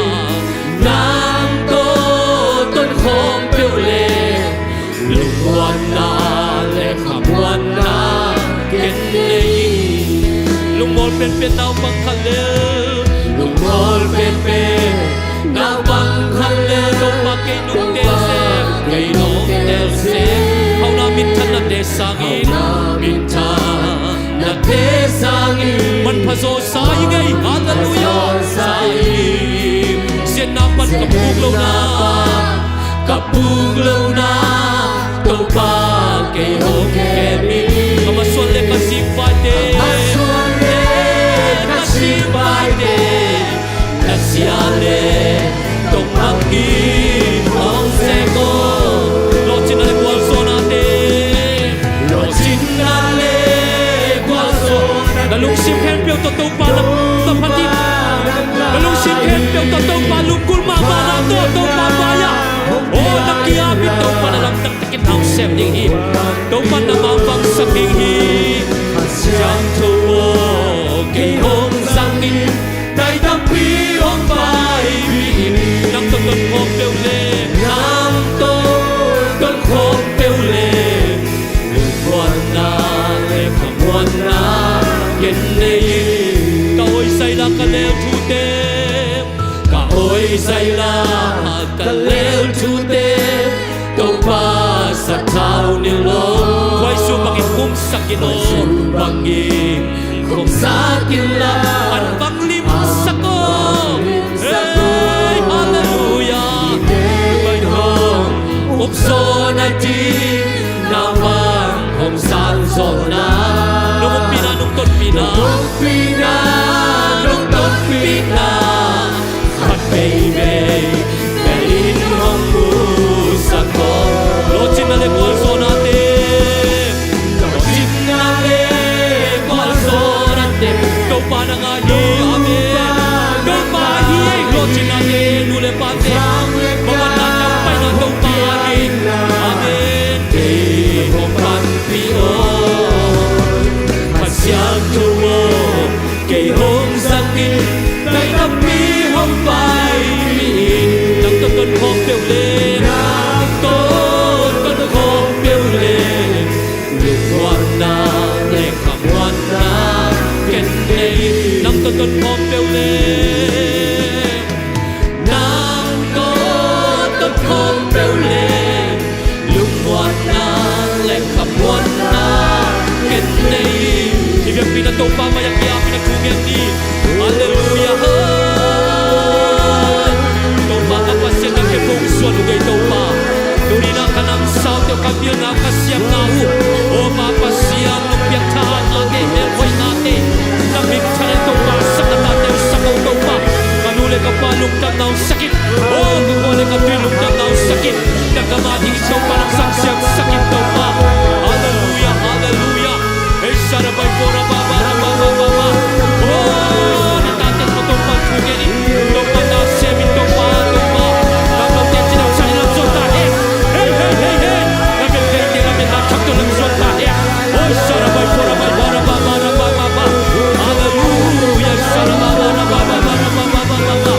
Nang tawh tonkhawm peuh le lungmuanna le khamuanna ken nei hi. Lungmual penpen naupang khat le, lungmual penpen naupang khat le, Topa kei nong tel sem, kei nong tel sem. Hauhna minthannate sangin, hauhna minthannate sangin manpha zaw sa ing ei. Halleluia. Sa ing. Siatna pan ka puk lohna, ka puk lohna Topa kei hong kem in. Ka masuan le ka sikpaite, ka masuan le ka sikpaite, na sia le tokmang in hong sek aw. Lawhcinna le gualzawhnate, lawhcinna le gualzawhnate. Na lungsim khempeuh tawh Topa na, na phat in. Na lungsim khempeuh tawh Topa, lunggulh mahmahna tawh Topa mai-ah sem ding hi. Topa na mangvangsak ding hi. Kha Siangtho aw, kei hong zangin, dai tampi hong paipih in. Nang tawh tonkhawm peuh le, nang tawh tonkhawm peuh le, lungmuanna le khamuanna ken nei in. Ka awi zaila ka lel thute, ka awi zaila ka lel thute, Topa sathau ni lo. Khuaizu bangin khumsak in aw. Khuaizu bangin khumsak in la. An bang limsak aw. Hei, halleluiah. Bai hong ukzawna ding, na bang hong sanzawna. Nong ompihna, nong tonpihna. Nong ompihna, nong tonpihna. Khat veivei bel in hong musak aw. Lawhcinna le gualzawnate. Lawhcinna le gualzawnate. Topa nang a hi, amen. Topa hi, lawhcinna le nu le pate. Mawhna le paina Topa a hi, amen. Kei hong panpih aw. Kha Siangtho aw. Kei hong zangin, dai tampi hong paipih in. Nang tawh tonkhawm peuh le, nang tawh tonkhawm peuh le, lungmuanna le khamuanna ken nei in. Nang tawh tonkhawm peuh le, nang tawh tonkhawm peuh le, lungmuanna le khamuanna ken nei. I biakpi na Topa mai a kiam in a thu ngen ni. Halleluiah. Topa ka Pasian, na khe phung suan uh kei Topa. Tuni na ka namsau teuh ka pilna ka siamna uh. O Pa Pasian, nong piak thahatnate, helhoihnate, na minthanna Topa, sakna tate uh sak o Topa. Ka nu le ka pa lungdamna uh sak in. O ka khua le ka tui lungdamna uh sak in. Na gam a ding Topa, na sang siangsak in Topa. Halleluiah, halleluiah. Ei, sarabai, borababa, rabababa. O, na tate tawh Topa thu ngen in. Topa na sem in Topa, Topa. Na lote cih na sang in lam zuan ta hen. Hei, hei, hei, hei. Na biakpiakte, na biakna thak tawh lam zuan ta hen. O, sarabai, borababa, rabababa, rabababa. Halleluiah, sarababa, rabababa, rabababa.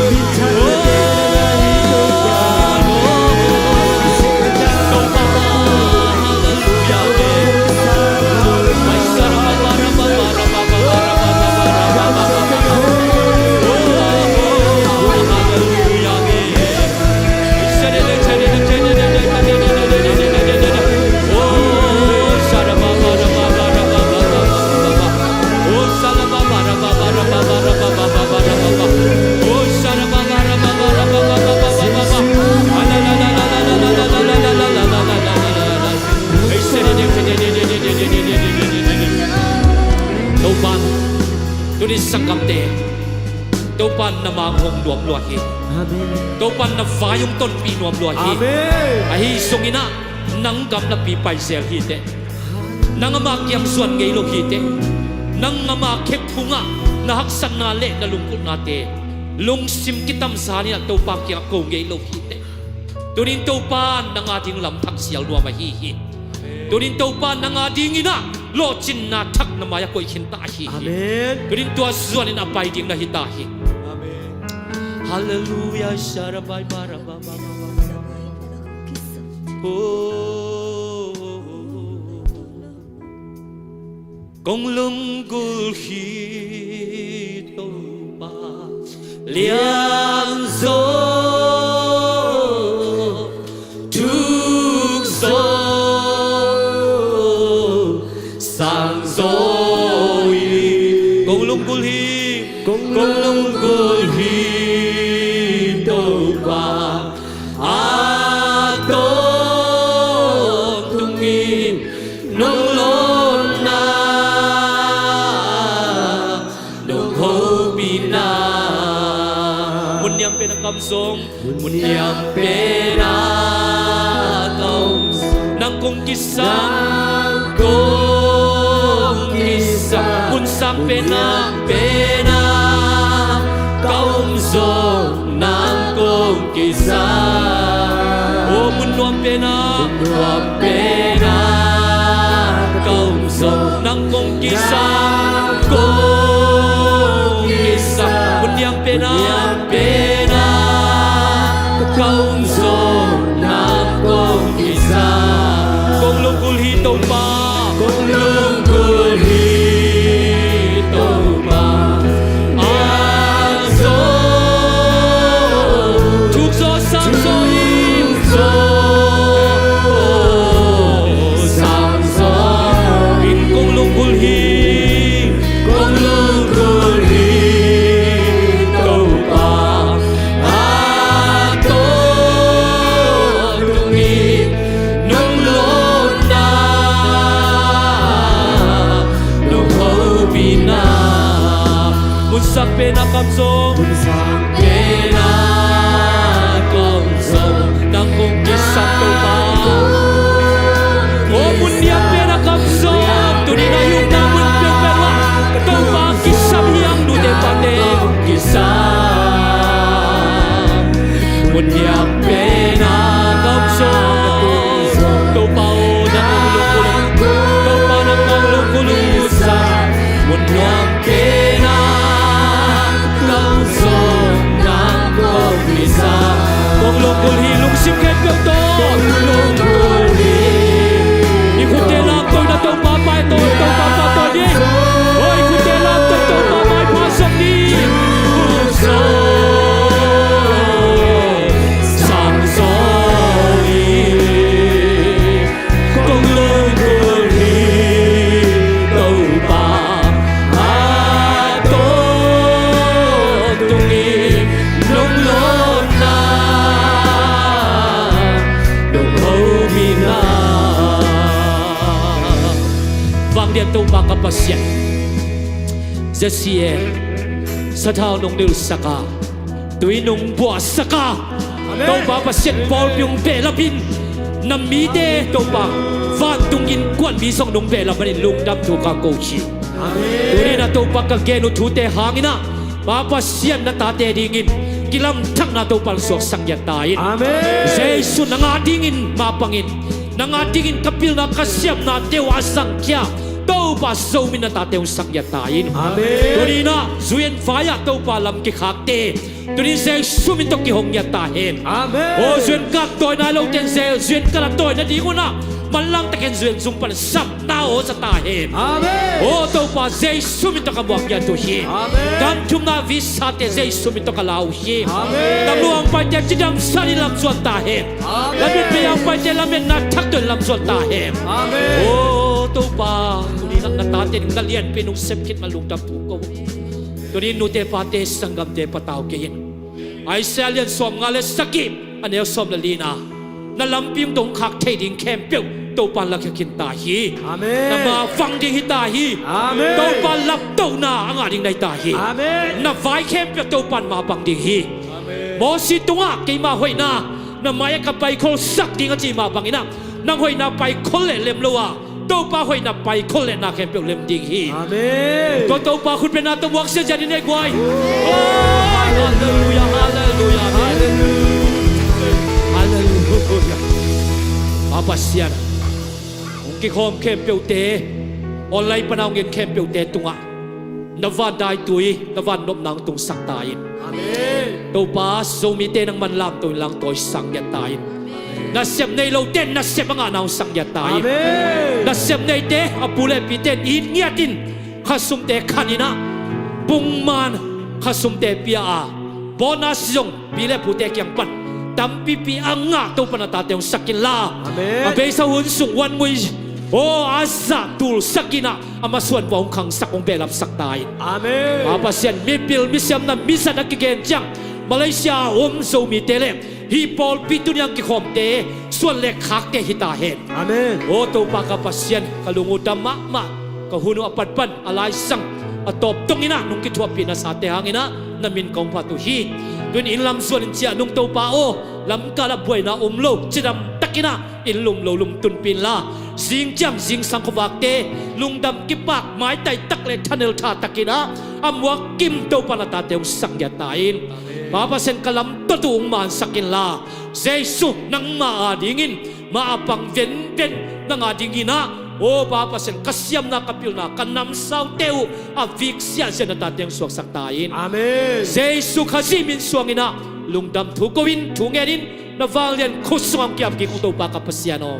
Topa, tuni sanggamte, Topa na mang hong nuam lua hi. Amen. Topa na vai hong tonpih nuam lua hi. Amen. Ahi zongin ah, nang gamlapi pai zel hi teh. Nang ama kiang zuan ngei lo hi teh. Nang ama khe phungah na haksatna le na lungkimnate lungsim kitamzan in ah Topa kiangah ko ngei lo hi teh. Tunin Topa nang a ding lam thak sial nuam ahi hi. Tunin Topa nang a dingin ah lawhcinna thak na mai-ah koih khin ta ahi hi. Amen. Tunin tua zuanin a pai ding na hi ta hi. Amen. Halleluiah, sharabai, barababa. Oh, kong lunggulh hi Topa, lianzaw, thukzaw, sangzaw hi. Kong lunggulh hi, kong lunggulh hi Topa, a tawntungin nong lawnna, nong hopihna. Mun niam pen a ka om zong, mun niam pen a ka om zong, nang kong kisam, nang kong kisam. Mun sang pen a, pen a ka om zong, nang kong kisam. O mun nuam pen Nuam pen ah ka om zong, nang kong kisam, kong kisam. Mun niam pen ah, pen ah ka om zong, nang kong kisam. Kong lunggulh hi Topa, kong lunggulh hi Topa. Sang zo, thuk zo, sang zo hi. Sang zo, sang zo in kong lunggulh hi, kong lunggulh hi Topa. A tawh tung in nong lawnna nong hopihna. Mun sang pen ah ka om zong, mun sang pen ah ka om zong, nang kong kisam Topa. O mun niam pen ah ka om zong, tuni na yukna mun peuhpeuh ah Topa kisam hi hang, nute pate kong kisam. Mun niam pen ah ka om zong, Topa aw, nang kong lunggulh, Topa nang kong lunggulh uh sa. Mun niam pen ah ka om zong, nang kong kisam. Kong lunggulh hi, lungsim khempeuh tawh kong lunggulh hi. I khutte lamto in ah Topa paito, Topa paito ni. O i khutte lamto in Topa maipha zong ni. Sang zo, sang zo hi. Kong lunggulh hi Topa. A tawh tung in nong lawnna nong hopihna. Vanglian Topa ka Pasian, Jesse e, sathau nong nilhsak a, tui nong buahsak a, Amen. Topa Pasian pawlpi hong behlap in, na mite Topa vantung innkuan mi zong nong behlap manin lungdam thu ka ko hi. Amen. Tuni na Topa ka gen uh thute hangin ah, Pa Pasian na tate dingin kilamdanna Topa hong suaksak ngiat ta in. Amen. Jesu nang a dingin mapang in, nang a dingin ka pilna ka siamnate uh a zangkhia Topa Zomi na tate hong sak ngiat ta in. Amen. Tuni na zui in vai ah Topa lam kikhakte tuni in Jesu min tawh kihong ngiat ta hen. Amen. O zui in kap tawi nai lote in Jesu zui in kap tawi nading un ah manlang takin zui in zung pan sapna aw za ta hen. Amen. O Topa Jesu min tawh ka muak ngiat uh hi. Amen. Kam thumna visate Jesu min tawh ka la uh hi. Amen. Tam luang paite cidamsa in lam zuan ta hen. Amen. Lamet pei a paite lametna thak tawh in lam zuan ta hen. Amen. O Topa, tuni na tate ding na lianpi nong sep khit ma lungdam thu ko. Tuni nute pate sanggamte patau kei in. Isaiah lian sawmnga le sagih a neu sawm le lina, na lampi hong tawh hong khak thei ding khempeuh Topa in lakhia khin ta hi. Amen. Na ma vang ding hi ta hi. Amen. Topa laptohna a ngah ding na hi ta hi. Amen. Na vai khempeuh Topa in mapang ding hi. Amen. Moses tungah keima hoihna na mai-ah ka paikholsak ding a cih mah bangin ah nang hoihna paikhol leh lem lo a, Topa hoihna paikhol leh na khempeuh lem ding hi. Amen. Tua Topa khutbetna tawh muak siasia ni nei guai. Oh, halleluiah, halleluiah, halleluiah. Halleluiah. Pa Pasian, hong kikhawm khempeuhte, online pan a hong en khempeuhte tungah na van daitui, na van nopna hong tungsak ta in. Amen. Topa, Zomite nangman lamto in langtawi sak ngiat ta in. Nasep nei lote in nasep a ngahna hong sak ngiat ta in. Amen. Nasep neite, a pu le pite in it ngiat in, khasumte khan in ah, pungman khasumte pia a, bonus zong pi le pute kiang pan tampipi a ngah Topa na tate hong sak inla. Amen. A beisa hun sung wan ngui, aw, a zah tulsak in ah, a masuan vuah hong khangsak, hong behlapsak ta in. Amen. Pa Pasian, mipil misiamna mizat a kigen ciang Malaysia a om Zomite le hih pawlpi tuni a kikhawmte suan le khakte hi ta hen. Amen. Aw Topa ka Pasian, ka lung uh dam mahmah, ka hun uh a pat pan a laisang a tawp dong in ah nong kithuahpih nasate hang in ah na min kong phat uh hi. Tu-in inn lam zuan in ciah nung Topa aw, lamkal ah buaina om lo, cidam tak in ah inn lum lo lumtunpih inla, zing ciang zingsang khuavakte lungdam kipak, maitai tak le thanel tha tak in ah a muak kim Topa na tate hong sak ngiat ta in. Pa Pasian, ka lamtot uh hong mansak inla, Jesu nangmah a dingin a pang venven nang a dingin ah, aw Pa Pasian, ka siamna, ka pilna, ka namsaute uh a vik siansian na tate hong suaksak ta in. Amen. Jesu Khazih min suangin ah lungdam thu ko in, thu ngen in, na vanglian khut sungah hong kiam kik ung Topa ka Pasian aw.